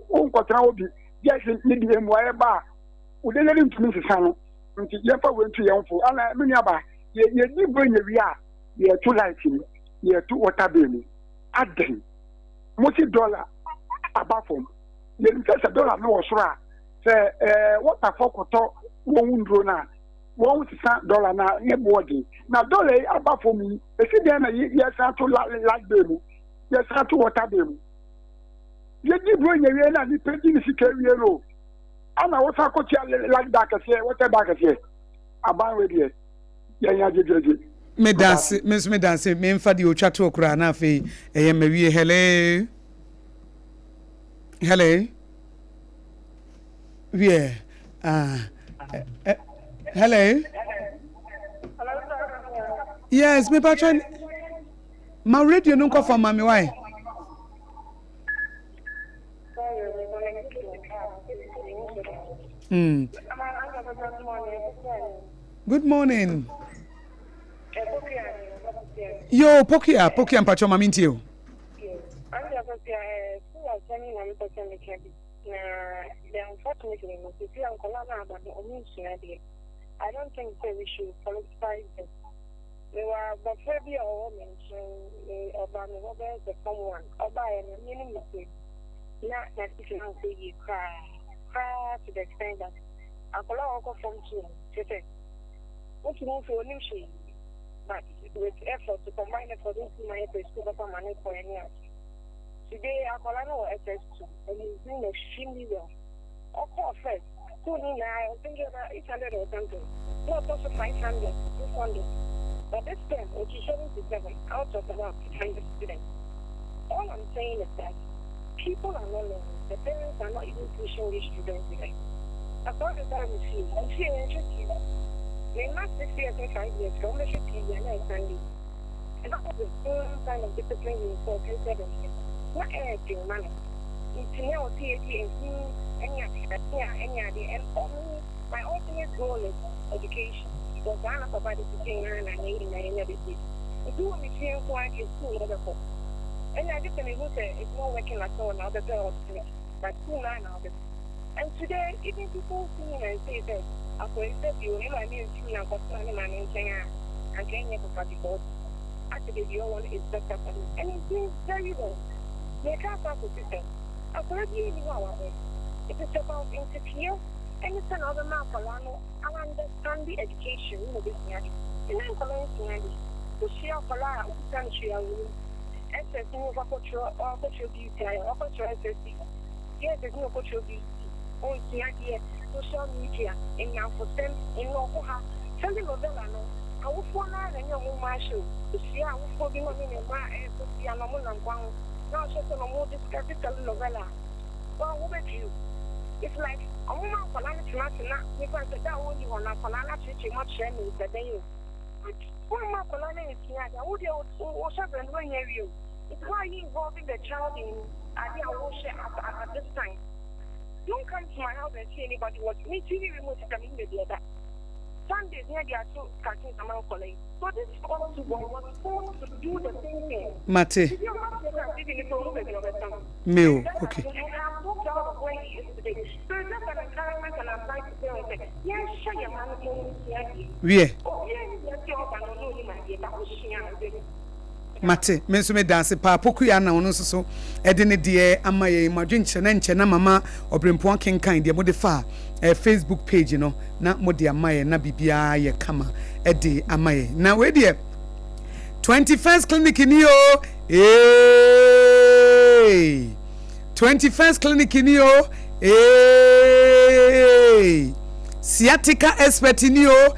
wonkɔtena obi, gyɛse ne deɛ mmuaeɛ ba a, wo dede no ntumi nsesa no. Nti yɛmfa wei nto yɛn fo. Ana me nuaba, yɛdi bere wie a, yɛto light mu, yɛto water bill mu. Adɛn? Mo se dɔla aba fam. Yɛnim sɛ sɛ dɔla no wɔ soro a, sɛ ɛɛ wɔtafo kɔtɔ wɔn nnuro no a, wɔn sesa dɔla no a ne boɔ den. Na dɔla yi aba fam yi, esi dɛn na yɛsan to light bill mu, yɛsan to water bill mu? Yɛdi buronya wie na nipa di ne sika wie no, ana wosan kɔtua light bill akɛseɛ, water bill akɛseɛ? Aban wei deɛ, yɛn agyegyegye. Medase, me nso medase, memfa deɛ otwa toɔ koraa na afei ɛyɛ mawie. Hello, hello, wiɛ, ah, eh, eh, hello. Yes, me patron, ma radio no nkɔ fam ma me wae. Good morning. Yo, Pokia, Pokia, mpacho ma mintie o. I don't think say we should politicize this. Mewɔ abɔfra bi a ɔwɔ me nkyɛn, me ɔba me hɔ bɛyɛ sɛ form one. Ɔbaeɛ no, me ne me se na n'adesua ankɔ yie koraa koraa to the extent that akwadaa a ɔkɔ form two no, kyerɛ sɛ wotumi hu sɛ ɔnim hwee but with effort to combine effort wotumi ma yɛpɛ sukuu papa ma no kɔɛ ne ade. Today akwadaa no wɔ SS2 and he's doing extremely well. Ɔkɔɔ first school no nyinaa I was thinking about 800 or something na ɔtɔ so 500, 600 but this term ɔtu 77 out of about 600 students. All I'm saying is that people are not learning, the parents are not even pushing these children to learn. Akwadaa no baa me fie, me fie yɛnhwɛ TV. Me mma 6 years ne 5 years koraa wɔbɛhwɛ TV a na ɛyɛ Sunday. And that was the same kind of discipline we inculcated on him. Na ɛyɛ den ma no. Nti na ɔsɛ yɛdi ehu ne adeɛ ne adeɛ and for me my ultimate goal is education because saa na papa de tete yɛn na yɛn nyinaa yɛnya bɛsi. Nti wɔ me fie nko ara deɛ school na wobɛkɔ. Ɛna agye sɛ mehu sɛ it's not working at all na wobɛpɛ alternative but school naa na wobɛkɔ. And today even people see him and say sɛ akɔyi sɛ bio ne maame mfiri na nkɔtena ne maame nkyɛn a anka ɛnyɛ papa because asɛ baabi ɔwɔ no is better for him and he's doing very well. Meka akɔ akɔsi sɛ akwadaa biara nni hɔ a wabɔ. It is about nteteɛ ne sɛnea wobɛma akwadaa no a understand education no na obɛsua ade. Nnɛ nkwadaa nsua ade. Wohyia akwadaa a wobisa no hwee a ɔnnim. SS ne ɔkɔtwerɛ ɔkɔtwerɛ beauty ayɛ ɔkɔtwerɛ SSC. JSS ne ɔkɔtwerɛ beauty. Ɔnsua adeɛ. Social media, nnamfosɛm, nnɛ ɔkɔ ha. Telenovela no, awofoɔ no ara na ɛne wɔn mma ahyɛ o. Wohyia awofoɔ bi na ɔne ne mma ɛrekɔ fie a na wɔnam kwan ho na ɔhwɛ sɛ na ɔmo discuss telenovela a, wɔn ho bɛdwiri wo. It's like ɔmo ma nkwadaa no tena ase na mefa no sɛ da a ɔnni hɔ no akwadaa no akyerɛkyerɛ mu akyerɛ me sɛ dɛn o. But woamma akwadaa no ansua ade a, wo deɛ wo hyɛbrɛ no woannya awie o. Nti why are you involving the child in ade a wohyɛ at, at, at this time? Don't come to my house and see anybody watching. Me TV remote sɛ me baabi ɛda. Sundays ne ɛde ato cartoons ama nkwadaa yi. So this form to boy was forced to do the same thing. Mate. Me o, okay. Wiɛ. Mate, me nso meda ase paa. Pokuya na ɔno nso so ɛde ne deɛ ama yɛn. Mo adwenkyerɛ na nkyɛ na mama ɔbrempɔn akenkan deɛ mode fa eh, Facebook page no na mode ama yɛn na biribiara yɛ kama ɛde ama yɛn. Na wei deɛ 21st clinic ni o. Hey! 21st clinic ni o. Hey! Sciatica expert ni o.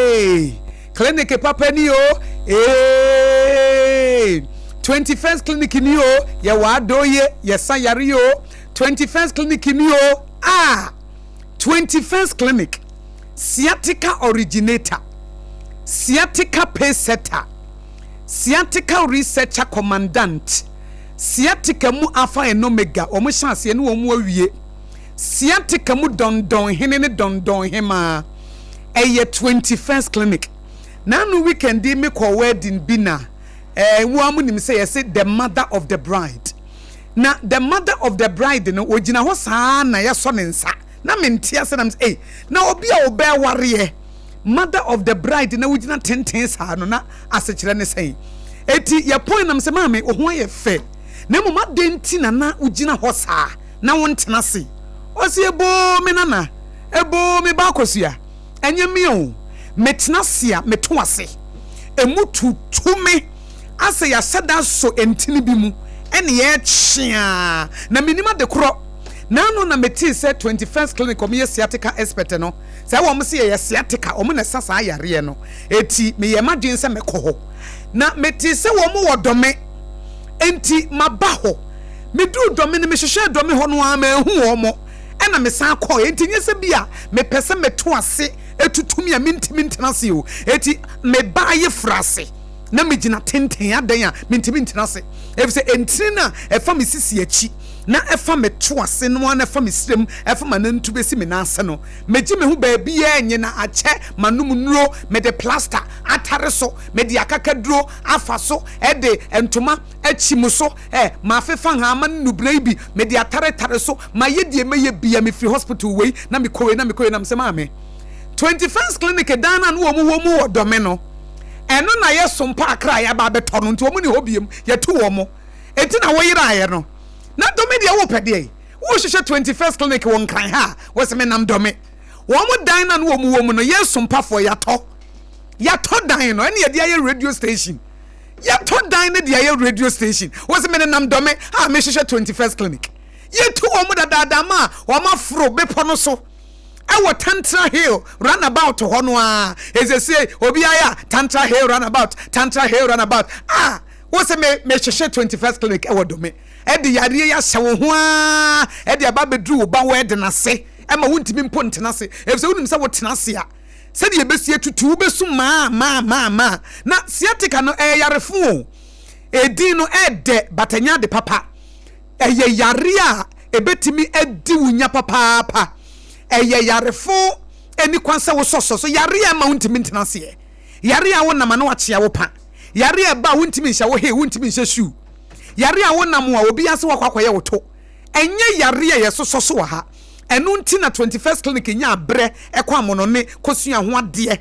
Hey! Clinic papa ni o eeii 21st clinic ni o yɛwɔ adooye yɛsa yare o 21st clinic ni o ah 21st clinic sciatica originator sciatica paysetter sciatica researcher commandant sciatica mu alpha and omega wɔn hyɛ aseɛ ne wɔn awie sciatica mu dɔndɔn hene ne dɔndɔn hemaa Ɛyɛ 21st clinic. N'ano weekend yi me kɔɔ wedding bi na eh, wo ara mo nim sɛ yɛse the mother of the bride. Na the mother of the bride no ogyina hɔ saa na yɛasɔ ne nsa. Na me nte ase na me sɛ ei, na obi a ɔbɛwareɛ mother of the bride na wogyina tenten saa no na asekyerɛ ne sɛn? Eti yɛ point na me sɛ maame wo ho ayɛ fɛ. Na mmom adɛn nti na na wogyina hɔ saa na wontena ase? Ɔse, Eboo me nana, eboo me ba Akosua, ɛnyɛ me o, metena ase a meto ase. Emu tutu me asɛ yɛahyɛ da asɔ ntini bi mu ɛne yɛrekye a na mennim ade korɔ. Naano na metee sɛ 21st Clinic wɔn yɛ sciatica expert no, sɛ wɔn se yɛyɛ sciatica, wɔn na ɛsa saa yareɛ no, eti meyɛɛ m'adwene sɛ mɛkɔ hɔ. Na metee sɛ wɔn wɔ Dɔme, enti maba hɔ. Meduu Dɔme no, mehwehwɛɛ Dɔme hɔ no ara manhu wɔn, ɛna mesan kɔeɛ. Enti nyɛ sɛ bi a mepɛ sɛ meto ase tutu me a mentumi ntena ase o. Enti meba ayeforo ase na megyina tenten, adɛn a mentumi ntena ase? Efisɛ ntini no a ɛfa me sisi akyi na ɛfa me to ase no ara na ɛfa me srɛ mu ɛfa m'anantu bɛsi me nan ase no, megye me ho baabiara nye na akyɛ m'anom nnuro, mede plasta atare so, mede akakaduro afa so, de ntoma akyim so, ɛ, mafefa nhama ne nnubena yi bi, mede ataretare so, mayɛ deɛ mɛyɛ bia, mefiri hospital wei na mekɔ wei na mekɔ wei na mesɛ maame, 21st Clinic dan no a na wɔn wɔ mu wɔ Dɔme no, ɛno na yɛ sompa akra a yɛaba abɛtɔ no, nti wɔn ni hɔ biem, yɛtu wɔn, enti na woyeraeɛ no. Na Dɔme deɛ wopɛ deɛ, wohwehwɛ 21st Clinic wɔ Nkran ha a, wɔsɛ menam Dɔme. Wɔn dan no a na wɔn wɔ mu no, yɛn sompafoɔ yɛatɔ. Yɛatɔ dan no, ɛne yɛde ayɛ radio station. Yɛatɔ dan no de ayɛ radio station. Wɔsɛ menenam Dɔme a mehwehwɛ 21st Clinic. Yɛtu wɔn dadaada ma wɔn aforo bepɔ no so ɛwɔ Tantra Hill runabout hɔ no ara. Ɛsɛsie obi ayɛ a Tantra Hill runabout, Tantra Hill runabout. Ah, wɔsɛ me mehwehwɛ 21st Clinic ɛwɔ Dɔme. Ɛde yareɛ yi ahyɛ wo ho ara ɛde aba abɛduru wo ba wɛɛden ase ɛma wontumi mpo ntena ase efisɛ wonim sɛ wotena ase a sɛdeɛ ɛbɛsi atutu wobɛsu maa maa maa maa na sciatica no ɛyɛ yarefo o edin no ɛɛdɛ but ɛnyɛ ade papa ɛyɛ yare a ɛbɛtumi adi wo nya papaapa ɛyɛ yarefo ɛni kwan sɛ wosɔsɔ so yare a ɛma wontumi ntena aseɛ yare a wonam ano akyea wo pa yare a ɛba a wontumi nhyɛ wo he wontumi nhyɛ shoe yare a wonam a obi ase wakɔ akɔyɛ wo to Ɛnyɛ yare a yɛsosɔ so wɔ ha. Ɛno nti na 21st Clinic nyaa berɛ kɔ amonɔne kɔsua ho adeɛ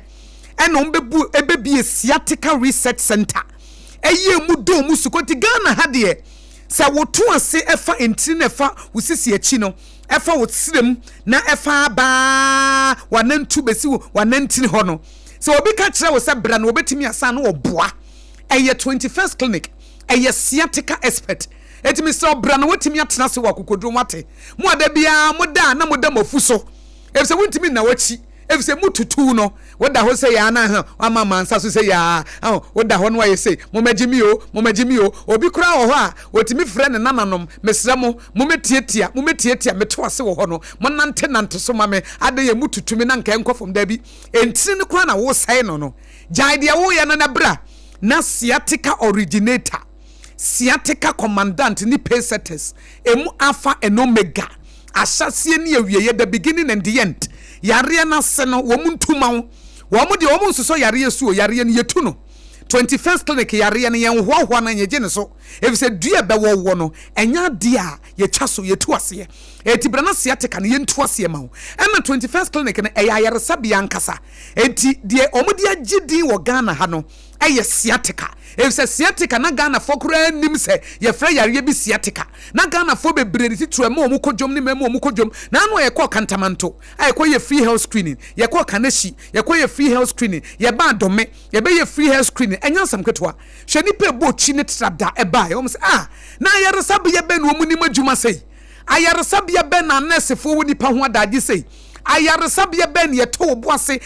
ɛna wɔn bɛbu ɛbɛbie Sciatica Research Center ɛyɛ mu dɔ mu sukɔ nti Ghana ha deɛ sɛ woto ase ɛfa ntini na ɛfa wo sisi akyi no ɛfa wo serem na ɛfa abaa wanantu bɛsi wanantini hɔ no sɛ obi ka kyerɛ wo sɛ bra na wɔbɛtumi asan na wɔboa ɛyɛ 21st Clinic ɛyɛ sciatica expert Enti mesrɛ wo, bra na woatumi atena ase wɔ akokoduru mu, woate? Mo a da biara moda a na moda mo afu so, efisɛ wontumi nna w'akyi, efisɛ mututuw no. Woda hɔ sei ara na huh, woama amansa so sei ara, oh, woda hɔ na woayɛ sei, mommɛgye me o, mommɛgye me o. Obi koraa wɔ hɔ a, otumi frɛ ne nananom, mesrɛ mo, mommɛtiatia, mommɛtiatia me to ase wɔ hɔ no, monnantenante so ma me, adɛn a mututu me na anka ɛnkɔ fam? Dabi, ntini no koraa na woresɛe no no. Gyae deɛ woreyɛ no na bra na sciatica originator. Sciatica Commandant ne Pacesetters, emu Alpha and Omega, ahyɛaseɛ ne awieɛ, the beginning and the end, yareɛ no ase no, wɔn ntu ma wo. Wɔn deɛ wɔn nsosɔ yareɛ su o, yareɛ no yɛtu no. 21st Clinic yareɛ no yɛnhoahoa no yɛgye ne so, ɛfiri sɛ dua a ɛbɛwɔ woɔ no, ɛnyɛ adeɛ a yɛtwa so, yɛtu aseɛ. Enti bra na sciatica no yɛntu aseɛ ma wo. Ɛna 21st Clinic no ɛyɛ ayaresabea ankasa. Enti deɛ wɔde agye din wɔ Ghana ha no, yɛ sciatica efisɛ sciatica na Ghanafoɔ koraa nnim sɛ yɛfrɛ yareɛ bi sciatica. Na Ghanafoɔ bebree ne titiriw ɛma wɔn kɔ dwom ne mmarima wɔn kɔ dwom. Na ano a yɛkɔɔ Kantamanto a yɛkɔ yɛ free health screening, yɛkɔɔ Kaneshie yɛkɔ yɛ free health screening, yɛbaa Dome yɛbɛyɛ free health screening. Ɛnyɛ asɛm ketewa. Hwɛ nnipa ɛbɔɔ kyi ne trada ɛbaeɛ. Wɔn sɛ ah na ayaresabea bɛn na wɔn nim adwuma sei? Ayaresabea bɛn na anɛɛsefoɔ wɔ nnipa ho adagye sei? Ayaresabea bɛn na yɛtɔ wo bo ase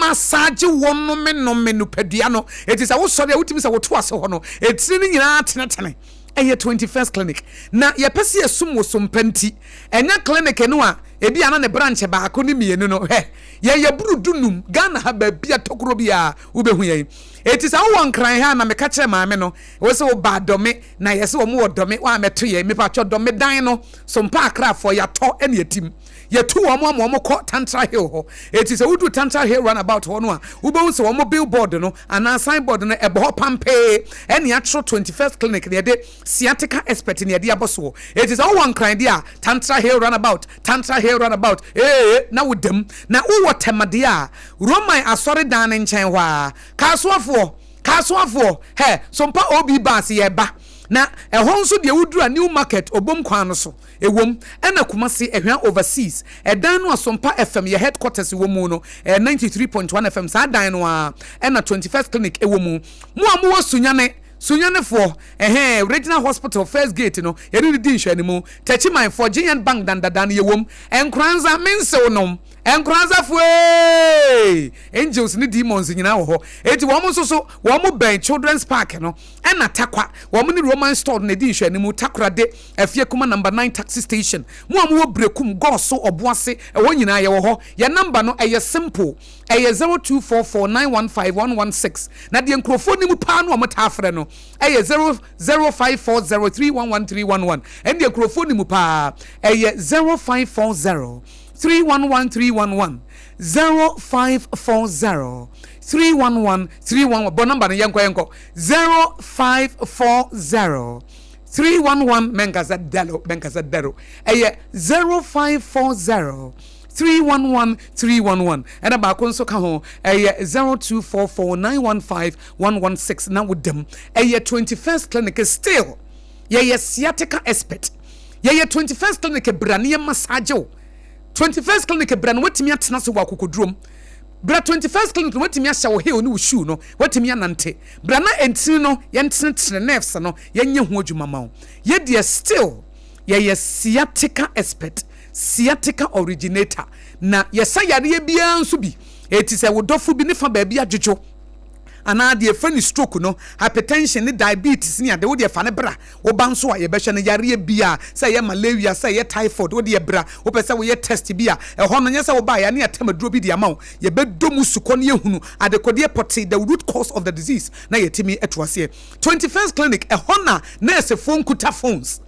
massage wo nomenome nipadua no? Enti sɛ wosɔre a wotumi sɛ woto ase hɔ no, etiri no nyinaa tenetene. Ɛyɛ 21st Clinic. Na yɛpɛ sɛ yɛsom wo so mpa nti, ɛnyɛ clinic no a ebi a na ne branch baako ne mmienu no. Hwɛ, yɛn yɛboro dunum, Ghana ha baabi a tokuro biara wobɛhu yɛn. Enti sɛ wowɔ Nkran ha a na meka kyerɛ maame no, wo sɛ woba Dɔme na yɛse wɔn wɔ Dɔme, woammɛto yɛn. Mepatwɔ Dɔme dan no so mpa Akrafoɔ yɛatɔ ɛne yɛtim. Yɛtu wɔn ama wɔkɔ Tantra Hill hɔ. Enti sɛ woduru Tantra Hill runabout hɔ no a, wobɛhu sɛ wɔn billboard no anaa signboard no, ɛbɔ hɔ pampee. Ɛne atwerɛ 21st Clinic na yɛde sciatica expert na yɛde abɔ soɔ. Enti sɛ wowɔ Nkran deɛ a, Tantra Hill runabout, Tantra Hill runabout, ee, na woda mu. Na wowɔ Tema deɛ a, Roman asɔredan no nkyɛn hɔ ara. Kasoafoɔ, Kasoafoɔ, hɛ, Sompa OB bus yɛreba. Na ɛhɔ nso deɛ woduru a New Market, Obom kwan no so, ɛwom. Ɛna Kumasi, Ɛhwa Overseas, ɛdan no a Sompa FM yɛ headquarters wɔ mu no, ɛyɛ 93.1 FM, saa dan no ara ɛna 21st Clinic ɛwɔ mu. Mo a mowɔ Sunyani, Sunyanifoɔ, ɛhɛɛ, Regional Hospital first gate no, yɛne no di nhwɛanimu. Techimanfoɔ, GN Bank dan dada no, yɛwɔ mu. Nkoranza, Mensew nom, Nkoranzafoɔ eeii! Angels ne demons nyinaa wɔ hɔ. Enti wɔn nso so, wɔn bɛn Children's Park no. Ɛna Tarkwa, wɔn ne Roman Store no na ɛdi nhwɛanimu, Takorade, Afiekuma Number 9 Taxi Station. Mo a mowɔ Berekum, Gɔɔso, Ɔboase, ɛhɔ nyinaa yɛwɔ hɔ. Yɛn number no, ɛyɛ simple, ɛyɛ 0244 915 116. Na deɛ nkurɔfoɔ nim paa no a wɔtaa frɛ no yɛ 0 0540 311 311. Ɛno deɛ nkurɔfoɔ nim paa, ɛyɛ 0540 311 311. 0540 311 311. Bɔ number no, yɛnkɔ yɛnkɔ. 0540 311 mɛnkasa dalo mɛnkasa daro ɛyɛ 0540 311 311 ɛna baako nso ka ho ɛyɛ 0244 915 116 na wodam ɛyɛ 21st clinic still yɛyɛ sciatica expert yɛyɛ 21st clinic bra ne yɛ massage wo 21st clinic bra na watumi atena ase wɔ akokodurom Bra 21st clinic no watumi ahyɛ wo heel ne wo shoe no watumi anante. Bra na ntini no yɛntenetene nerves no yɛnyɛ ho adwuma ma wo. Yɛ deɛ still yɛyɛ sciatica expert, sciatica originator na yɛsa yareɛ biara nso bi. Eti sɛ wo dɔfo bi ne fa baabi adwodwo anaa deɛ yɛfrɛ no stroke no, hypertension ne diabetes ne ade, wo deɛ fa no bra. Wo ba nso a yɛbɛhwɛ no yareɛ biara, sɛ ɛyɛ malaria, sɛ ɛyɛ typhoid, wo deɛ bra. Wopɛ sɛ woyɛ test bi a, ɛhɔ no nyɛ sɛ wobaeɛ a ne yɛatɛm aduro bi de ama wo. Yɛbɛdɔ mu sukɔ na yɛahunu adekodeɛ pɔtee, the root cause of the disease, na yɛatumi atu aseɛ. 21st Clinic, ɛhɔ na nɛɛsefoɔ nkuta phones.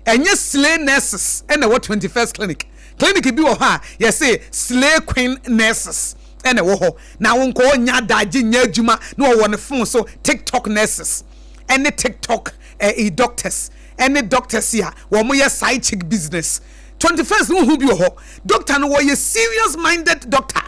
Ɛnyɛ slay nurses na ɛwɔ 21st Clinic. Clinic bi wɔ hɔ a yɛse slay queen nurses na ɛwɔ hɔ. Na wo nkɔ ɔnyɛ adagye nyɛ adwuma na ɔwɔ ne phone so TikTok nurses ɛne TikTok eh, doctors ɛne doctors a wɔn yɛ side chick business. 21st no ho bi wɔ hɔ. Doctor no wɔyɛ serious minded doctor.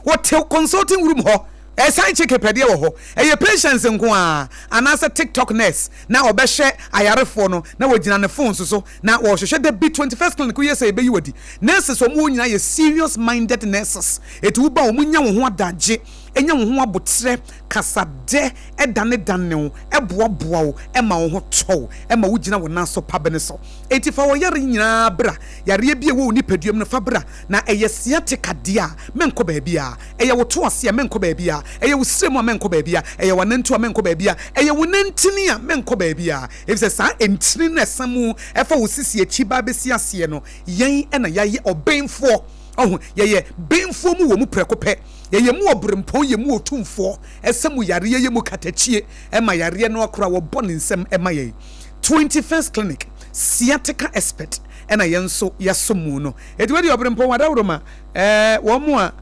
Wɔte consulting room hɔ. Ɛsan chick pɛdeɛ wɔ hɔ. Ɛyɛ patients nko ara anaasɛ TikTok nurse na ɔbɛhwɛ ayarefoɔ no na wɔgyina ne phones so na wɔhwehwɛ da bi 21st clinic woyɛ sɛ yɛbɛyi wadi. Nurses wɔn wɔ nyinaa yɛ serious minded nurses. Eti woba wɔn nya wo ho adagye, nya wo ho aboterɛ, kasadɛ, ɛdanedane wo, ɛboaboa wo, ɛma wo ho tɔ wo, ɛma wogyina wo nan so pabene so. Enti fa ɔyare nyinaa bra, yareɛ bi a ɛwɔ wo nipadua mu no fa bra, na ɛyɛ sciatica deɛ a, menkɔ baabiara, ɛyɛ wo to ase a, menkɔ baabiara, ɛyɛ wo srɛ mu a, menkɔ baabiara, ɛyɛ w'anantu a, menkɔ baabiara, ɛyɛ wo nantini a, menkɔ baabiara, efisɛ saa ntini no a ɛsa mu fa wo sisi akyi ba bɛsi aseɛ no, yɛn na yɛayɛ ɔbenfoɔ. Ɔho, yɛyɛ benfoɔ mu wɔ mu prɛko pɛ. Yɛyɛ mu ɔberempɔn, yɛ mu otumfoɔ, ɛsa mu yareɛ, yɛ mu katakyie, ɛma yareɛ no akora, wɔbɔ ne nsam ma yɛn. 21st Clinic, sciatica expert, ɛna yɛn nso yɛaso mu no. Enti wei deɛ ɔberempɔn wadaworoma, ɛɛ wɔn a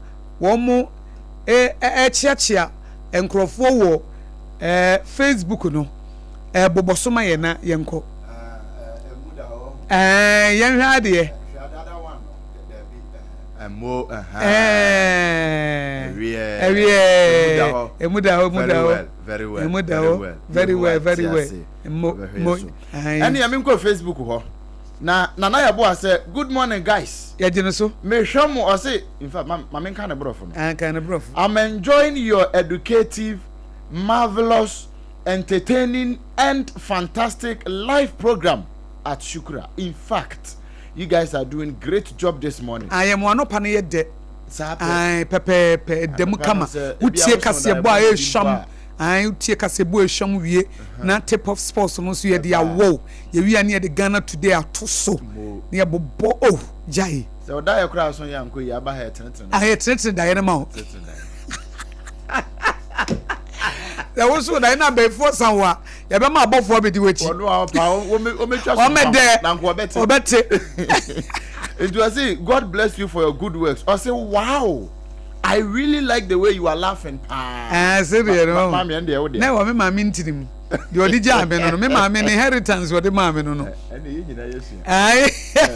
wɔn ɛɛkyeakyea nkorɔfoɔ wɔ ɛɛ Facebook no, ɛɛbobɔ so ma yɛn na yɛnkɔ. Ɛɛ yɛnhwɛ adeɛ. Ɛmo ɛwiɛ emu da hɔ emu da hɔ very well emu da hɔ very well very well mo mo. Ɛne ɛmi nkɔ Facebook hɔ na nana yɛ bo asɛ good morning guys. Yɛgye no so. Mehwɛ mo ɔse in fact ma ma menka ne borɔfo no. Anka ne borɔfo. I'm enjoying your educative, marvelous, entertaining and fantastic live program at Shukra. In fact. You guys are doing great job this morning. Ae mo anɔpa no yɛ dɛ. Saa pɛ. Ae pɛpɛɛpɛ ɛda mu kama. Wotie kaseɛbɔ a ɛhwam. Ae wotie kaseɛbɔ a ɛhwam wie na tip of sports no nso yɛde awɔ wo. Yɛwie a ne yɛde Ghana today ato so. Ne yɛbobɔ oh gyae. Sɛ ɔdaeɛ koraa so yɛ ankɔ yi aba ha yɛtenetene. Ae yɛtenetene daeɛ no ma wo. Sɛ wo so daeɛ no abɛɛfoɔ san wo a. Yɛbɛma abɔfoɔ abɛdi w'akyi. Ɔno a ɔpa wɔmɛtwa so Ɔmɛdɛ. Na nka ɔbɛte. Ɔbɛte. Nti ɔse God bless you for your good works. Ɔse wow I really like the way you are laughing paa. Ɛɛ sɛ deɛ no. Maame ɛn deɛ wo deɛ. Na ɛwɔ me maame ntini mu. Deɛ ɔde gyaa me no no me maame ne inheritance ɔde maa me no no. Ɛna yɛ nyinaa yɛ sua. Ayi.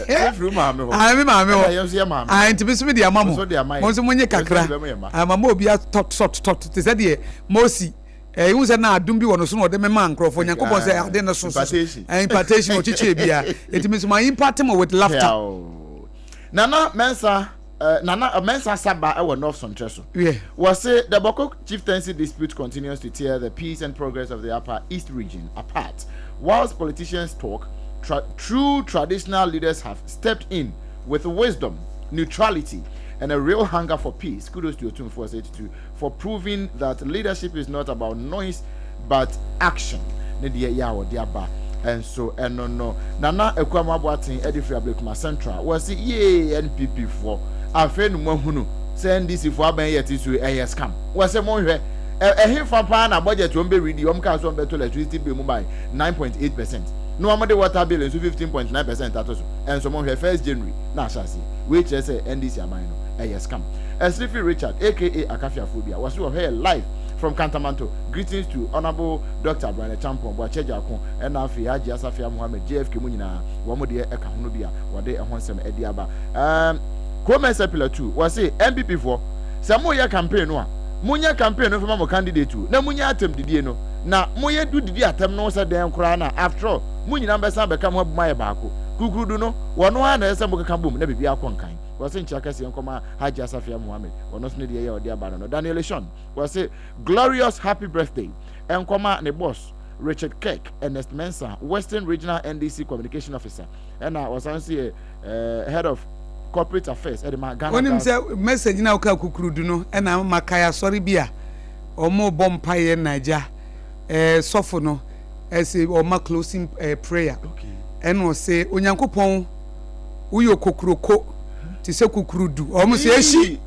Sɛ firi maame hɔ. Ayi me maame hɔ. Ɛna yɛn nso yɛ maame. Ayi nti mi nso mi de ama mo. Mo nso de ama yɛn. Mo nso mo nye kakra. Ama mo obi atɔ tɔt tɔt te sɛ deɛ Mosi. Ɛɛ wohu sɛ na adom bi wɔ no so na ɔde mema nkurɔfoɔ. Nyankopɔn sɛ ade no so so. Impartation ɔkyekyɛɛ biara. Enti me nso ma impart mo with laughter. Nana Mensah uh, Nana uh, Mensah Saba ɛwɔ North Sontre so. Yeah. Wɔse the Boko chieftaincy dispute continues to tear the peace and progress of the Upper East region apart. Whilst politicians talk, tra true traditional leaders have stepped in with wisdom, neutrality, and a real hunger for peace. Kudos to Otumfuo 82 for proving that leadership is not about noise but action. Ne deɛ yɛ a wɔde aba nso ɛno no. Nana Akuam Aboaten ɛde firi Ablekuma Central. Wɔse yee NPP foɔ afei no moahunu sɛ NDC foɔ aban yi ɛte so yi ɛyɛ scam. Wɔse monhwɛ ɛhefa paa na budget wɔn bɛ redi wɔn kaa sɛ wɔn bɛto electricity bill mu by 9.8% na wɔn de water bill nso 15.9% ato so ɛnso monhwɛ first January na ahyɛ aseɛ. Wei kyerɛ sɛ NDC aban no ɛyɛ scam. Ɛsirifi Richard aka Akafiafoɔ bi a wɔse wɔhwɛ yɛ live from Kantamanto. Greetings to Honourable Doctor Brian Acheampong, Boakye Agyarko ɛna afei Hajia Safia Mohammed, JFK mu nyinaa wɔn deɛ ɛka ho no bi a wɔde ɛho nsɛm ɛde aba. Um, Kwame Pillar 2 wɔse NPP foɔ sɛ moyɛ campaign no a monyɛ campaign no mfama mo candidate o na monyɛ atɛm didie no na moyɛ du didi atɛm no sɛ dɛn koraa na after all mo nyinaa bɛsan bɛka mo abom ayɛ baako. Kukurudu no wɔno ara na ɛsɛ sɛ mokeka bom na biribi akɔ nkan. Wɔse nkyia kɛseɛ nkɔma Hajia Safia Mohammed ɔno nso ne deɛ yɛ ɔde aba no no. Daniel Eshon wɔse glorious happy birthday nkɔma ne boss Richard Kirk, Ernest Mensah, Western Regional NDC Communication Officer ɛna ɔsan nso yɛ eh, Head of Corporate Affairs ɛde ma Ghana Wonim Gas. sɛ message na woka kukurudu no ɛna ama makae asɔre bi a wɔn bɔ mpaeɛ na agya eh, sɔfo no ɛse ɔma closing eh, prayer ɛna ɔse Onyankopɔn woyɛ okokuroko te sɛ kukurudu wɔn sɛ ehyi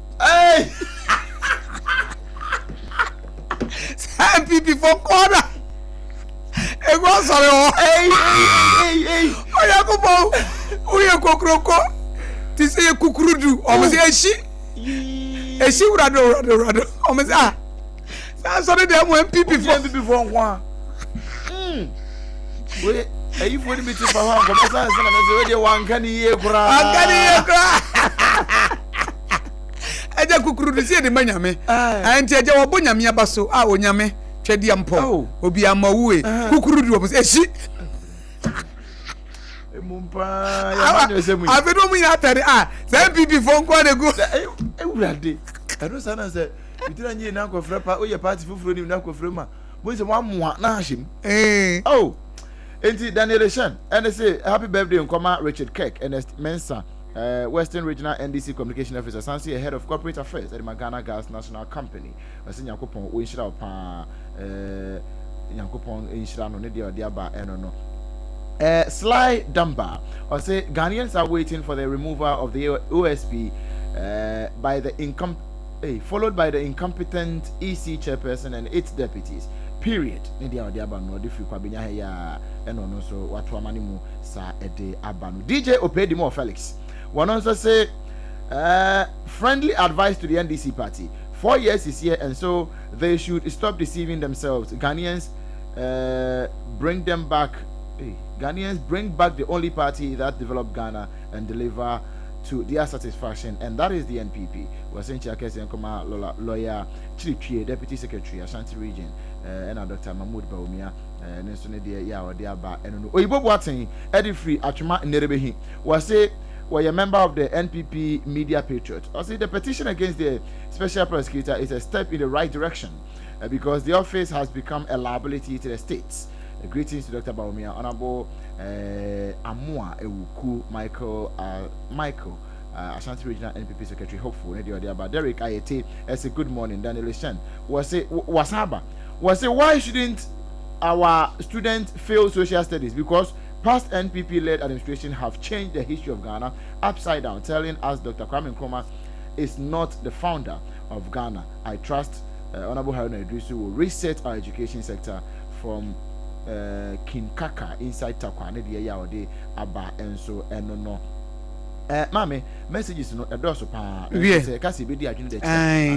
saa npp fo kɔɔna egu asɔre hɔ Onyankopɔn woyɛ kokuroko te sɛ yɛ kukurudu wɔn sɛ ehyi ehyi wurado wurado wurado wɔn sɛ ah saa asɔre deɛ mo npp fo npp fo nko a wei ayifoɔ no bi te fa hɔ a nkɔmɔ san sɛ na mɛsɛ wei deɛ wanka ne yie koraa wanka ne yie koraa ɛgya kukuru no si yɛde ma nyame ɛnti ɛgya wɔbɔ nyame aba so a onyame twɛdeɛ mpɔ oh. obi ama wuwe kukuru di wɔn sɛ ehyi emu paa yɛ ma nyɛ sɛ mu yi afei de wɔn nyinaa atare a sɛ npp fo nko ara egu ewurade ɛno saa na sɛ bitira nyie na akɔfrɛ pa oyɛ party foforɔ nim na akɔfrɛ mu a mo sɛ mo amoa na ahyɛ mu eh. oh nti Daniel Shen ɛne se happy birthday nkɔma Richard Kirk Ernest Mensah uh, Western Regional NDC Communication Officer san so yɛ Head of Corporate Affairs ɛde ma Ghana Gas National Company ɔsɛ Nyankopɔn ɔnhyira wo paa uh, Nyankopɔn nhyira no ne deɛ ɔde aba ɛno no uh, Sly Damba ɔsɛ Ghanaians are waiting for the removal of the OSP uh, by the income Ei, followed by the incompetent EC chairperson and its deputies. Period. Ne deɛ a ɔde aba no, ɔde firi Kwabenya ha yi ara ɛna ɔno nso wato ama ne mu saa ɛde aba no. DJ Opedimo Felix, wɔn nso se, uh, friendly advice to the NDC party. 4 years is here and so they should stop deceiving themselves. Ghanaians bring them back. Hey, Ghanaians bring back the only party that developed Ghana and deliver to their satisfaction and that is the NPP. Wɔsɛ nkyia kɛseɛ nkɔma lawyer Kyiritwie, Deputy Secretary, Ashanti Region, ɛna Dr. Mahmood Bawumia, ne nso ne deɛ yɛ a ɔde aba ɛno no. Oyibo Boateng ɛde firi Atwoma Nnerebehi. Wɔse wɔyɛ member of the NPP Media Patriot. Ɔse the petition against the special prosecutor is a step in the right direction because the office has become a liability to the states. Greetings to Dr. Bawumia, Honorable Amoa Ewuku Michael Michael Ashanti Regional NPP Secretary hopeful ne deɛ ɔde aba. Derek Ayete ɛsɛ good morning. Daniel Shen wɔse wasan aba. Wɔse why shouldn't our students fail social studies because past NPP led administration have changed the history of Ghana upside down, telling us Dr. Kwame Nkrumah is not the founder of Ghana. I trust Honorable Haruna Iddrisu will reset our education sector from King Kaka inside Tarkwa ne deɛ yɛ a ɔde aba nso ɛno no. Eh, maame, messages no ɛdɔɔso paa. Wiɛ. Sɛ ɛka sɛ ebedi adwene da akyi a,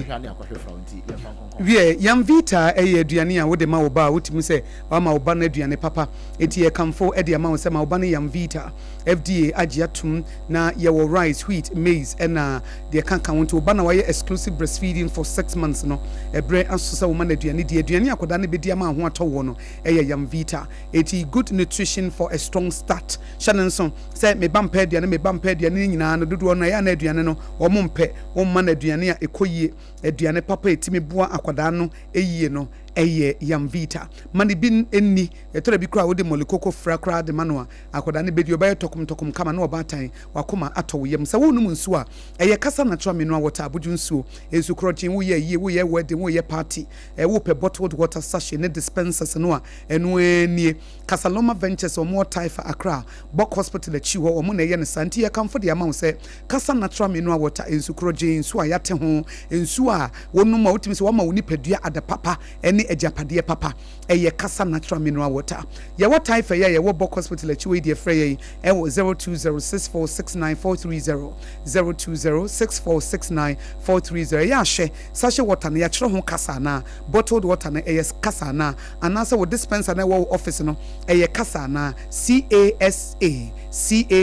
ahwɛ a ne akɔhwɛ fra nti yɛmfa nkɔnkɔn. Wiɛ, Yamvita yɛ aduane a wode ma wo ba a wotumi sɛ wama wo ba no aduane papa. Enti yɛkamfo de ama wo sɛ ma wo ba no Yamvita. FDA agye atom na yɛwɔ rice, wheat, maize ɛna deɛ ɛka ka ho. Nti wo ba no a wayɛ exclusive breastfeeding for 6 months no, ɛberɛ aso sɛ woma no aduane di. Aduane a akwadaa no bɛdi ama ho atɔ woɔ no ɛyɛ Yamvita. Enti good nutrition for a strong start. Hyɛ no nso sɛ me ba mpɛ aduane, me ba mpɛ aduane no nyinaa no, dodoɔ no ɛyɛ a na aduane no wɔn mpɛ. Womma no aduane a ɛkɔ yie. Aduane papa a ɛtumi boa akwadaa no yie no ɛyɛ Yamvita. Ma no bi nni. Ɛtɔ da bi koraa a wode mɔle fra koraa de ma no a, akwadaa no bɛdi. Ɔbɛyɛ tɔkom tɔkom kama na ɔbaatan wakoma atɔ wo yam. Sɛ worenom nsuo a, ɛyɛ Kasa Natural Mineral Water, abodwo nsuo. Nsu korɔgyen, woyɛ ayie, woyɛ wedding, woyɛ party, wopɛ bottled water sachet ne dispensers no a, ɛno ara nie. Casaloma Ventures a wɔwɔ Taifa, Accra, Bok Hospital akyi hɔ, wɔn na ɛyɛ no saa. Nti yɛkamfo de ama wo sɛ Kasa Natural Mineral Water, nsu korɔgyen, nsuo a yɛate ho, nsuo a wonom a wotumi sɛ wɔama wo nipadua ada papa ne agyapadeɛ papa. Ɛyɛ Kasa Natural Mineral Water. Yɛwɔ Taifa yi a yɛwɔ Bok Hospital akyi hɔ yi deɛ frɛ yɛn ɛwɔ 0206469430, 0206469430. Ɛyɛ a hwɛ, sachet water no yɛatwerɛ ho Kasa anaa? Bottled water no ɛyɛ Kasa anaa? Anaasɛ wo dispenser no a ɛwɔ wo office no ɛyɛ Kasa anaa? CASA,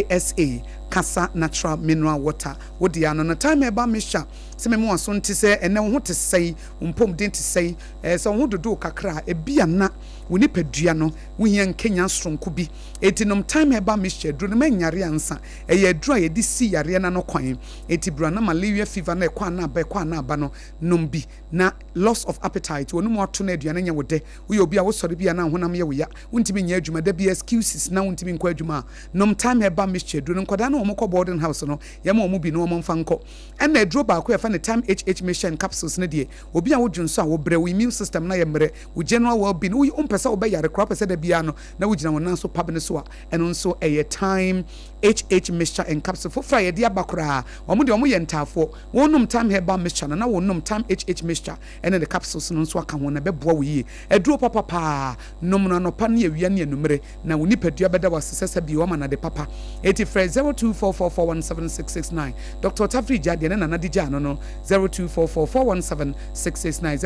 CASA, Kasa Natural Mineral Water. Wo deɛ ano no Thyme Herbal Mixture. Sɛ mema w'aso nte sɛ ɛnnɛ wo ho te sɛn, wo mpɔmuden te sɛn, ɛɛ sɛ wo ho dodo wo kakra a, ebia na wo nipadua no wohia nkanyan soronko bi. Enti nom Thyme Herbal Mixture aduro no ma ɛnyare ansa. Ɛyɛ aduro a yɛde si yareɛ no ano kwan. Enti bra na malaria fever no a ɛkɔ a na aba, ɛkɔ a na aba no, nom bi. Na loss of appetite, w'anomu ato na aduane nyɛ wo dɛ, woyɛ obi a wosɔre bi a na honam yɛ wo ya, wontumi nyɛ adwuma, da biara excuses na wontumi nkɔ adwuma a, nom Thyme Herbal Mixture aduro no. Nkwadaa no a wɔkɔ boarding house no, yɛma wɔn bi na wɔmfa nkɔ. Ɛna aduro baako a yɛfrɛ no Thyme HH Mixture and Capsules no deɛ, obi a wodwo nso a wobrɛ, wo immune system no ayɛ mmerɛ, wo general well being, wompɛ sɛ wobɛyare koraa, wopɛ sɛ da biara no na wogyina wo nan so pab no so a, ɛno nso ɛyɛ Thyme HH Mixture and Capsule. Foforɔ a yɛde aba koraa, wɔn deɛ wɔyɛ ntaafoɔ, wonom Thyme Herbal Mixture no na wonom Thyme HH Mixture ɛne ne capsules no nso aka ho na ɛbɛboa wo yie. Aduro papa paa, nom no anɔpa ne awia ne anwummere na wo nipadua bɛda wo ase sɛ sɛ bio ama no ade papa. Enti frɛ 0244417669. Dr. Otafiri Gya deɛ ne nana de gyaa no no 0244417669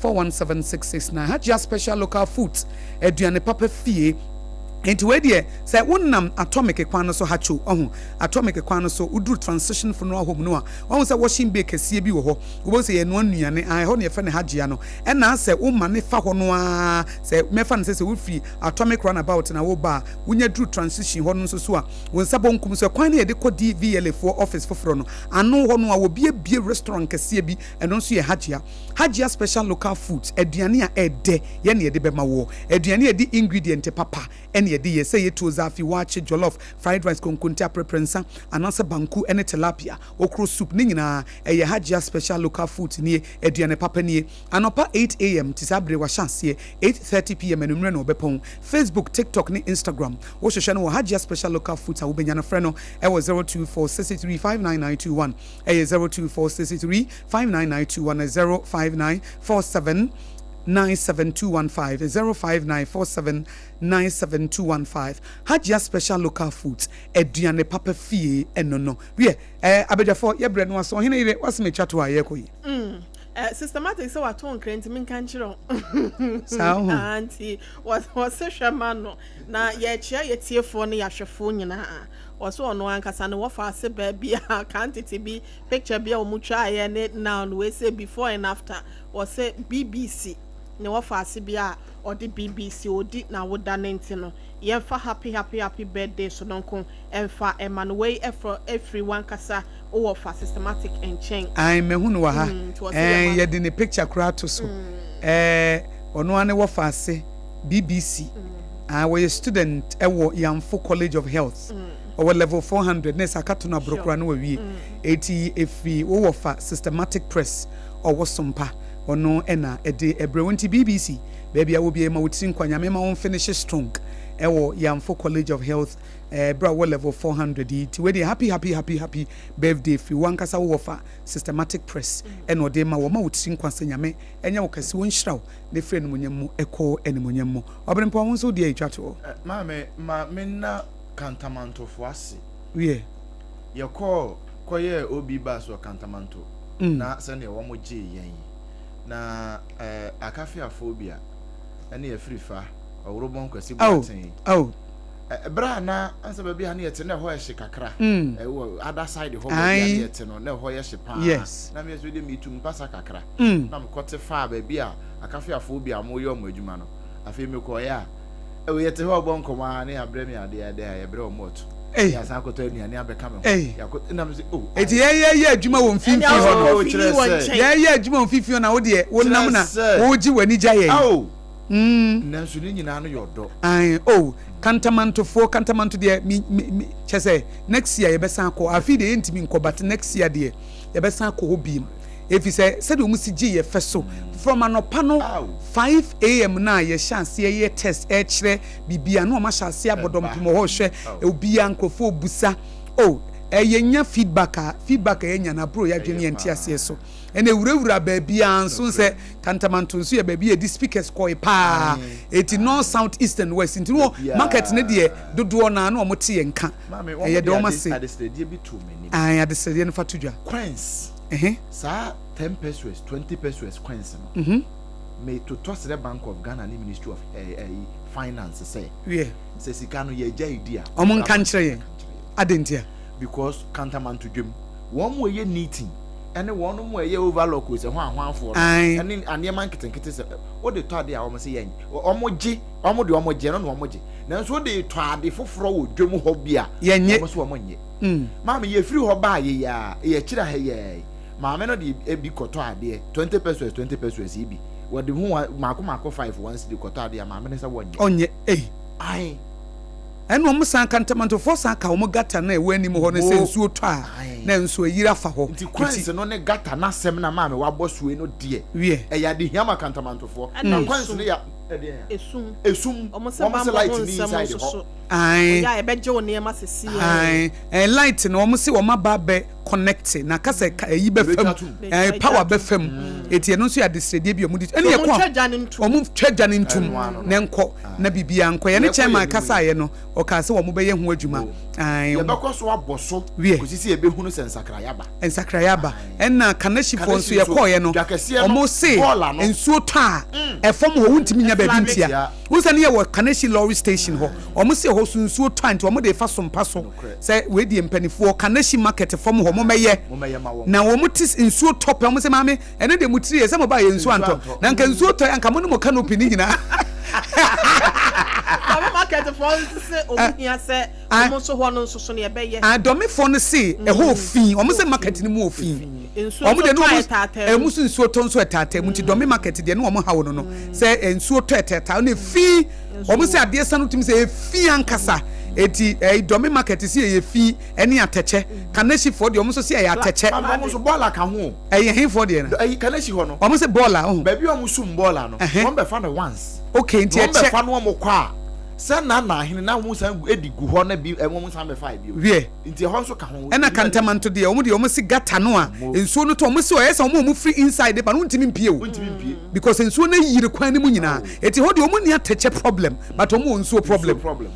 0244417669. Hajia Special Local Foods, aduane papa fie. Enti wei deɛ sɛ wonam Atomic kwan no so hatcho, ɔho, Atomic kwan no so, woduru Transition Funeral Home no a, wahu sɛ washing bay kɛseɛ bi wɔ hɔ. Wobɛhu sɛ yɛnoa nnuane, ah, ɛhɔ na yɛfrɛ no Hajia no. Ɛna sɛ womane fa hɔ no ara, sɛ mɛfa no sɛ sɛ wofiri Atomic Runabout na woreba a, wonya duru Transition hɔ no nso so a, wo nsa bonkum so, ɛkwan no a yɛde kɔ DVLA foɔ office foforɔ no ano hɔ no a, wɔbuebue restaurant kɛseɛ bi, ɛno nso yɛ Hajia. Hajia Special Local Foods, aduane a ɛdɛ yɛ na yɛde bɛma woɔ. Aduane a yɛde ingredient papa na yɛde yɛ, sɛ ɛyɛ tuo zaafi, waakye, jollof, fried rice, konkonte, aprɛprɛnsa, anaasɛ banku ne tilapia, okro soup, ne nyinaa ɛyɛ Hajia Special Local Foods nie, aduane papa nie. Anɔpa 8 AM te saa bere wahyɛ aseɛ, 8:30 PM anwummerɛ na ɔbɛpɔn. Facebook, TikTok ne Instagram, wohwehwɛ no wɔ Hajia Special Local Foods a wobɛnya no. Frɛ no ɛwɔ 024 63 59921, ɛyɛ 024 63 59921, 059 47 97215, 05947 97215. Hajia Special Local Foods, aduane papa fie ɛno no. Wiɛ, ɛɛ abadwafoɔ yɛbrɛ no aso ɔhene yere wasɛm atwa to a yɛrekɔ yi. Systematic sɛ wato nkra nti menka nkyerɛ wo. Saa ho. Ah, nti wɔse hwɛ ma no na yɛkyerɛ yɛtiefoɔ ne yɛahwɛfoɔ nyinaa. Wɔse ɔno ankasa no wɔfa ase baabi a kan tete bi picture bi a wɔn twaeɛ ne now no wei sɛ before and after. Wɔse BBC ne wɔfa ase bi a ɔde BBC ɔdi na woda ne nti no yɛmfa happy happy happy birthday so no nko ɛmfa ɛma no wei ɛfrɔ ɛfiri wankasa wowɔ fa Systematic nkyɛn. Ae mahu no wɔ ha Nti wɔse ɛɛ yɛma no. yɛde ne picture koraa ato so ɛɛ ɔno ara ne wɔfa ase BBC ae wɔyɛ student ɛwɔ Yamfo College of Health ɔwɔ level 400 na ɛsɛ akato no aboro koraa na wawie eti efiri wo wɔfa Systematic Press ɔwɔ Sompa ɔno ɛna ɛde ɛbrɛ wo nti BBC baabi a wɔ biara ma wo tiri nkwa Nyame ma wo mfinishe strong ɛwɔ Yamfo College of Health ɛɛ bere a wɔ level 400 yi nti wei deɛ happy happy happy happy birthday firi wo ankasa wo wɔfa Systematic Press ɛna ɔde ma wɔ ma wo tiri nkwa sɛ Nyame ɛnyɛ wo kɛse wɔnhyira wo na ɛfiri animuonyam mu ɛkɔ animuonyam mu. Ɔbenempɔn wo nso wo deɛ ɛtwa toɔ. Maame, ma menna Kantamantofoɔ ase. Wiɛ. Yɛkɔɔ kɔyɛɛ OB bus wɔ Kantamanto na sɛdeɛ wɔn gyee yɛn na eh, Akafeafoɔ bia ɛne Afirifa, Ɔworobɔn Kwasi Boateng. Oh, oh. Ɛberɛ a na ansa baabi a na yɛte na ɛhɔ yɛ hye kakra. Ɛwɔ other side hɔ baabi a na yɛte no na ɛhɔ yɛ hye paa. Yes. Na me nso de metu mpasa kakra. Na mekɔte faa baabi a Akafeafoɔ bi a wɔyɛ wɔn adwuma no. Afei mekɔeɛ a, ɛwɔ yɛte hɔ rebɔ nkɔmmɔ ara na yɛabrɛ me adeɛ adɛ a yɛbrɛ wɔn ɔto. Ei. Na yɛasan akɔtɔ aduane abɛka me ho. Ei. Yɛakɔ na me sɛ oh. Eti yɛyɛ yɛ adwuma wɔ mfimfini hɔ no. Oh, kyerɛ sɛ. Yɛyɛ adwuma wɔ mfimfini hɔ na wo deɛ wonam na Kyerɛ sɛ. wogye w'ani gya yɛn. Ao. Nanso ne nyinaa no yɛ ɔdɔ. Ae oh Kantamantofoɔ Kantamanto deɛ me me me kyerɛ sɛ next year yɛbɛsan akɔ afei deɛ yɛntumi nkɔ but next year deɛ yɛbɛsan akɔ hɔ biem efisɛ sɛdeɛ wɔn si gye yɛ fɛ so from anɔpa no 5am no a yɛhyɛ aseɛ yɛ test ɛkyerɛ biribi a na wɔn ahyɛ aseɛ abɔ dɔmpem wɔ hɔ hwɛ obiara nkurɔfoɔ busa oh ɛyɛ nya feedback a feedback a yɛnya no aboro yɛ adwene yɛn te aseɛ so ɛna ewurawura baabiara nso sɛ Kantamanto nso yɛ baabi a yɛde speakers kɔe paa. Eti north, south, east and west. Nti no market no deɛ dodoɔ no ara na wɔn te yɛn nka. Maame, Ɛyɛ wɔn deɛ de wɔn ade ase. adesrɛdeɛ bi too m'anim. Ae, adesrɛdeɛ no fa to dwa. Coins, Ɛhe. saa ten pesewas, 20 pesewas coins no, me totɔ srɛ Bank of Ghana ne Ministry of eh, eh, Finance sɛ, Wiɛ. sɛ sika no yɛgyae di a, Wɔn wɔmmra nka ma nkyerɛ yɛn yɛn. nka nkyerɛ yɛn. Adɛn ntia? Because Kantamanto dwam, wɔn a ɛyɛ knitting ɛne wɔn mu a ɛyɛ overlock o sɛ hwan hwanfoɔ no ɛne nneɛma nketenkete sɛ wode tɔ adeɛ a wɔn sɛ yɛn wɔn gye wɔn de wɔn gye no na wɔn gye nanso wode tɔ ade foforɔ wɔ dwam hɔ bi a yɛnyɛ wɔn so wɔn nyɛ mm. Maame yɛfiri hɔ baa yɛ yɛ a yɛkyerɛ ha yɛ maame no de ebi kɔtɔ adeɛ 20 pesos 20 pesos yi bi wɔde ho mako mako 5 1 cedi kɔtɔ adeɛ a maame no sɛ wɔnyɛ ɔnyɛ ei ae. Ɛna wɔn san ka ntamantofoɔ san ka wɔn gata no a ɛwɔ anim hɔ no sɛ nsuo tɔ a na nsuo ayiri afa hɔ. Nti kwanse no ne gata no asɛm na maame wabɔ soe no deɛ Wiɛ. ɛyɛ adehia ma kantamantofoɔ. Ɛna Na esum. kwanse no yɛ ɛdeɛn a? Esum. Esum. Wɔn se Wɔn se bammɔ light ho ni nsɛm inside nso hɔ. so. Ae. Ɔyɛ a yɛbɛgye wo nneɛma sesei. Ae. Ɛɛ light no wɔn se wɔn aba abɛ connect na ka sɛ ka ɛyi bɛfa Yɛbɛtwa mu. atom. Ɛɛ power bɛfa mu. Eti ɛno nso yɛ adesrɛdeɛ bi a wɔn de ɛne Wɔn yɛkɔ ntwa a gya no ntom. wɔn twa gya no ntom Ɛno ano no. na nkɔ na biribiara nkɔ. Yɛne Yɛkɔ yɛn chairman anim yi. kasaeɛ no ɔkaa sɛ wɔn bɛyɛ ho adwuma. Mo. Ae wɔn. Yɛbɛkɔ so abɔ so Wiɛ. kɔsi sɛ yɛbɛhunu sɛ nsakraeɛ aba. Nsakraeɛ aba. Ae. Ɛna Kanahyifoɔ nso Kanahyi nso, yɛkɔeɛ no dwa kɛseɛ no, wɔn se bɔɔla no. nsuo tɔ a ɛfam hɔ wontumi nya baabi Ɛflade. ntia. Ntia. Wohu sɛ ne yɛwɔ Kanehyi lorry station hɔ, wɔn se ɛhɔ so nsuo tɔ a nti wɔn de fa sompa so Nokorɛ. sɛ wei deɛ mpanifoɔ Kanehyi market fam hɔ mommɛyɛ. Mommɛyɛ ma wɔn. Na wɔn te nsuo tɔ pɛ wɔn se maame ɛnɛ deɛ mo tiri yɛ sɛ mo baa yɛ nsuo Nsuo antɔ antɔ. na nka nsuo tɔ yɛ anka mo ne mo canopy ne nyinaa. Dɔme market foɔ nso se wɔn hia sɛ Ah. wɔn nso hɔ no nso so no yɛbɛyɛ. Ah, dɔmefoɔ no se ɛhɔ ofi, wɔn se market no mu ofi. Nsuo Wɔn nso deɛ ne tɔ a wɔn ɛtaataa ɛmu mu. so nsuo tɔ nso ɛtaataa mu nti dɔme market deɛ ne wɔn haw no no sɛ nsuo tɔ ɛtaataa na efi wɔn sɛ adeɛ sa no tumi sɛ efi ankasa eti ɛyi dɔme market si ɛyɛ fi ɛne atɛkyɛ kanehyifoɔ deɛ wɔn nso si ɛyɛ atɛkyɛ. Maame wɔn nso bɔɔla ka ho o. Ɛyɛ henfoɔ deɛ no. Ɛyi kanehyi hɔ no. Wɔn sɛ bɔɔla ɔho. Baabi a wɔn sum bɔɔla no. Wɔn bɛfa no once. Okay nti ɛkyɛ. Na wɔn bɛfa no wɔn kɔ a. Sɛ na na ahene na wɔn san edi gu hɔ na bi wɔn san bɛfa bio. Wiɛ. Nti ɛhɔ nso ka ho. Ɛna Kantamanto deɛ wɔn deɛ wɔn si gutter no a nsuo no tɔ wɔn si ɔyɛ sɛ wɔn a wɔn firi inside ba no wɔntumi mpie o. Wɔntumi mpie. Because nsuo no ayiri kwan no mu nyinaa. Eti hɔ deɛ wɔn nni atɛkyɛ problem but wɔn wɔ nsuo problem. Nsuo problem.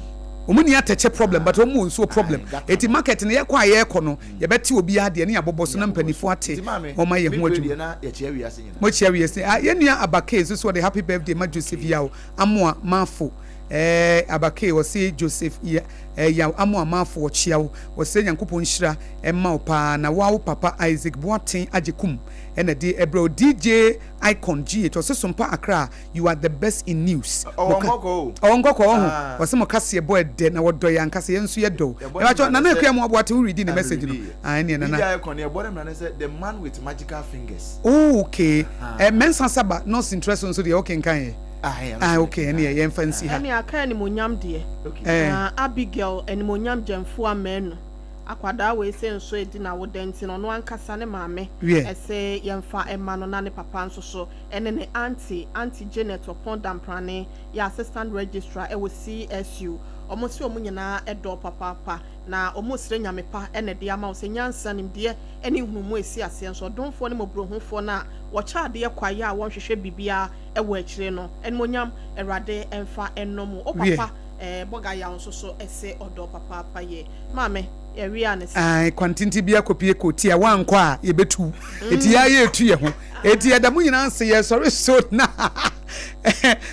Wɔn nni atɛkyɛ problem but wɔn wɔ nsuo problem. Gutter Eti no. market no yɛkɔ a yɛrekɔ no yɛbɛte obiara deɛ ne yɛabobɔ so na mpanimfoɔ ate Nti maame, wɔn ayɛ me ho pray adwuma. deɛ na yɛkyea wiase nyinaa. Mokyea wiase. Ah, yɛn nua Abakay nso so ɔde happy birthday ma Joseph Yaw Amoah Marfo. Eh, Abakay ɔse Joseph ya eh, Yaw Amoah Marfo ɔkyea wo. Ɔsrɛ Nyankopɔn nhyira mma wo paa na woa wo papa Isaac Boateng Agyekum ɛna ɛde ɛbrɛ wo. DJ Icon GH ɔse Sompa Accra you are the best in news. Ɔwɔ Mo ka nkɔkɔɔ o. Ɔwɔ nkɔkɔɔ ɔho. Ah. Ɔse mo kaseɛ bɔ ɛdɛ na wɔdɔ yɛn ankasa yɛn nso yɛdɔ wo. Yɛbɔ ne Mepakyɛw mmara ne Nana sɛ Akua Amoah Boateng wo readi ne Ah, message no? meredi yɛ. Ah ɛneɛ Nana. DJ Icon yɛbɔ ne mmara ne sɛ the man with magical fingers. Oh okay. Ahaa. Eh, Mensah Saba Nurse Ntrɛso nso deɛ wokenkan ɛ? Ah, ɛno Ah nso okay mekenkan. ɛneɛ yɛmfa nsi ha. Ɛne aka animuonyam deɛ. Okay. Eh. Na Abigail animuonyam Gyamfua Manu akwadaa wei se nso edi n'awoda nti no ɔno ankasa ne maame Wiɛ. se yɛmfa mma no na ne papa nso so ne ne aunty, Aunty Janet Opon Damprane yɛ Assistant Registrar wɔ CSU. Wɔn se wɔn nyinaa dɔ wo papaapa na wɔn resrɛ Nyame pa na ɛde ama wo sɛ nyansa, nimdeɛ ne nhunumu a ɛsi aseɛ nso ɔdomfoɔ ne mmɔborɔhufoɔ no a wɔkyɛ adeɛ kwaeɛ a wɔnhwehwɛ biribiara wɔ akyire no. Animuonyam Awurade mfa nnɔ mo. Wo Wiɛ. papa eh, Bɔga Yaw nso so se ɔdɔ papaapa yie. Maame. Yɛwia ne sa. Ae, kwantenten bi akɔpie kɔti a woankɔ a yɛbɛtu wo. Eti yɛa yɛretu yɛ ho. Eti yɛda mo nyinaa ase, yɛsɔre so na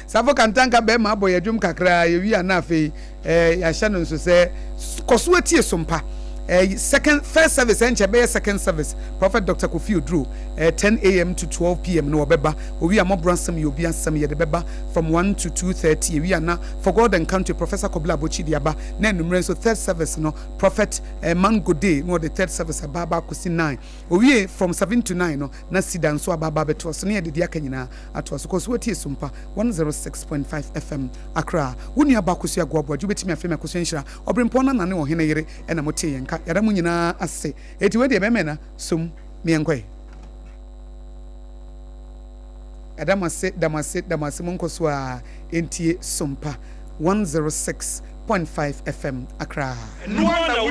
Safo Kantanka bɛrima abɔ yɛ dwom kakra, yɛwie a na afei eh, yɛahyɛ no nso sɛ kɔ so atie sompa. Eh, second, first service ɛnkyɛ ɛbɛyɛ second service. Prophet Dr. Kofi Oduro, eh, 10 am to 12 pm no wɔbɛba. Owie a mmɔborɔ asɛm yɛ obi asɛm yɛde bɛba from 1 to 2:30. Ewie a na For God and Country Professor Kobla Abokyi de aba. Na anwummerɛ nso third service no Prophet eh, Mangode na ɔde third service aba aba akɔsi 9. Owie from 7 to 9 no na Sida nso aba aba abɛtoa so na yɛde deɛ aka nyinaa atoa so. Kɔ so tie Sompa 106.5 FM Accra. Wo nua ba Akosua Agoaboagye wobɛtumi afrɛ me Akosua Nhyira Ɔberempɔn Nana ne Ɔhene yere ɛna motee yɛn nka. Yɛda mo nyinaa ase. Enti wei deɛ bɛmɛ na som meɛnkɔ ɛ. Yɛda mo ase, da mo ase, da mo ase. Monkɔ so ara ntie Sompa 106.5 FM Accra. Ɛno ara na wo.